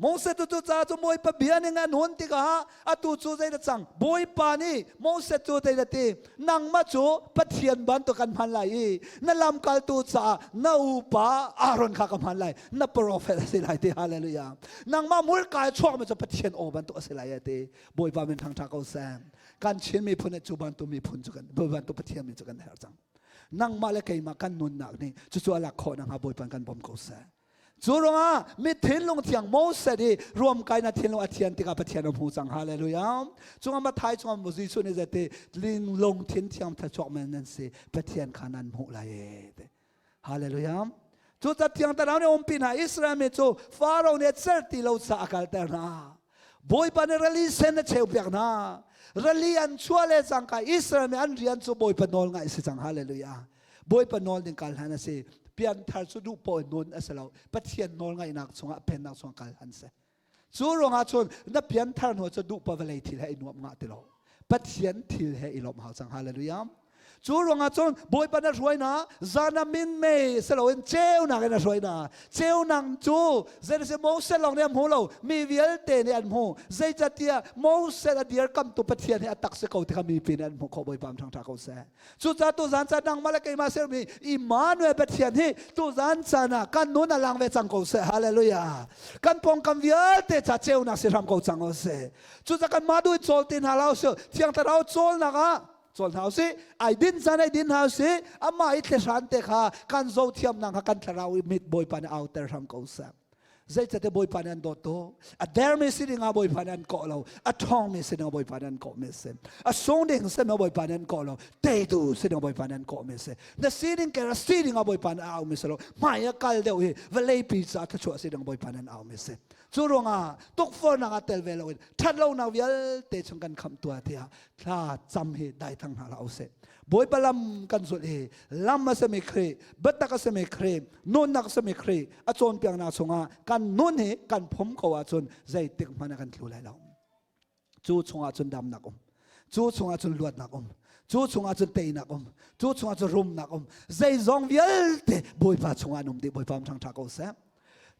Moses cu cu ca cu Bawipa bia ning an hun tikah atu cu zeidah cang? Bawipa nih Moses cu zeidah ti? Nangmah cu Pathian bantuk kan hman lai i na lamkaltu caah na upa Aaron kha ka hman lai na prophet a si lai ti hallelujah nangmah murka i chuakmi cu Pathian aw bantuk a si lai ti Bawipa min thangṭha ko seh kan Chin miphun cu bantuk miphun cu kan bantuk Pathian mi cu kan herh cang nangmah le keimah kan nunnak nih cucu a lak khawh nakhnga Bawipa kan bawm ko seh Cu ruangah mi thinlung thiang Moses i ruamkai na thinlung a thian tikah Pathian a hmu cang. Hallelujah. Cungah Mathai chungah Jesuh nih zati lung thin thiang thluachuak men nan si Pathian kha nan hmuh lai e. Hallelujah. Cu ca thiang thlarau nih umpi hna Israel mi cu Faro nih a cer ti lo ca a kalter hna. Bawipa nih rali sen a cheu piak hna. Rali an chuah le cangka Israel mi an rian cu Bawipa nawl ngaih si cang. Hallelujah. Bawipa nawl ding kal hlan a si. Pianthar cu duh paoh in nun a si lo. Pathian nawl ngaihnak chungah pennak chungah kal hlan si. Cu ruangah cun na pianthar hnu cu duh pa vawlei thil he i nuam ngah ti lo. Pathian thil he i lawmh hau cang. Hallelujah. Cu ruangah cun Bawipa na hruai na zan ah minmei si loin ceunak in a hruai na. Ceunak cu zeiti Moses lawng nih a hmu lo, mi vialte nih an hmu. Zeicahtiah Moses a dirkamtu Pathian hi a tak si ko ti kha mipi nih an hmuh khawh Bawipa ṭhangṭha ko seh. Cucaah tuzan caan nangmah le keimah sermi Immanuel Pathian hi tuzan caan ah kan nun a lang ve cang ko seh. Hallelujah. Kan pawngkam vialte ca ceunak si hram ko cang o seh. Cucaah kanmah duh in cawl ti hna lo sih. Thiang Thlarau cawlnak ah cawl hna usih. Ai din caan ai din hna usih. Amah i thlehran te kha kan zohthiamnak kha kan thlarau i mit Bawipa nih auter hram ko seh. Zeicahtiah Bawipa nih an dawt tuk. A dermi si ding ah Bawipa nih an kawh lo. A ṭhawngmi si ding ah Bawipa nih an kawhmi a si. A sung ding si ding ah Bawipa nih an kawh lo. Teitu si ding ah Bawipa nih an kawhmi a si. Na sining kera si ding ah Bawipa nih a aumi si lo. Hmai a kal deuh hi vawleipi caah thluachuah si ding ah Bawipa nih an aumi a si. Cu ruangah tukforhnak ah tel ve loin ṭhatlonak vialte chung kan khamh tuah tiah thla cam hi dai thang hna hlah usih. Bawipa lam kan zulh hi lam a simi Khrih, biatak a simi Khrih, nunnak a simi Khrih a cawnpiaknak chungah kan nun hi kan phum ko ahcun zeitik hmanh ah kan tlu lai lo. Cu chungah cun damnak um. Cu chungah cun luatnak um. Cu chungah cun teinak um. Cu chungah cun rumnak um. Zeizong vialte Bawipa chungah an um dih. Bawipa um ṭhangṭha ko seh.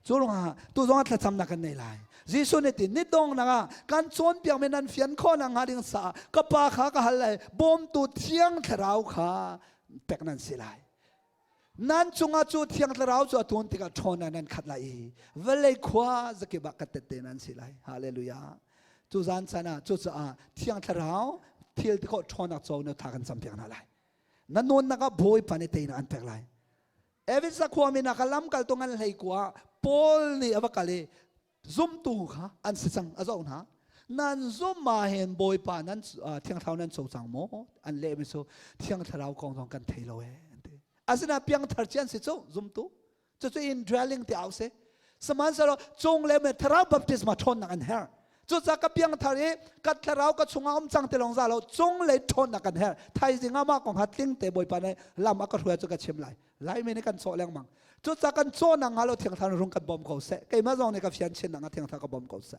Cu ruangah tu zong ah thlacamnak kan nei lai. Jesuh nih ti ni donghnak ah kan cawnpiakmi nan fian khawh nakhnga ding caah ka Pa kha ka hal lai bawmtu Thiang Thlarau kha pek nan si lai. Nan cungah cu Thiang Thlarau cu a tuan tikah ṭhawn nan khat lai i vawlei khua zakip ah ka tette nan si lai. Hallelujah. Cu zan chan ah cucaah Thiang Thlarau thil ti khawh ṭhawnnak co na tha kan campiak hna lai. Na nunnak ah Bawipa nih teinak an pek lai. Efesa khuami na ka lamkaltu ngan hlei kua Paul nih a va kal i zumtu kha an si cang a zoh hna. Nan zum ma hen Bawipa nan Thiang Thlarau nan co cang maw? An leh mi cu Thiang Thlarau kong zong kan thei lo e an ti. Asinain piangthar ci an si cu zumtu. Cucu indwelling ti au si. Sihmanhsehlaw cung le me thlarau baptisma ṭhawnnak an herh. Cucaah ka piangthar i ka thlarau ka chungah um cang ti lawng za lo cung lei ṭhawnnak kan herh. Thaizing ah mah kong ha tling te Bawipa nih lam a ka hruai cu ka chim lai. Laimi nih kan cawh lengmang. Cucaah kan cawhnak hnga lo Thiang Thlarau rung kan bawm ko seh. Keimah zong nih ka fian chin nak Thiang Thlarau ka bawm ko seh.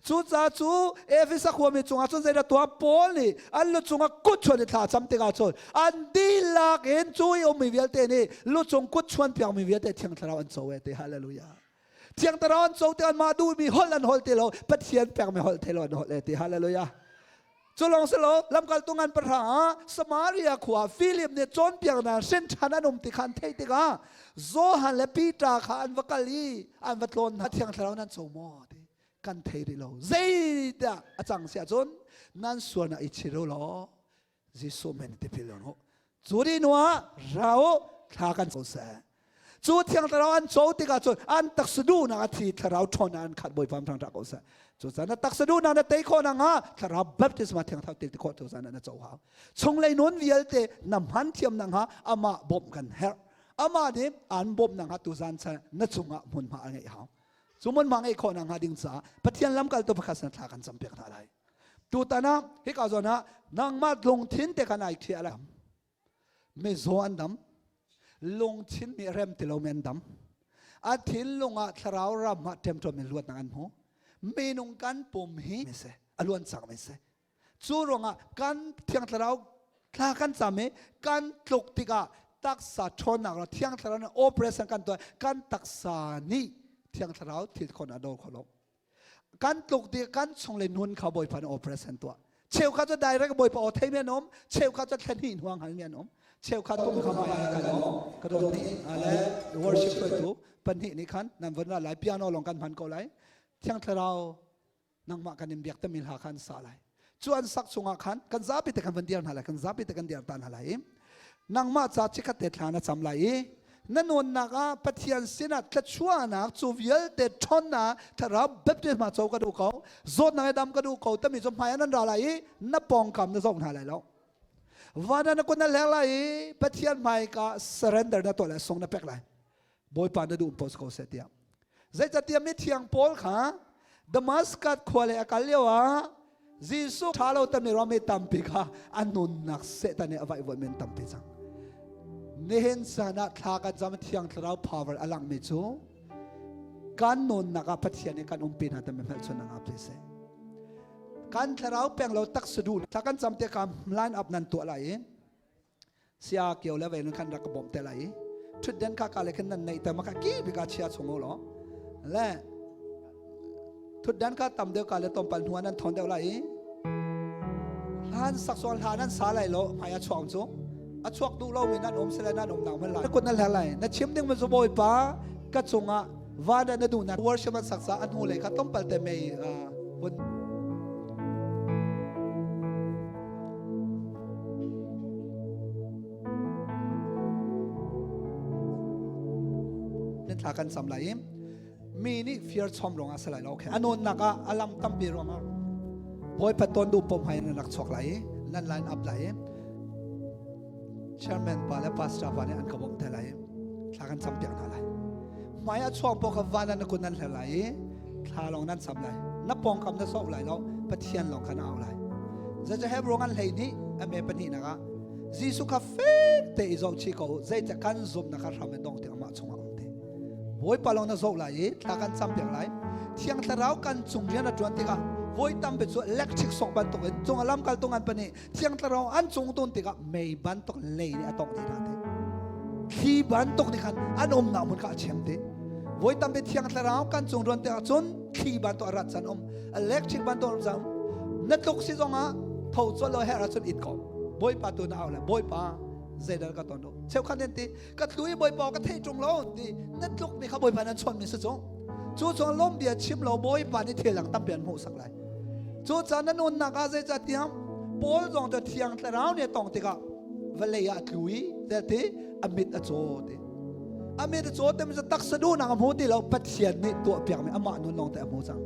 Cucaah cu Efesa khuami cungah cun zeidah tuah Paul nih an lu cungah kut chuan i thla cam tikah cun an dihlak in cu i ummi vialte nih lu cung kut chuan piakmi vialte Thiang Thlarau an co e ti hallelujah. Thiang Thlarau an co tikah mah duhmi holh an holh ti lo Pathian pekmi holh thei lo an holh e ti hallelujah. Cu lawng si lo lamkaltu ngan pahra ah Samaria khua Philip nih cawnpiaknak hrin ṭhan an um ti kha an theih tikah Johan le Peter kha an va kal i an va tlawn hna. Thiang Thlarau nan co maw ti kan thei rih lo. Zeidah a cang si ahcun nan sualnak i chir u law Jesuh men tipil in u. Cu dih hnuah ra u thla kan co seh. Cu Thiang Thlarau an co tikah cun an taksa duhnak a thi Thlarau ṭhawnnak an khat Bawipa thang ṭah ko seh. Cucaah na taksa duhnak na tei khawh nakhnga Thlarau baptisma Thiang Thlarau til ti khawh tu na co hau. Chunglei nun vialte na hman thiam nakhnga amah bawmh kan herh. Amah nih an bawmh nakhnga tuzan chan na cungah hmunhma a ngeih hau. Cu hmunhma ngeih khawh nakhnga ding caah Pathian lamkaltu pakhat sin thla kan campiak hna lai. Tutan ah hika zawn ah nangmah lungthin te khan ai khiah lai. Mizaw an dam. Lungthin nih rem ti lomi an dam. A thinlung ah thlarau ram ah ṭemṭuam in luatnak an hmu. Minung kan pum hi si, a luan cangmi si. Cu ruangah kan Thiang Thlarau thla kan cam i kan tluk tikah taksa ṭhawnnak ro Thiang Thlarau nih operation kan tuah kan taksa nih Thiang Thlarau thil khon a dor kho lo. Kan tluk tik kan chung le nun kha Bawipa nih operation tuah. Cheukhat cu direct Bawipa aw theimi an um, cheukhat cu thla hnih hnuang halmi an um. Cheukhat tum kha mai kan um. Ka dawt nih le worship hruaitu pahnih nih khan nan von ra lai piano lawng kan hman ko lai. Thiang Thlarau nangmah kan in biak tami hla kha an sa lai. Cu an sak chungah khan kan zapi te kan van dir hna lai, kan zapi te kan dir ta hna lai i nangmah ca chikkhat te thla na cam lai i na nunnak ah Pathian sinah thluachuahnak cu vialte ṭhawnnak thlarau baptisma co ka duh ko zawtnak i dam ka duh ko tami cu hmai ah nan ra lai i na pawngkam na zoh hna lai lo van ah na kut na hleng lai i Pathian hmaika surrender na tuah lai sung na pek lai Bawipa na duh post ko seh tiah zeicahtiah mithiang Paul kha Damascus khua le a kal lio ah Jesuh ṭha lo tami rami tampi kha a nunnak Satan nih a vaihvuah men tampi cang. Nihin caan ah thla kan cam Thiang Thlarau power a langmi cu kan nunnak ah Pathian nih kan umpi hna tami hmelchun ah ngap seh. Kan thlarau peng lo taksa duh thla kan cam te kam line up nan tuah lai i sia kio le ve nun khan rak ka bawmh te lai i ṭhutden kha ka le khan nan neih te ma kha ki bika chia chung u law le thutdan kha tam deuh ka le tompal hnu nan thon deuh lai i hlan sak sual hla nan sa lai lo hmai a chuak cu a chuak duh lo mi nan um sile nan um nang man lai kut na hler lai na chim ding man zu bawipa ka cungah van na duh na worship an sak sa a hnu le kha tompal te mei vun Nan thla kan cam lai i mi nih fear chom ruangah si lai lo okay anon nak ah alam tampi ruangah bawipa ton du pom hai nan rak chuak lai i nan line up lai i chairman pa le pastor pa nih an ka bawmh te lai i thla kan cam piak hna lai hmai a chuang po kha van an kun nan hler lai i thla lawng nan cam lai na pawngkam na sok lai lo pathian lawng kha na au lai zeicah Hebrew an hlei nih a me pahnih nak ah Jesuh kha fek te i zoh chih ko zeicah kan zumnak kha hram in dong tiang amah chungah um te Bawipa lawng na zoh lai i thla kan cam piak lai Thiang Thlarau kan cung rian a ṭuan tikah voi tampi cu electric sok bantuk in cung a lamkaltu ngan pahnih Thiang Thlarau an cung tun tikah mei bantuk lei nih a tawngh dih hna te thli bantuk nih khan an umnak hmun kha a chem te voi tampi Thiang Thlarau kan cung ruan tikah cun thli bantuk a rat can um electric bantuk a rat na tluk si zongah tho chol lo her ahcun it ko Bawipa tu na au le Bawipa. Zeidal ka ton lo. Cheukhat nan ti ka tlu i Bawipa ka thei ṭung lo ti na tluk mi kha Bawipa nan chawnh mi si cung. Cu cun lawm bia chim lo Bawipa nih thil dang tampi an hmuhsak lai. Cu caan na nunnak ah zeicah tiang Paul zong cu thiang thlarau nih a tong tikah vawlei ah a tlu i ti a mit a caw ti. A mit a caw timi cu taksa duhnak a hmu ti lo Pathian nih tuahpiakmi amah nun lawng te a hmu cang.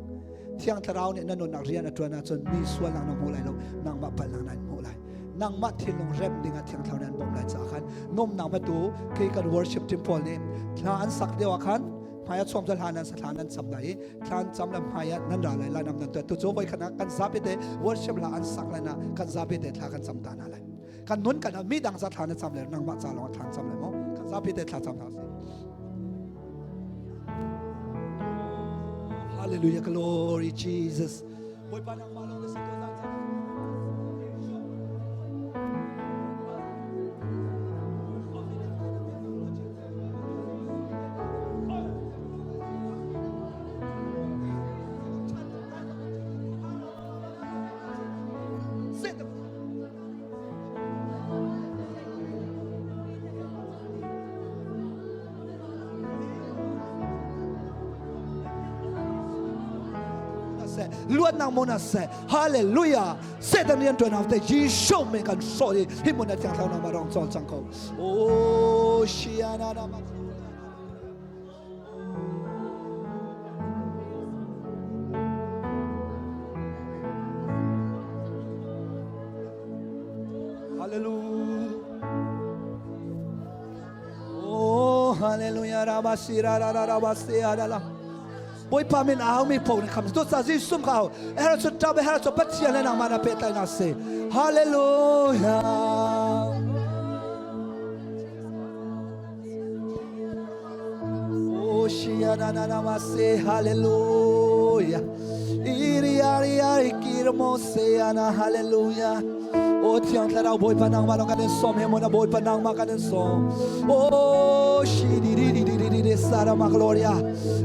Thiang thlarau nih na nunnak rian a ṭuan ahcun mi sualnak na hmu lai lo nangmah palhnak na hmuh lai. Nangmah thinlung rem ding ah thiang thlarau nih an bawmh lai caah khan nuamnak matu khi kan worship team pawl nih thla an sak lio ah khan hmai a chuam cu hla nan sa thla nan cam lai i thla an cam le hmai ah nan ra lai lai nam nan tuah tu cu voi khat ah kan zapi te worship hla an sak lai na kan zapi te thla kan cam ta na lai kan nun kan mi dang za thla na cam le nangmah ca lawng thla cam le mo kan zapi te thla cam hna sih. Hallelujah, glory Jesus. Bawipa nangmah lawng na si ko zan. Luatnak mo na seh. Hallelujah. Satan rian tuan te Jesuh men kan so i hi mun na thiang thlarau na ma rong chol cang ko. Oh shiana na ma. Hallelujah. Oh, hallelujah. Rabasi ra ra ra rabasi ra. Bawipa min au mi po ni kham tu sa Jesuh ka au her chu tab her chu Pathian le nangmah na pe tai na si. Hallelujah. Oh shia na na na ma se hallelujah. Iri ari ari kirmo se ana hallelujah. O thiang thlarau Bawipa nangmah lawng kan in sawm he mon a Bawipa nangmah kan in sawm. Oh shi di di di di di di di sarama gloria.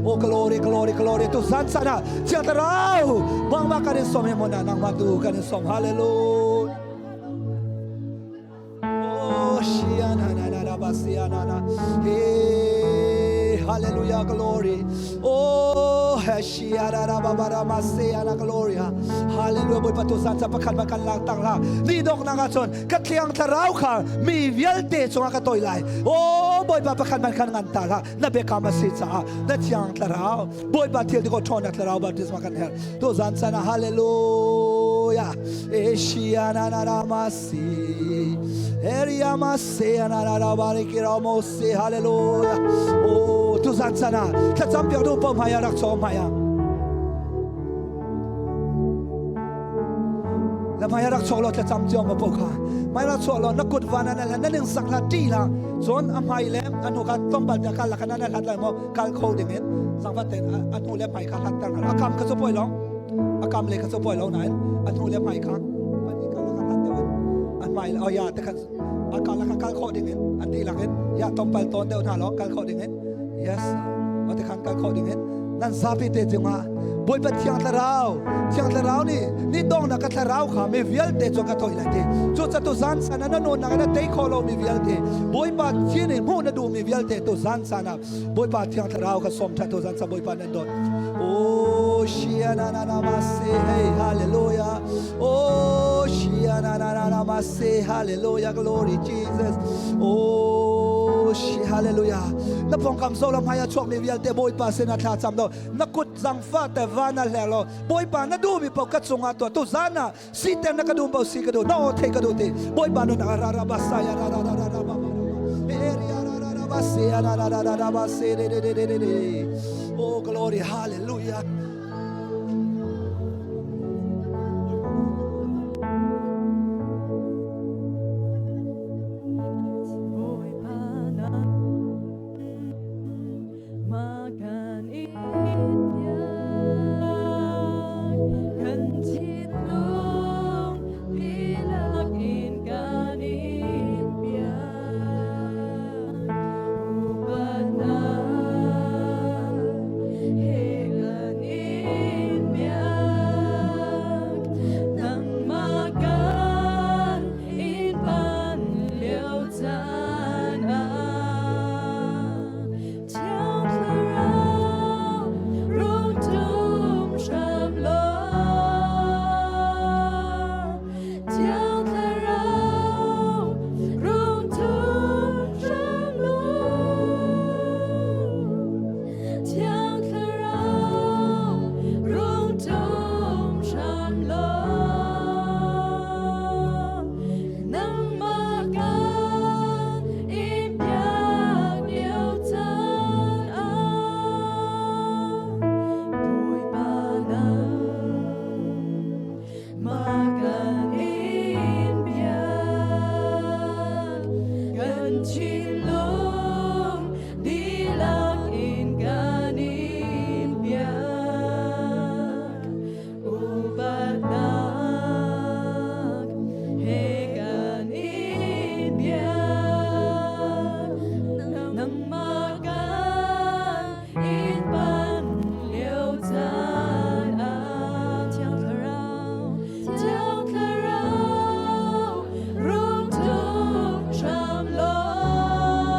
Oh glory glory glory tu san sana thiang thlarau nangmah kan in sawm he mon a nangmah tu kan in sawm hallelujah. Oh shiana na na na basiana na hey hallelujah glory. Oh shiana na ba ba ra ma siana glory. Hallelujah Bawipa tu san sa pakhat makan lang tang la ni dok na nga chon ka thiang thlarau kha mi vialte chunga ka toi lai. Oh Bawipa pakhat man khan ngan ta la na bekam a si caah na thiang thlarau Bawipa thil ti ko ṭhawnnak thlarau baptisma kan herh tu zan sana hallelujah Asia na na na ma si Eria ma se na na na ba ri ki ra mo se hallelujah oh tu zan sana thlacam piak du pom haya rak chom haya La mai rak chok lo thlacam cio ma po kha mai rak chok lo na kut van na la na ning sak la ti la cun a hmai le a hnu kha tlawmpal te kal la kha na hlat lai maw kal kho ding in zangfat ten a hnu le hmai kha hlat ter a kam kha chu poi lo a kam le kha chu poi lo nain a hnu le hmai kha pani kal la kha hlat deuh in a hmai le oh ya te khan a kal la kha kal kho ding in a ti lak in ya tlawmpal tawn deuh hna lo kal kho ding in yes o te khan kal kho ding in nan zapi te cungah Bawipa Thiang Thlarau Thiang Thlarau nih ni dongnak ka thlarau kha mi vialte cu ka thoi lai ti cu ca tu zan san ah na nunnak na tei kho lo mi vialte Bawipa thin in hmuh na duh mi vialte tu zan san ah Bawipa Thiang Thlarau ka som tha tu zan sa Bawipa nan dawt Oh shia na na na ma se hey hallelujah Oh shia na na na na ma se hallelujah glory Jesus Oh shi hallelujah na pongkam so la hmai a chuak mi vialte Bawipa sin ah thla cam do na kut zangfa te van a hle lo Bawipa na duh mi paoh ka cungah tuah tu zan ah siter na ka duh paoh si ka duh na aw thei ka duh ti Bawipa nun ra ra ba sa ya ra ra ra ra ra ba ba ra ra ra ra ba se ra ra ra ra ra ba se re re re re re re oh glory hallelujah. Thinlung dihlak in kan in biak. Upatnak he kan in biak. Nangmah kan in pan lio caan ah Thiang Thlarau, Thiang Thlarau, rung ṭum hram law.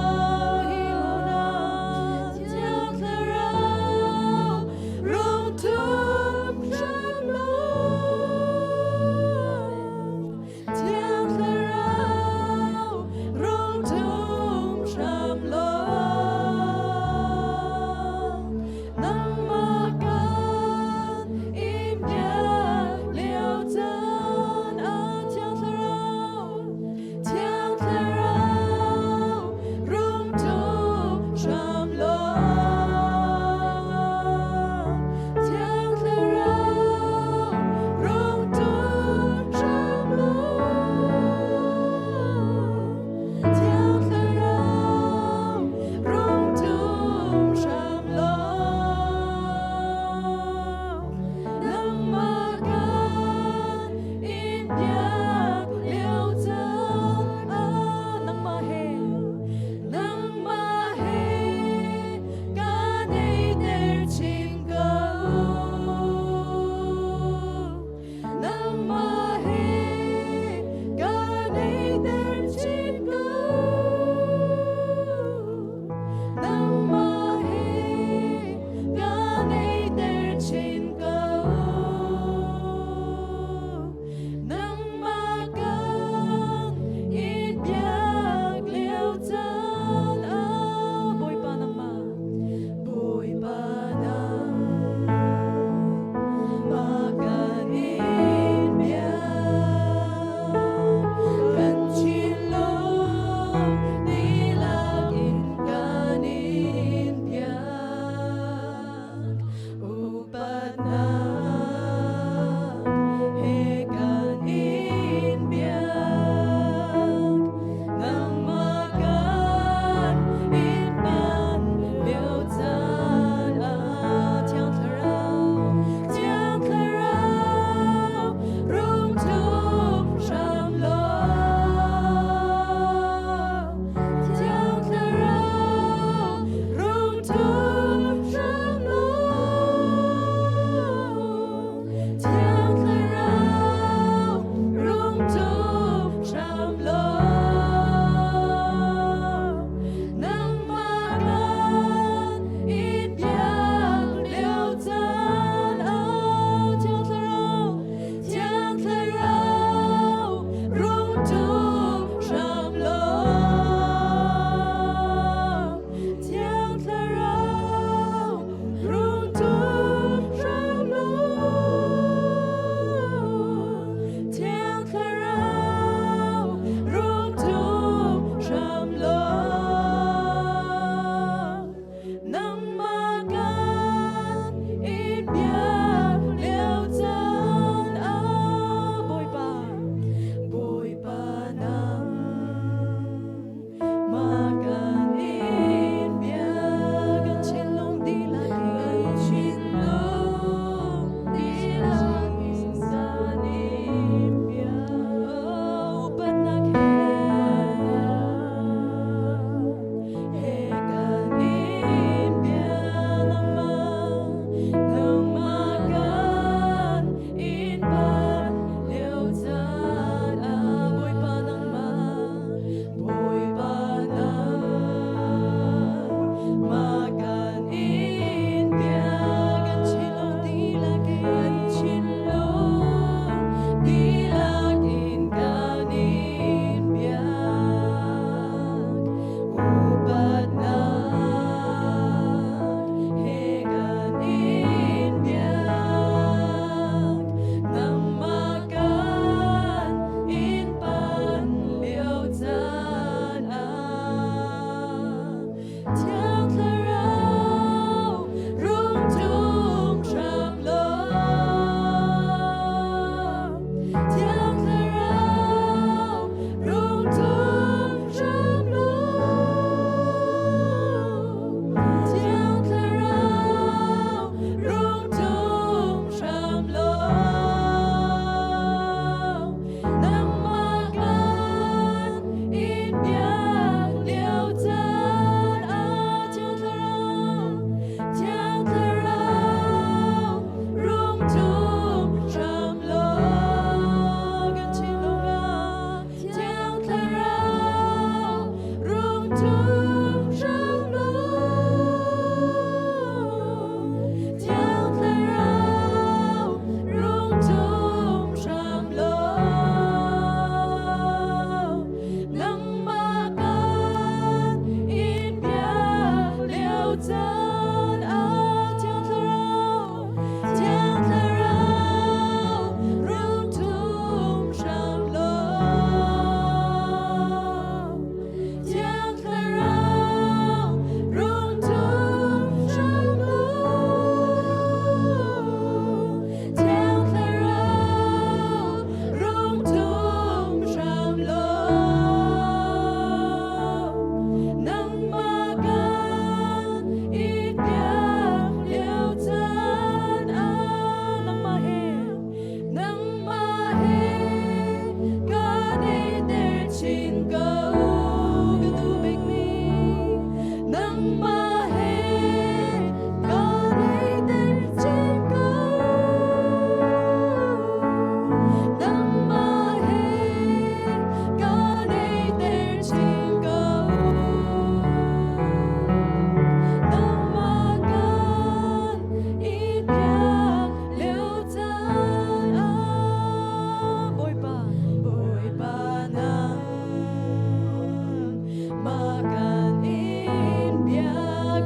Makan in bia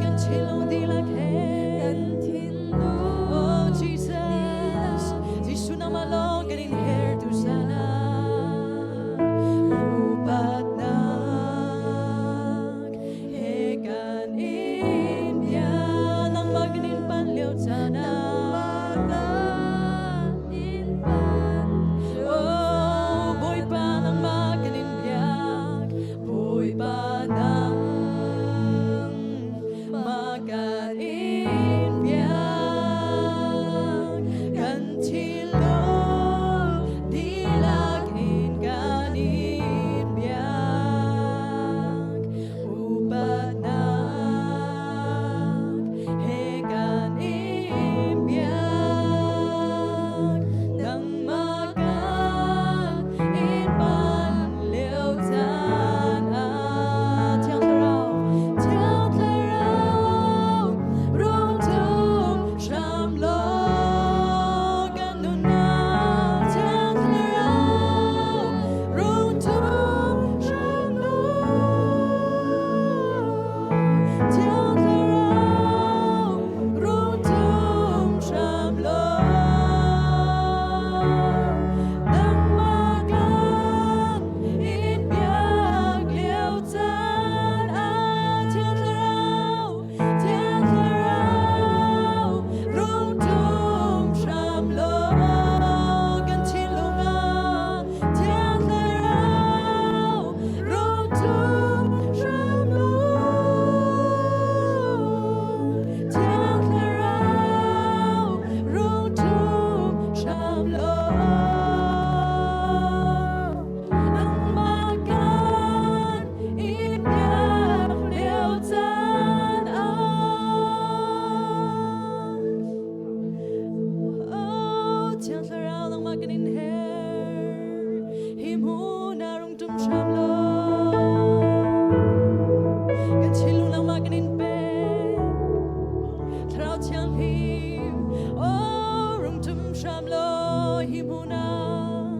kan thinlung dihlak he Kan thinlung Oh Jesus, Jesuh nangmah lawng kan in her tu sana. Upatnak he kan in bia nangmah kan in pan lio caan ah. Makan in pan Oh, Bawipa nangmah kan in biak, Bawipa nangmah kan in biak. Kan thinlung dihlak in kan in biak. Upatnak he kan in biak. Nangmah kan in pan lio caan ah. Thiang Thlarau, Thiang Thlarau, rung tum hram law kan nunnak. Thiang Thlarau, rung tum hram law. Thiang Thlarau, rung tum hram law. Nangmah kan in biak lio caan ah. Thiang Thlarau, Thiang Thlarau, rung tum hram law kan thinlung ah. Thiang Thlarau, rung tum hram law. Thiang Thlarau, rung tum hram law. Nangmah kan in biak lio caan ah. Oh, Thiang Thlarau nangmah kan in her, hi hmun ah rung tum hram law. Kan thinlung nangmah kan in pek, Thlarau Thianghlim, oh, rung tum hram law hi hmun ah.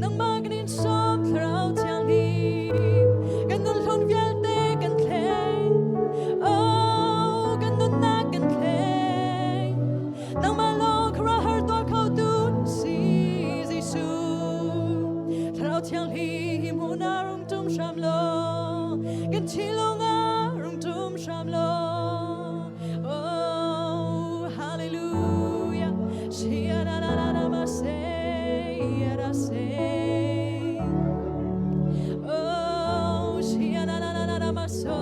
Nangmah kan in sawm, Thlarau Thianghlim, kan nun hlun vialte kan thleng. Oh, kan nunnak kan thleng. Nangmah lawng khuaruahhar tuah khotu si Jesuh. Thlarau Thianghlim hi hmun ah rung tum hram law, kan thinlung ah rung tum hram law. Oh, hallelujah. Shia na na na na ma se, ya ra se. Oh, shia na na na na na ma so.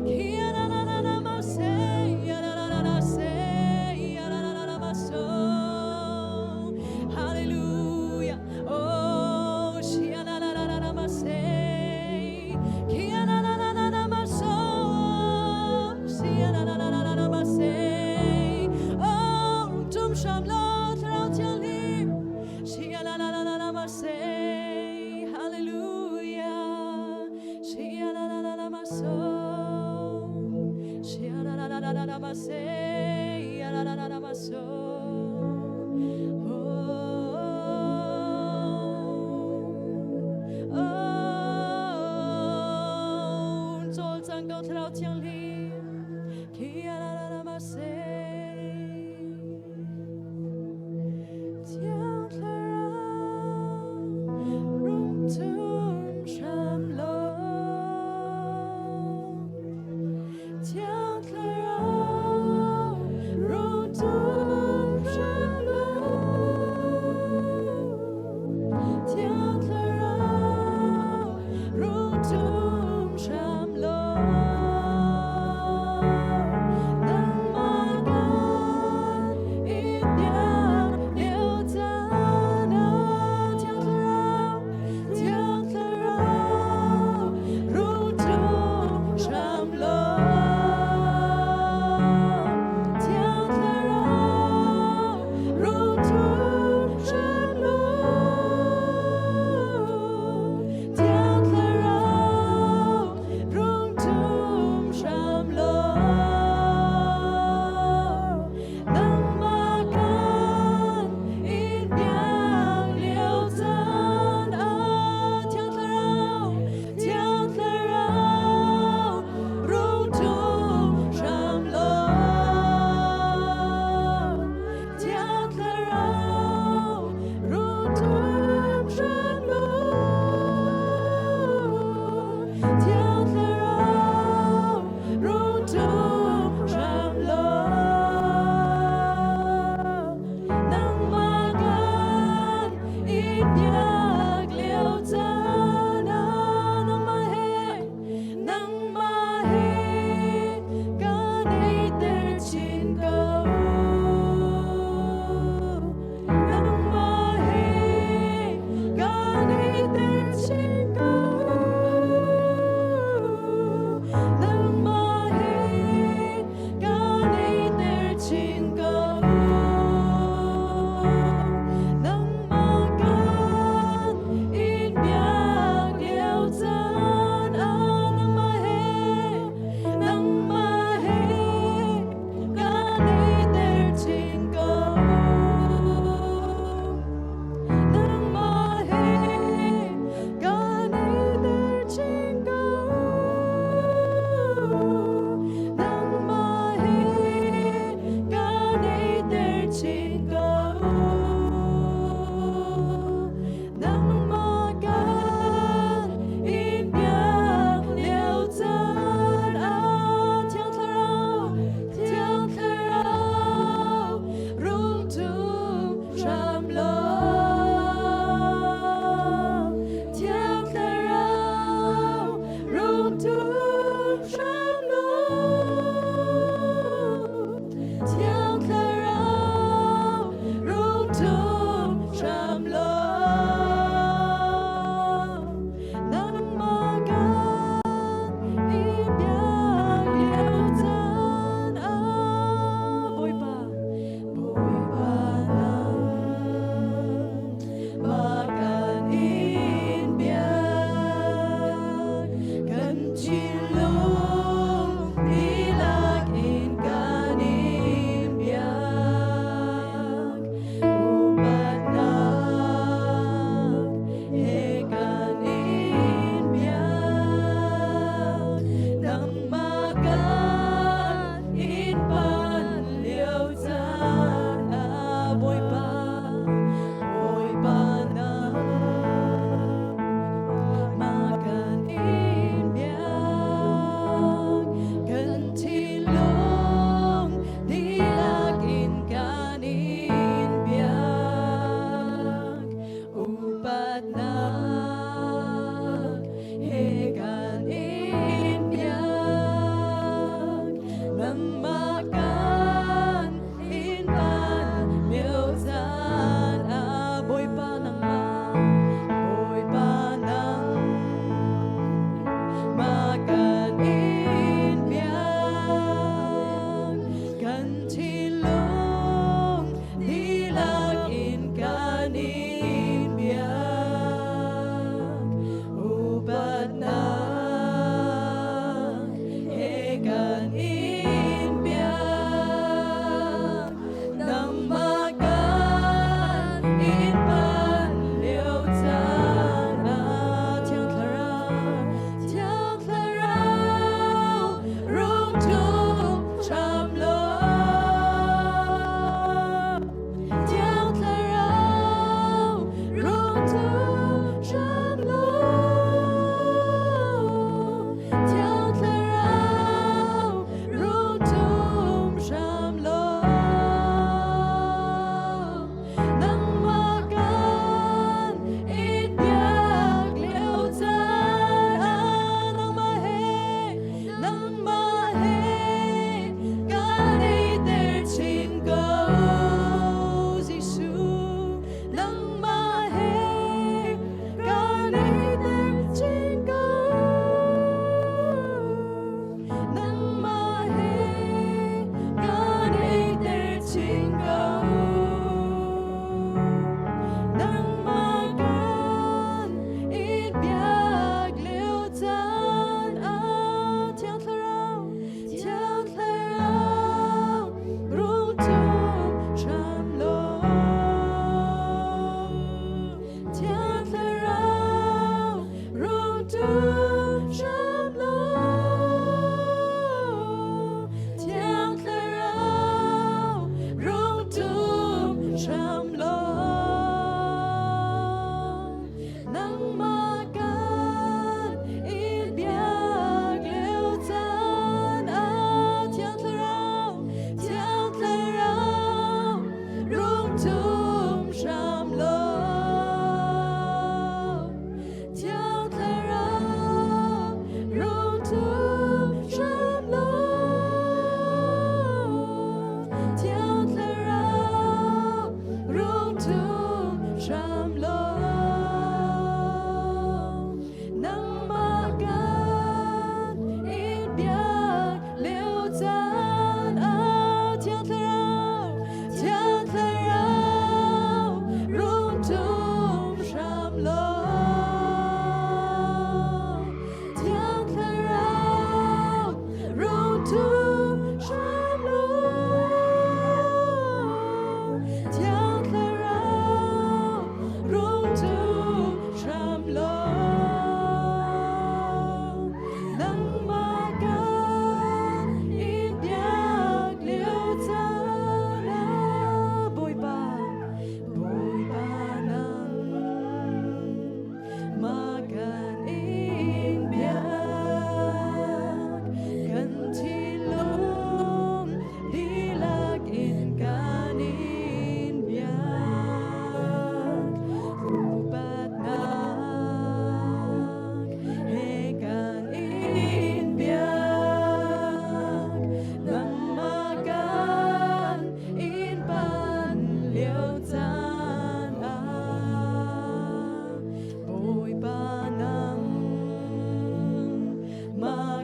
Kia na na na na ma se, ya na na na na se, ya na na na na ma so. Hallelujah. Oh, shia na na na na na ma se. Kia na na na na na ma so. Shia na na na na na na ma se. Oh, rung tum hram law, Thlarau Thianghlim. Shia na na na na na ma se. Hallelujah. Shia na na na na ma so. Shia na na na na na na ma se. Ya na na na na ma so. Oh, oh, cawlcang ko Thlarau Thianghlim. Kia na na na ma se. Thiang Thlarau, rung tum hram law. Thiang Thlarau, rung tum hram law. Thiang Thlarau, rung tum hram law. Nangmah kan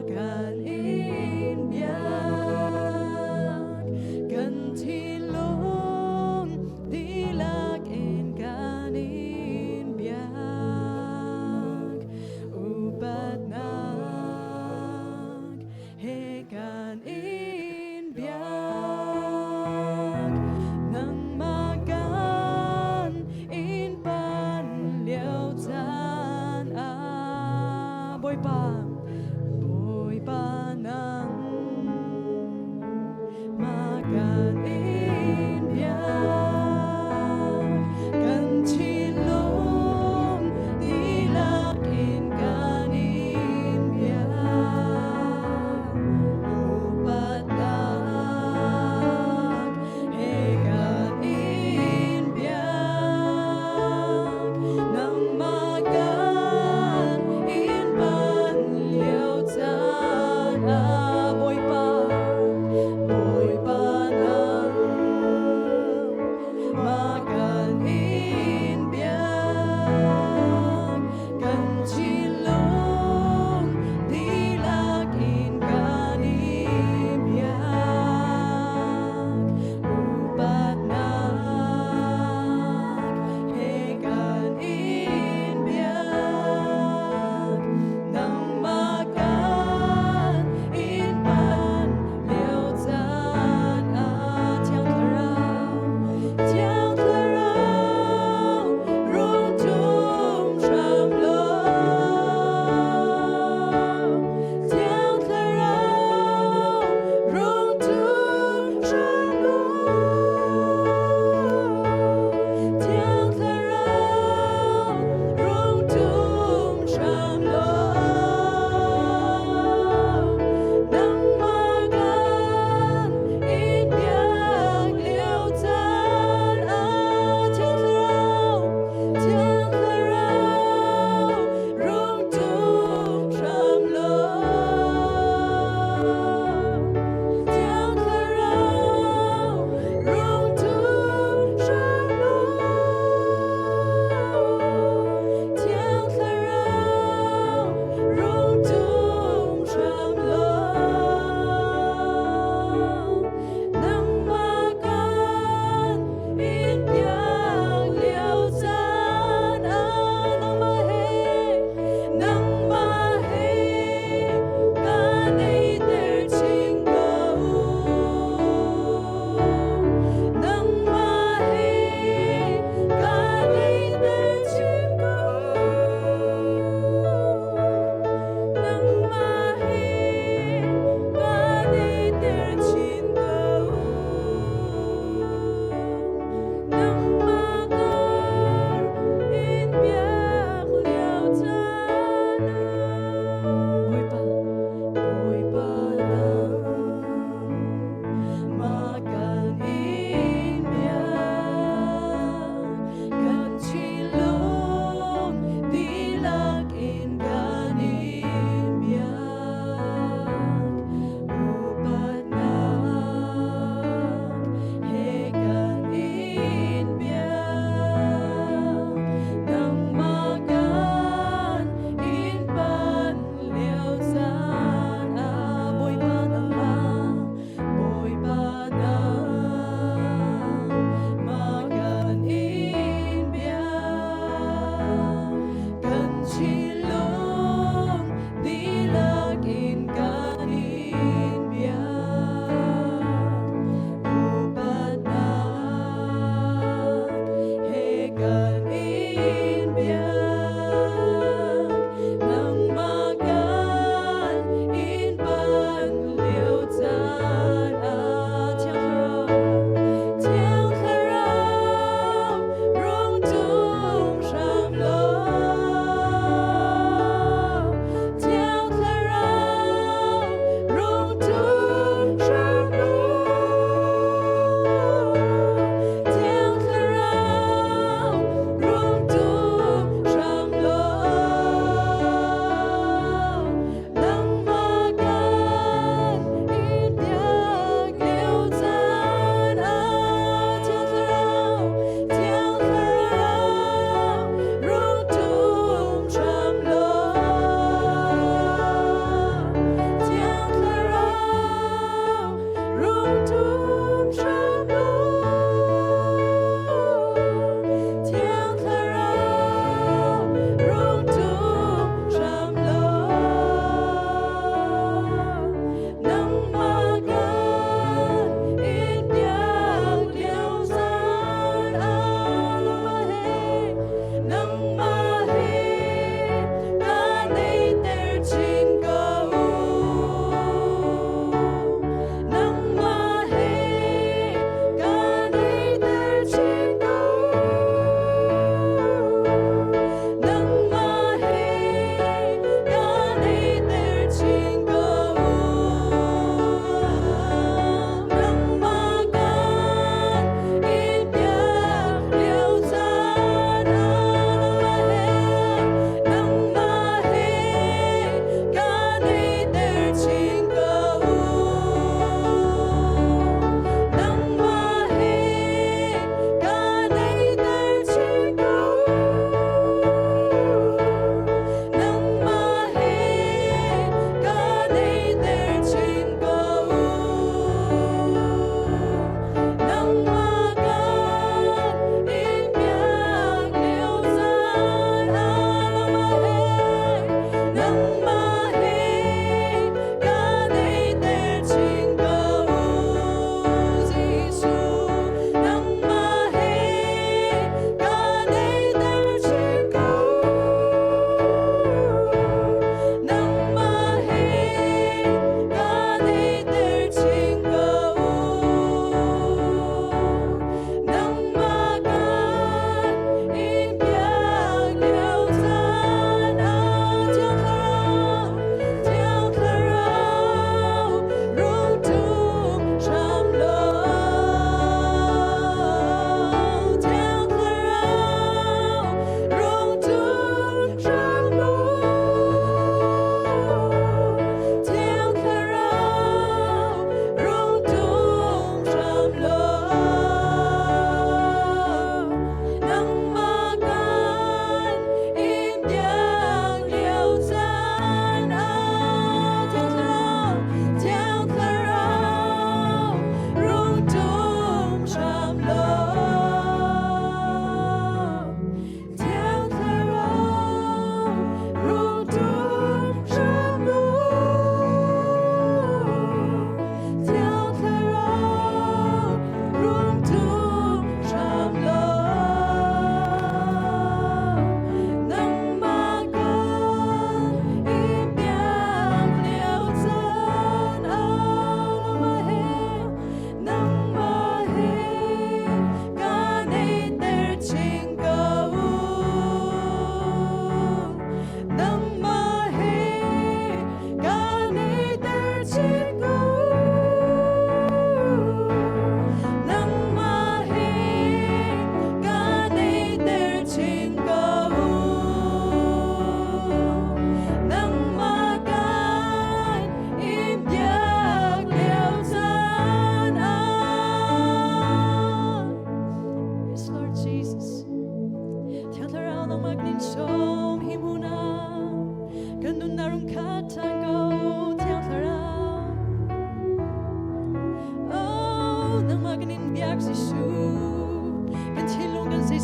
Kan in biak, kan thinlung dihlak in kan in biak, upatnak he kan in biak, nangmah kan in pan lio caan ah. Bawipa, Bawipa.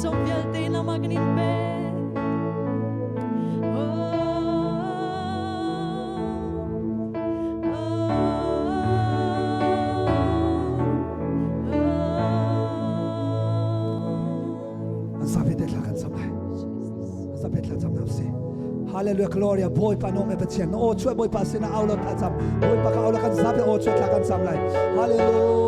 Zeizong vialte nangmah kan in pek. Oh, oh, oh. An sapi te thla kan sam lai. An sapi thla cam nam si. Hallelujah gloria Bawipa no me Pathian o chuai Bawipa sin ah au lo thla cam. Bawipa ka au lo kan zapi o chuai thla kan cam lai. Hallelujah.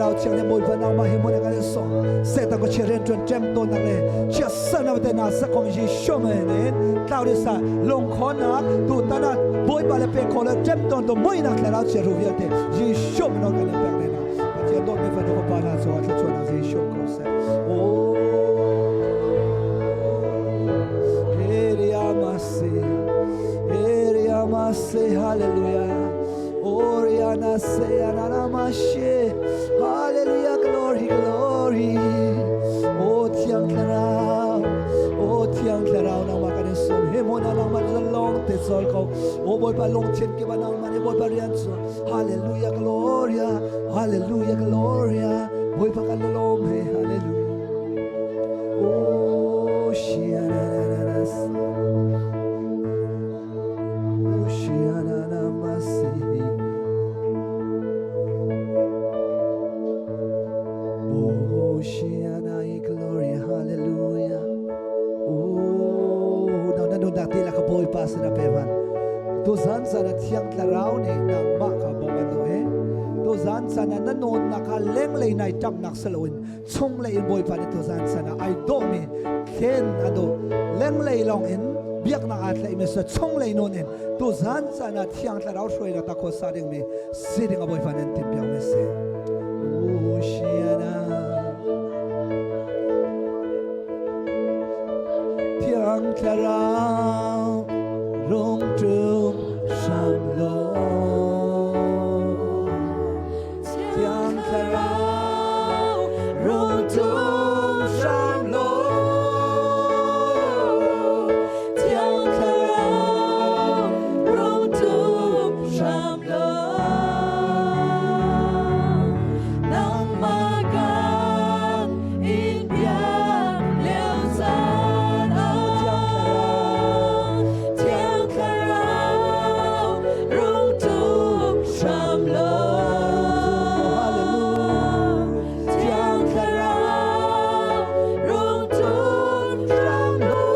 Thlarau Thiang le Bawipa nangmah hi mun kan so Satan ko chia rian tuan ṭem tawn nak le chia san te na sakom ji shome nen tlau de sa lung khon nak tu tan ah Bawipa le pe kho le ṭem tawn to moi nak Thlarau chia ru vialte ji shom no kan pek le na Pathian dawt mi fanu pa na so thla chuan ji shom ko se. Oh, Eriamase, Eriamase, hallelujah. Oriana se ananamashe, hallelujah, glory, glory. O Thiang Thlarau, O Thiang Thlarau, nangmah kan in sawm. Hi hmun ah nangmah zalong te cawl ko. O Bawipa lungthin kip ah nangmah nih Bawipa rian cu. Hallelujah, gloria, hallelujah, gloria. Bawipa kan lawm he, hallelujah. O shianananas. O shiananamasi. O shianai, glory, hallelujah. Oh, na na nun dak ti la ka Bawipa sin a pe van. Tuzan caan ah Thiang Thlarau nih nangmah kha bawmh an duh i tuzan caan ah na nawnnak kha lenglei nai ṭamhnak si loin chunglei in Bawipa nih tuzan caan ah ai dawhmi thlen a duh. Lenglei lawng in biaknak aa tlaihmi si chunglei nawn in tuzan caan ah Thiang Thlarau hruainak ta khuasa dingmi si ding a Bawipa nih an timhpiakmi a si. Hoshiana. Thiang Thlarau rung ṭum hram law. Thiang Thlarau rung ṭum hram law. Thiang Thlarau rung ṭum hram law. Nangmah kan in biak lio caan ah Thiang Thlarau rung ṭum hram law. Thiang Thlarau rung ṭum hram law.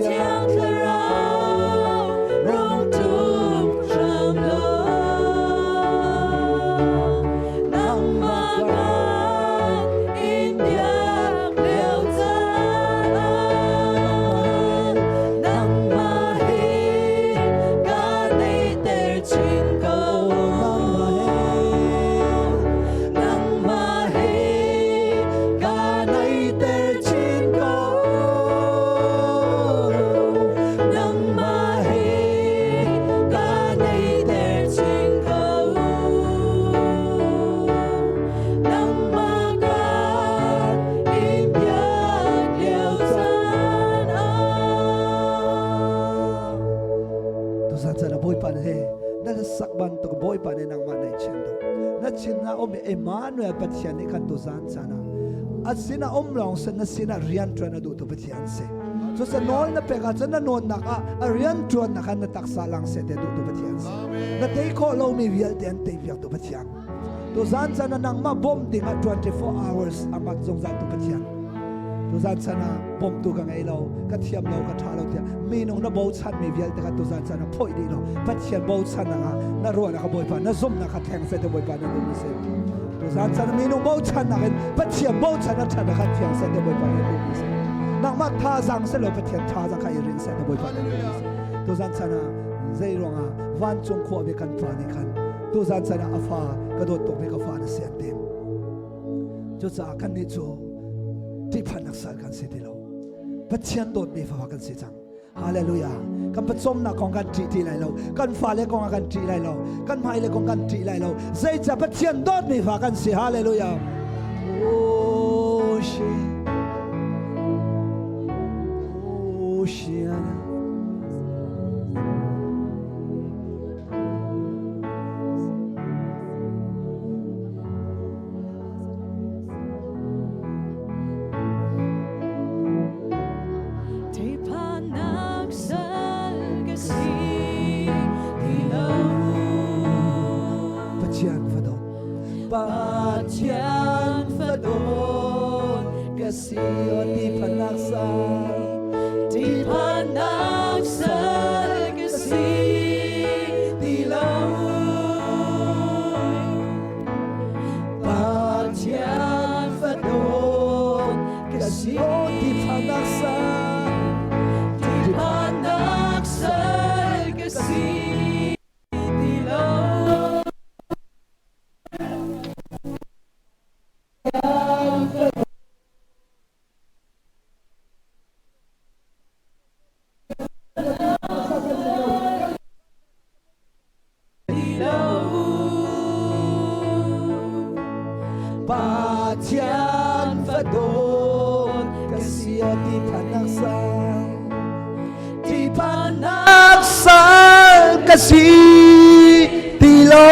Thiang Thlarau rung ṭum hram law. Nangmah kan in biak lio caan ah nangmah hi ka neihter chin ko. Nangmah hi ka neihter chin ko. Nangmah hi ka neihter chin ko. Nangmah kan in biak lio caan ah. Tuzan caan ah Bawipa nih he na sak bantuk Bawipa nih nangmah na i chin do. Na chin ah um i Emmanuel Pathian nih khan tuzan caan ah a sinah um lawng sin na sinah rian ṭuan a duh tu Pathian si. Cusa nawl na pek ahcun na nawnnak ah a rian ṭuan nak ah na taksa lang seh te duh tu Pathian si. Na tei khawh lomi vialte an tei piak tu Pathian. Tuzan caan ah nangmah bawmh ding ah 24 hours a mat zungzal tu Pathian. Tuzan caan ah bawmtu ka ngei lo, ka thiam lo, ka ṭha lo tiah minung na bochan mi vialte kha tuzan caan ah phoih dih lo. Pathian bochan ah na ruahnak kha Bawipa na zumhnak kha thleng seh te Bawipa na duh mi si. Tuzan caan ah minung bochannak in Pathian bochan a ṭhat kha thiang seh te Bawipa na duh mi si. Nangmah thazaang seh lo Pathian thazaang kha i rin seh te Bawipa na duh mi si. Tuzan caan ah zei ruangah vancung khua mi kan fa nih khan tuzan caan ah a fa ka dawt tuk mi ka fa na si an ti. Cucaah kannih cu ṭihphannak sal kan si ti lo. Pathian dawtmi fapa kan si cang. Hallelujah. Kan pawcawmnak kong kan ṭih ti lai lo. Kan fale kong ah kan ṭih lai lo. Kan hmailei kong kan ṭih lai lo. Zeicah Pathian dawtmi fa kan si. Hallelujah. Oh, she. Oh, she. Ṭihphannak sal ka si ti lo. Pathian fadawt. Pathian fadawt ka si o ṭihphannak sal. Ṭihphannak sal ka si ti lo. Pathian fadawt ka si o ti phanak sal ti phanak sal ka si ti lo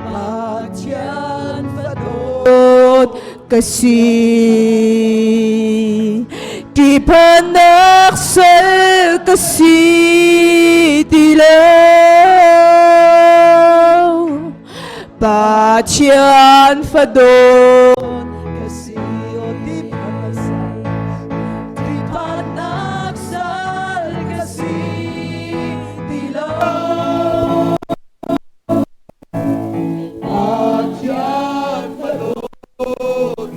Pathian fadawt ka si Tiphanak sal ka si ti lo Pathian fadawt ka si o tiphanak sal tiphanak sal ka si ti lo Pathian fadawt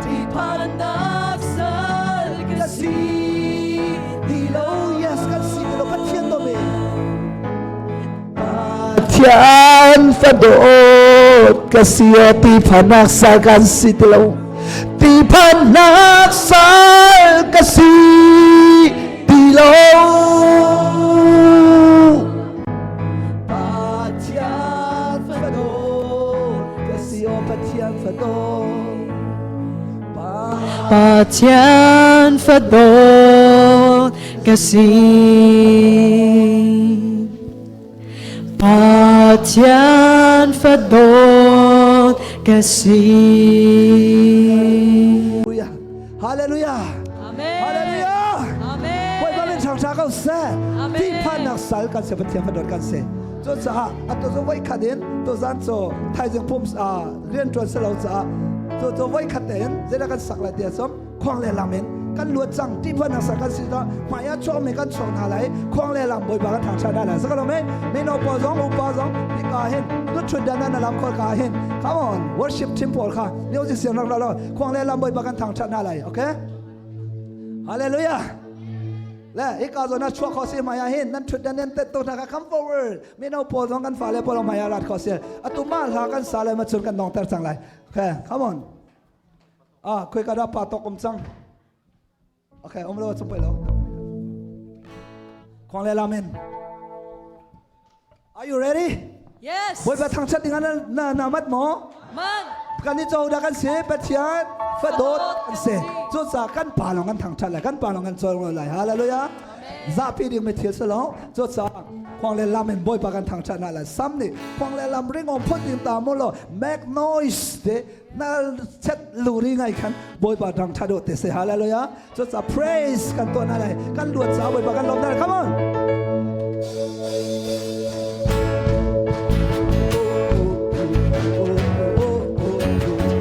Ṭihphannak sal ka si ti lo. Yes, kan si ti lo. Pathian dawt me. Pathian fadawt ka si o ṭihphannak sal kan si ti lo. Ṭihphannak sal ka si ti lo. Pathian fadawt ka si o Pathian fadawt Pathian fadawt ka si Pathian fadawt ka si Hallelujah Amen Hallelujah Amen Bawipa min ṭhangṭha ko seh Amen. Tihphannak sal kan si Pathian fadawt kan si cucaah atu cu voi khat in tuzan cu thaizing pum rianṭuan si lo caah cu cu voi khat tein zeidah kan sak lai ti ahcun khuang le lam in kan luat cang tihphannak sal kan si to hmai ah chuakmi kan chuak hna lai khuang le lam Bawipa kan thangṭhat hna lai saka lo me mino pawl zong upa zong tika hin lut ṭhut dan na lam khol ka hin come on worship team pawl kha music siang rak lo khuang le lam Bawipa kan thangṭhat hna lai okay Hallelujah le hika zawn ah chuak kho si hmai ah hin nan ṭhut nan nan tet to hna kha come forward mino pawl zong kan fale pawl hmai ah rat kho si atu ma hla kan sa le ma chun kan nong ter cang lai okay come on ah khoi ka da pa tok um cang okay um lo chung pai lo khong le lamen Are you ready? Yes. Bawipa thangṭhat ding ah na na mat maw? Man. Kan i co dah kan si Pathian fadawt kan si. Cucaah kan pa lawng kan thangṭhat lai, kan pa lawng kan cawl lai. Hallelujah. Zapi ding mi thil si lo. Cucaah khuang le lam in Bawipa kan thangṭhat hna lai. Sam nih khuang le lam ringawm phun ding ta mu law make noise te na chet luri ngai khan Bawipa thangṭhat u te si. Hallelujah. Cucaah praise kan tuah hna lai. Kan luat caah Bawipa kan lawm hna lai. Come on.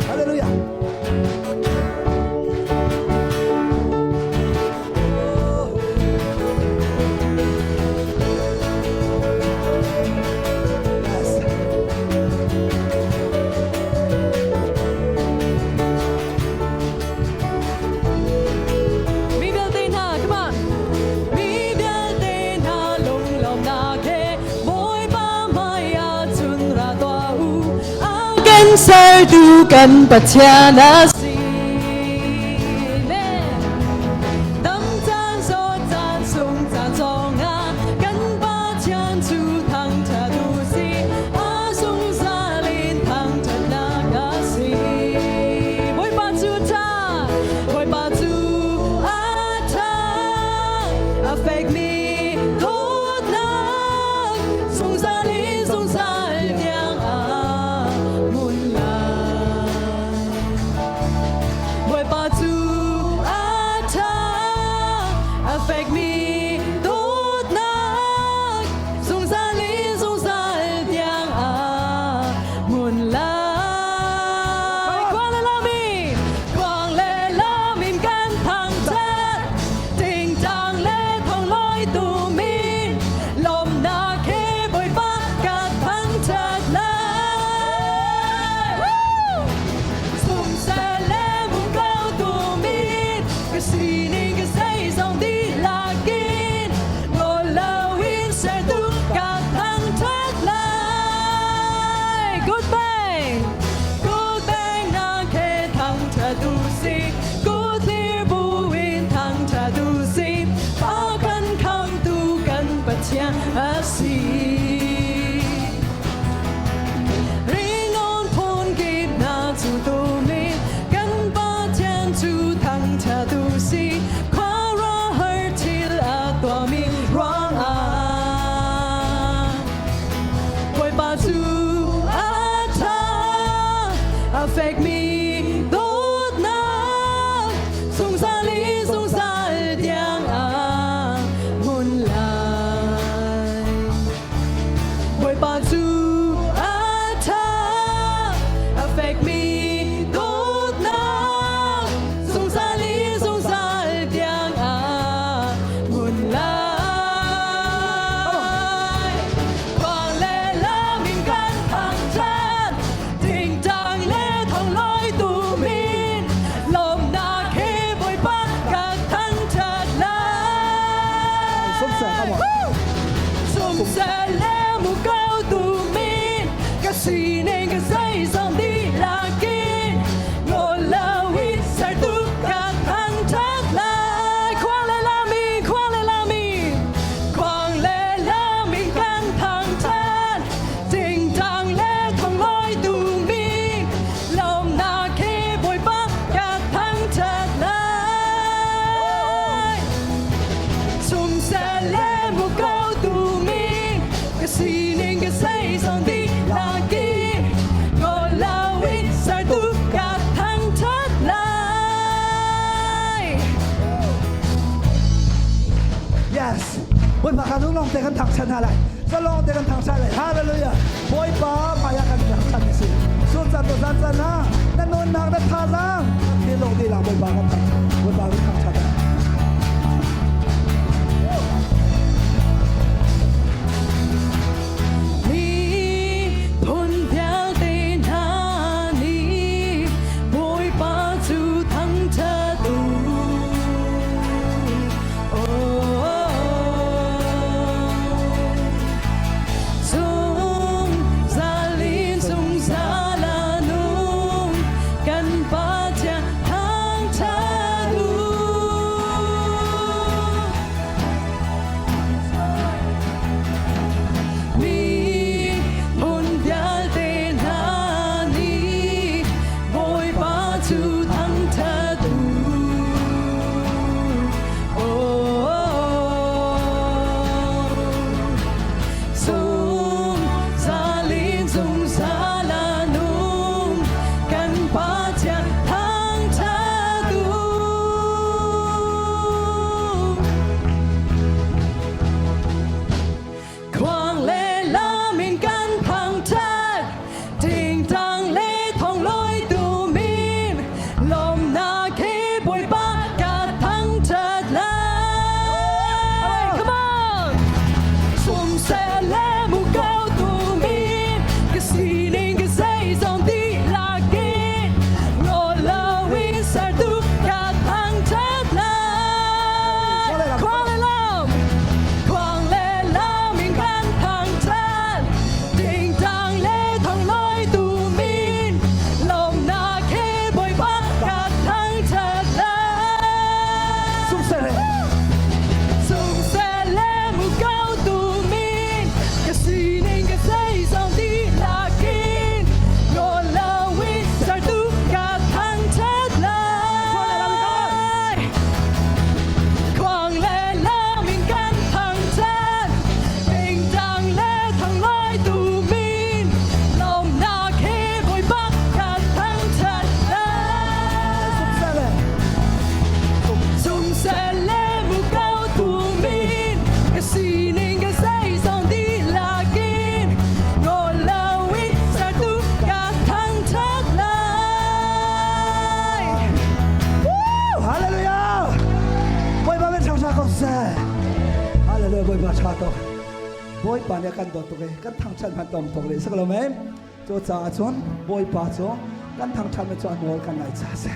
Hallelujah. Yes. Mi vialte hna, come on. Mi vialte hna lunglawmnak he Bawipa hmaiah cun ra tuah u. A kan sertu kan Pathian a si. Amen. Dam caan zawt caan sung caan zongah kan Pathian cu thangṭhat u sih. A zungzal in thangṭhatnak a si. Bawipa cu ṭha, Bawipa cu a ṭha, a fekmi dawtnak zungzal in zungzal tiang a hmun lai. Bawipa cu a ṭha, a fekmi dawtnak zungzal in zungzal tiang a hmun lai. Khuang le lam in, khuang le lam in kan thangṭhat, tingtang le thonglawi tum in, lawmhnak he Bawipa kan thangṭhat lai. Woo! Sumsel le muko tum in, ka sining ka zeizong dihlak in, ngol loin sertu ka thangṭhat lai. Goodbye. Goodbye nak he thangṭhat u sih, kutlir buin thangṭhat u sih, pa kan khamtu kan Pathian a si. A fekmi dawtnak zungzal in zungzal tiang ah hmun lai. Bawipa cu a ṭha, a fekmi dawtnak zungzal in zungzal tiang ah hmun lai. Khuang le lam in kan thangṭhat, tingtang le thonglawi tumin, lawmhnak he Bawipa kan thangṭhat lai. Sumseh, come on. Sumseh le muko tumin, ka sining ka zeizong dihlak in, nawl loin sertu kan thangṭhat lai. Khuang le lam in, khuang le lam in, khuang le lam in kan thangṭhat, tingtang le thonglawi tumin, lawmhnak he Bawipa kan thangṭhat lai. Sumseh le muko tumin, ka sining ka zeizong dihlak in, nawl loin sertu kan thangṭhat lai. Yes. Bawipa kha lung te kan thangṭhat hna lai. Zalong te kan thangṭhat lai. Hallelujah. Bawipa hmai ah kan thangṭhat ni si. Sun caan to zan caan ah na nunnak na thazaang na thinlung dihlak Bawipa kan thang Bawipa kan thangṭhat lai. Miphun vialte hna nih Bawipa cu thangṭhat u. Oh, zungzal in zungzal a nung kan Pathian thangṭhat u. Miphun vialte hna nih Bawipa cu thangṭhat u. Oh, zungzal in zungzal a nung kan Pathian thangṭhat u. Khuang le lam in kan thangṭhat, tingtang le thonglawi tumin, lawmhnak he Bawipa ka thangṭhat lai. Come on! Sumseh le muko tumin, ka sining ka zeizong dihlak in, nawl loin sertu ka thangṭhat lai. Khuang le lam, khuang le lam in kan thangṭhat, tingtang le thonglawi tumin, lawmhnak he Bawipa ka thangṭhat lai. Sumseh le. Sumseh le muko tumin, ka sining ka zeizong dihlak in, nawl loin sertu ka thangṭhat lai. Khuang le lam in kan thangṭhat, tingtang le thonglawi tumin, lawmhnak he Bawipa kan thangṭhat lai. Sumseh le. Sumseh le muko tumin, ka sining ka zeizong dihlak in, nawl loin sertu ka thangṭhat lai. Woo! Hallelujah. Bawipa min thangṭhat ko seh. Hallelujah. Bawipa ṭha tuk. Bawipa nih a kan dawt tuk i kan thangṭhat hmanh tom tuk rih si ko lo mei? Cu caah cun Bawipa cu kan thangṭhat mi cu a nawl kan ngaih caah a si.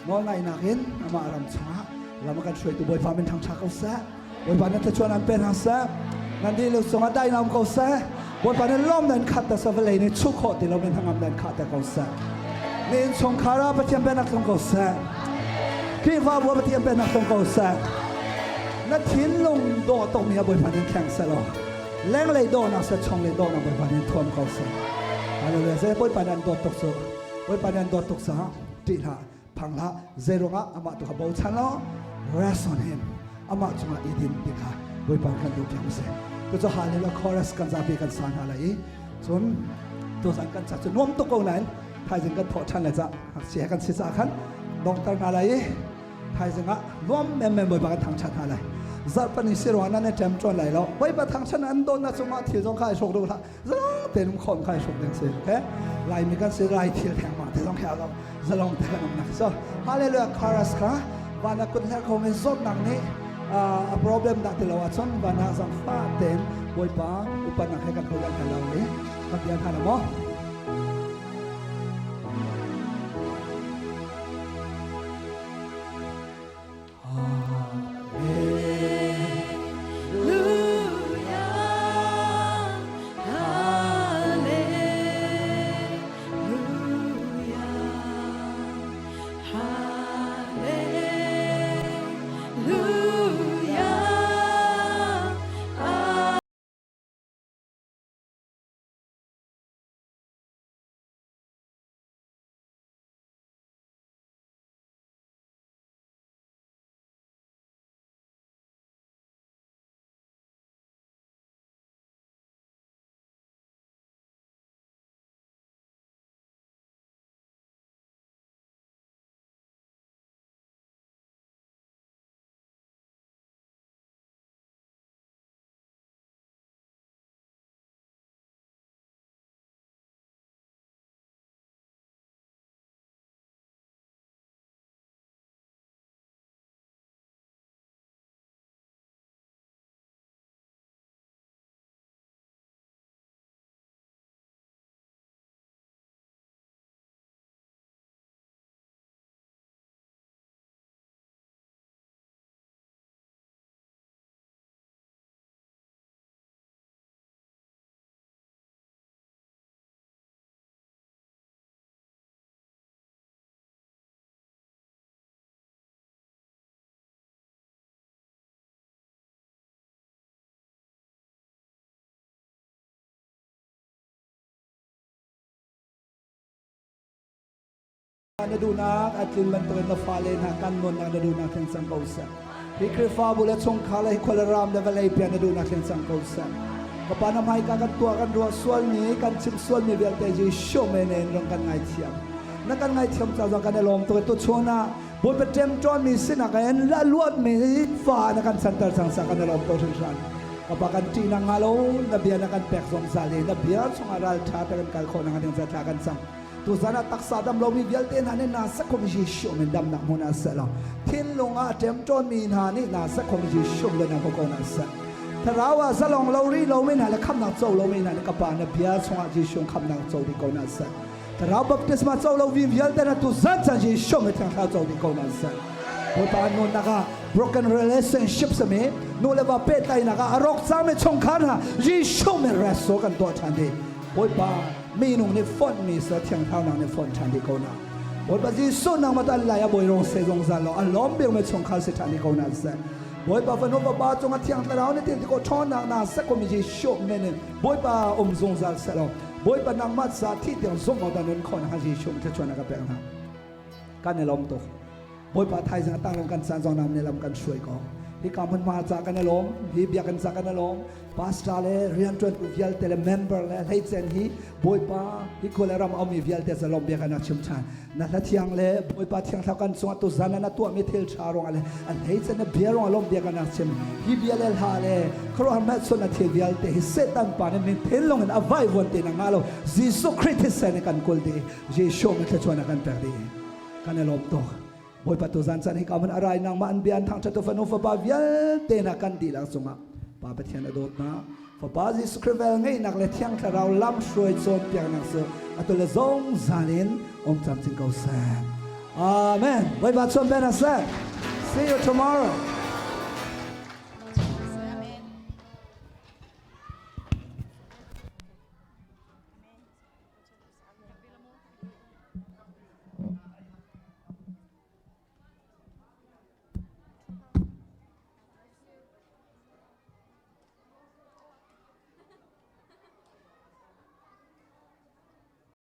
Nawl ngaihnak in amah ram chungah lam a kan hruaitu Bawipa min thangṭhat ko seh. Bawipa nan thluachuah nan pe hna seh. Nan dihlak cungah daihnak um ko seh. Bawipa nih lawm nan khat ta seh vawlei nih chuh khawh ti lo min hnangam nan khah te ko seh. Na innchungkhar ah Pathian pennak tlung ko seh. Khrihfabu ah Pathian pennak tlung ko seh. Na thinlung dawh tukmi ah Bawipa nih thleng seh law lenglei dawhnak seh chunglei dawhnak Bawipa nih thuam ko seh. Hallelujah. Zei Bawipa nih an dawt tuk cu. Bawipa nih an dawt tuk caah ṭih hlah, phang hlah. Zeiruangah amah tu kha bochan law rest on him. Amah cungah i din ti kha Bawipa kan duh piak seh. Cucu hallelujah chorus kan zapi kan sa hna lai i cun tuzan kan ca cu nuam tuk ko nain. Thaizing kan thawh ṭhan lai ca ngakchia he kan si caah khan dongter hna lai i thaizing ah nuam menmen Bawipa kan thangṭhat hna lai. Zarhpani si ruangah nan i ṭem ṭuan lai lo. Bawipa thangṭhat an dawtnak cungah thil zong kha i hruk duh hlah. Zalong tein um khawm kha i hruk ding si. Okay? Laimi kan si Lai thil thengmang te zong khi a zalong te kan umnak so hallelujah chorus kha van a kut hler kho men zawtnak nih a problem dah ti lo ahcun van ah zangfa tein Bawipa upanak he kan hodan hna lo i kan bia hna lo maw? Na duhnak a tlin bantukin na fale hna kan nunnak na duhnak thleng cang ko seh. Hi Khrihfabu le chungkhar le hi khualaram le vawlei pian na duhnak thleng cang ko seh. Ka pa na hmaika kan tuah kan ruah sualmi kan chim sualmi vialte Jesuh men in rong kan ngaithiam. Na kan ngaithiam ca zong kan i lawm tuk i tuchun ah Bawipa ṭemṭawnmi sinak in la luatmi fa na kan canter cang sa kan i lawm tuk hringhran. Ka pa kan ṭihnak hnga lo na bia na kan pek zungzal i na bia chungah ralṭha te kan kal khawh nakhnga ding ca thla kan cam. Tuzan ah taksa dam lomi vialte hna nih na sakhom Jesuh min damnak hmun ah seh law thinlung ah ṭemṭawnmi hna nih na sakhom Jesuh le na ko na seh. Thlarau ah zalong lo ri lomi hna le khamnak co lomi hna nih ka pa na bia chungah Jesuh khamnak co dih ko na seh. Thlarau baptisma co lo vi vialte na tu zan chan Jesuh mi thiang thlarau co dih ko na seh. Bawipa nunnak ah broken relationships mi nu le va pehtlaihnak ah a rawk cangmi chungkhar hna Jesuh min reso kan tuah ṭhan dih. Bawipa minung nih fonhmi sa thiang thlarau nih fonh ṭhan dih ko na. Bawipa Jesuh nangmah tu an lai a bawi rong se zungzal lo a lawm bik mi chungkhar si ṭhan dih ko na seh. Bawipa fanu fapa cung a thiang thlarau nih tin ti ko ṭhawnnak na seh ko mi Jesuh min in Bawipa um zungzal seh law Bawipa nangmah ca thi tiang zumh awk dah nun khawh na Jesuh thluachuah na ka pek hna. Kan i lawm tuk. Bawipa thaizing a tanglam kan caan zong nam ne lam kan hruai ko. Hi ka hmunhma ca kan i lawm, hi biakinn ca kan i lawm. Pastor le rianṭuantu vialte le member le hleicen hi Bawipa hi khua le ram a ummi vialte ca lawm bia kan rak chim ṭhan. Na hla thiang le Bawipa thiang thlarau kan cungah tuzan ah na tuahmi thil ṭha ruangah le a hleicen na bia ruangah lawm bia kan rak chim. Hi bia le hla le khuaruahhar hmelchunh na thil vialte hi Satan pa nih min thinlung in a vaivuan te na ngah lo. Jesuh Khrih thisen in kan kul dih. Jesuh min thluachuah na kan pek dih. Kan i lawm tuk. Bawipa tuzan caan hi ka mun arai nangmah an bia an thangṭhat tu fanu fapa vialte hna kan dihlak cungah Pa Pathian a dawtnak Fapa Jesuh Khrih vel ngeihnak le Thiang Thlarau lamhruai cawnpiaknak cu atu le zungzal in um camcin ko seh. Amen. Bawipa chuan ben seh. See you tomorrow.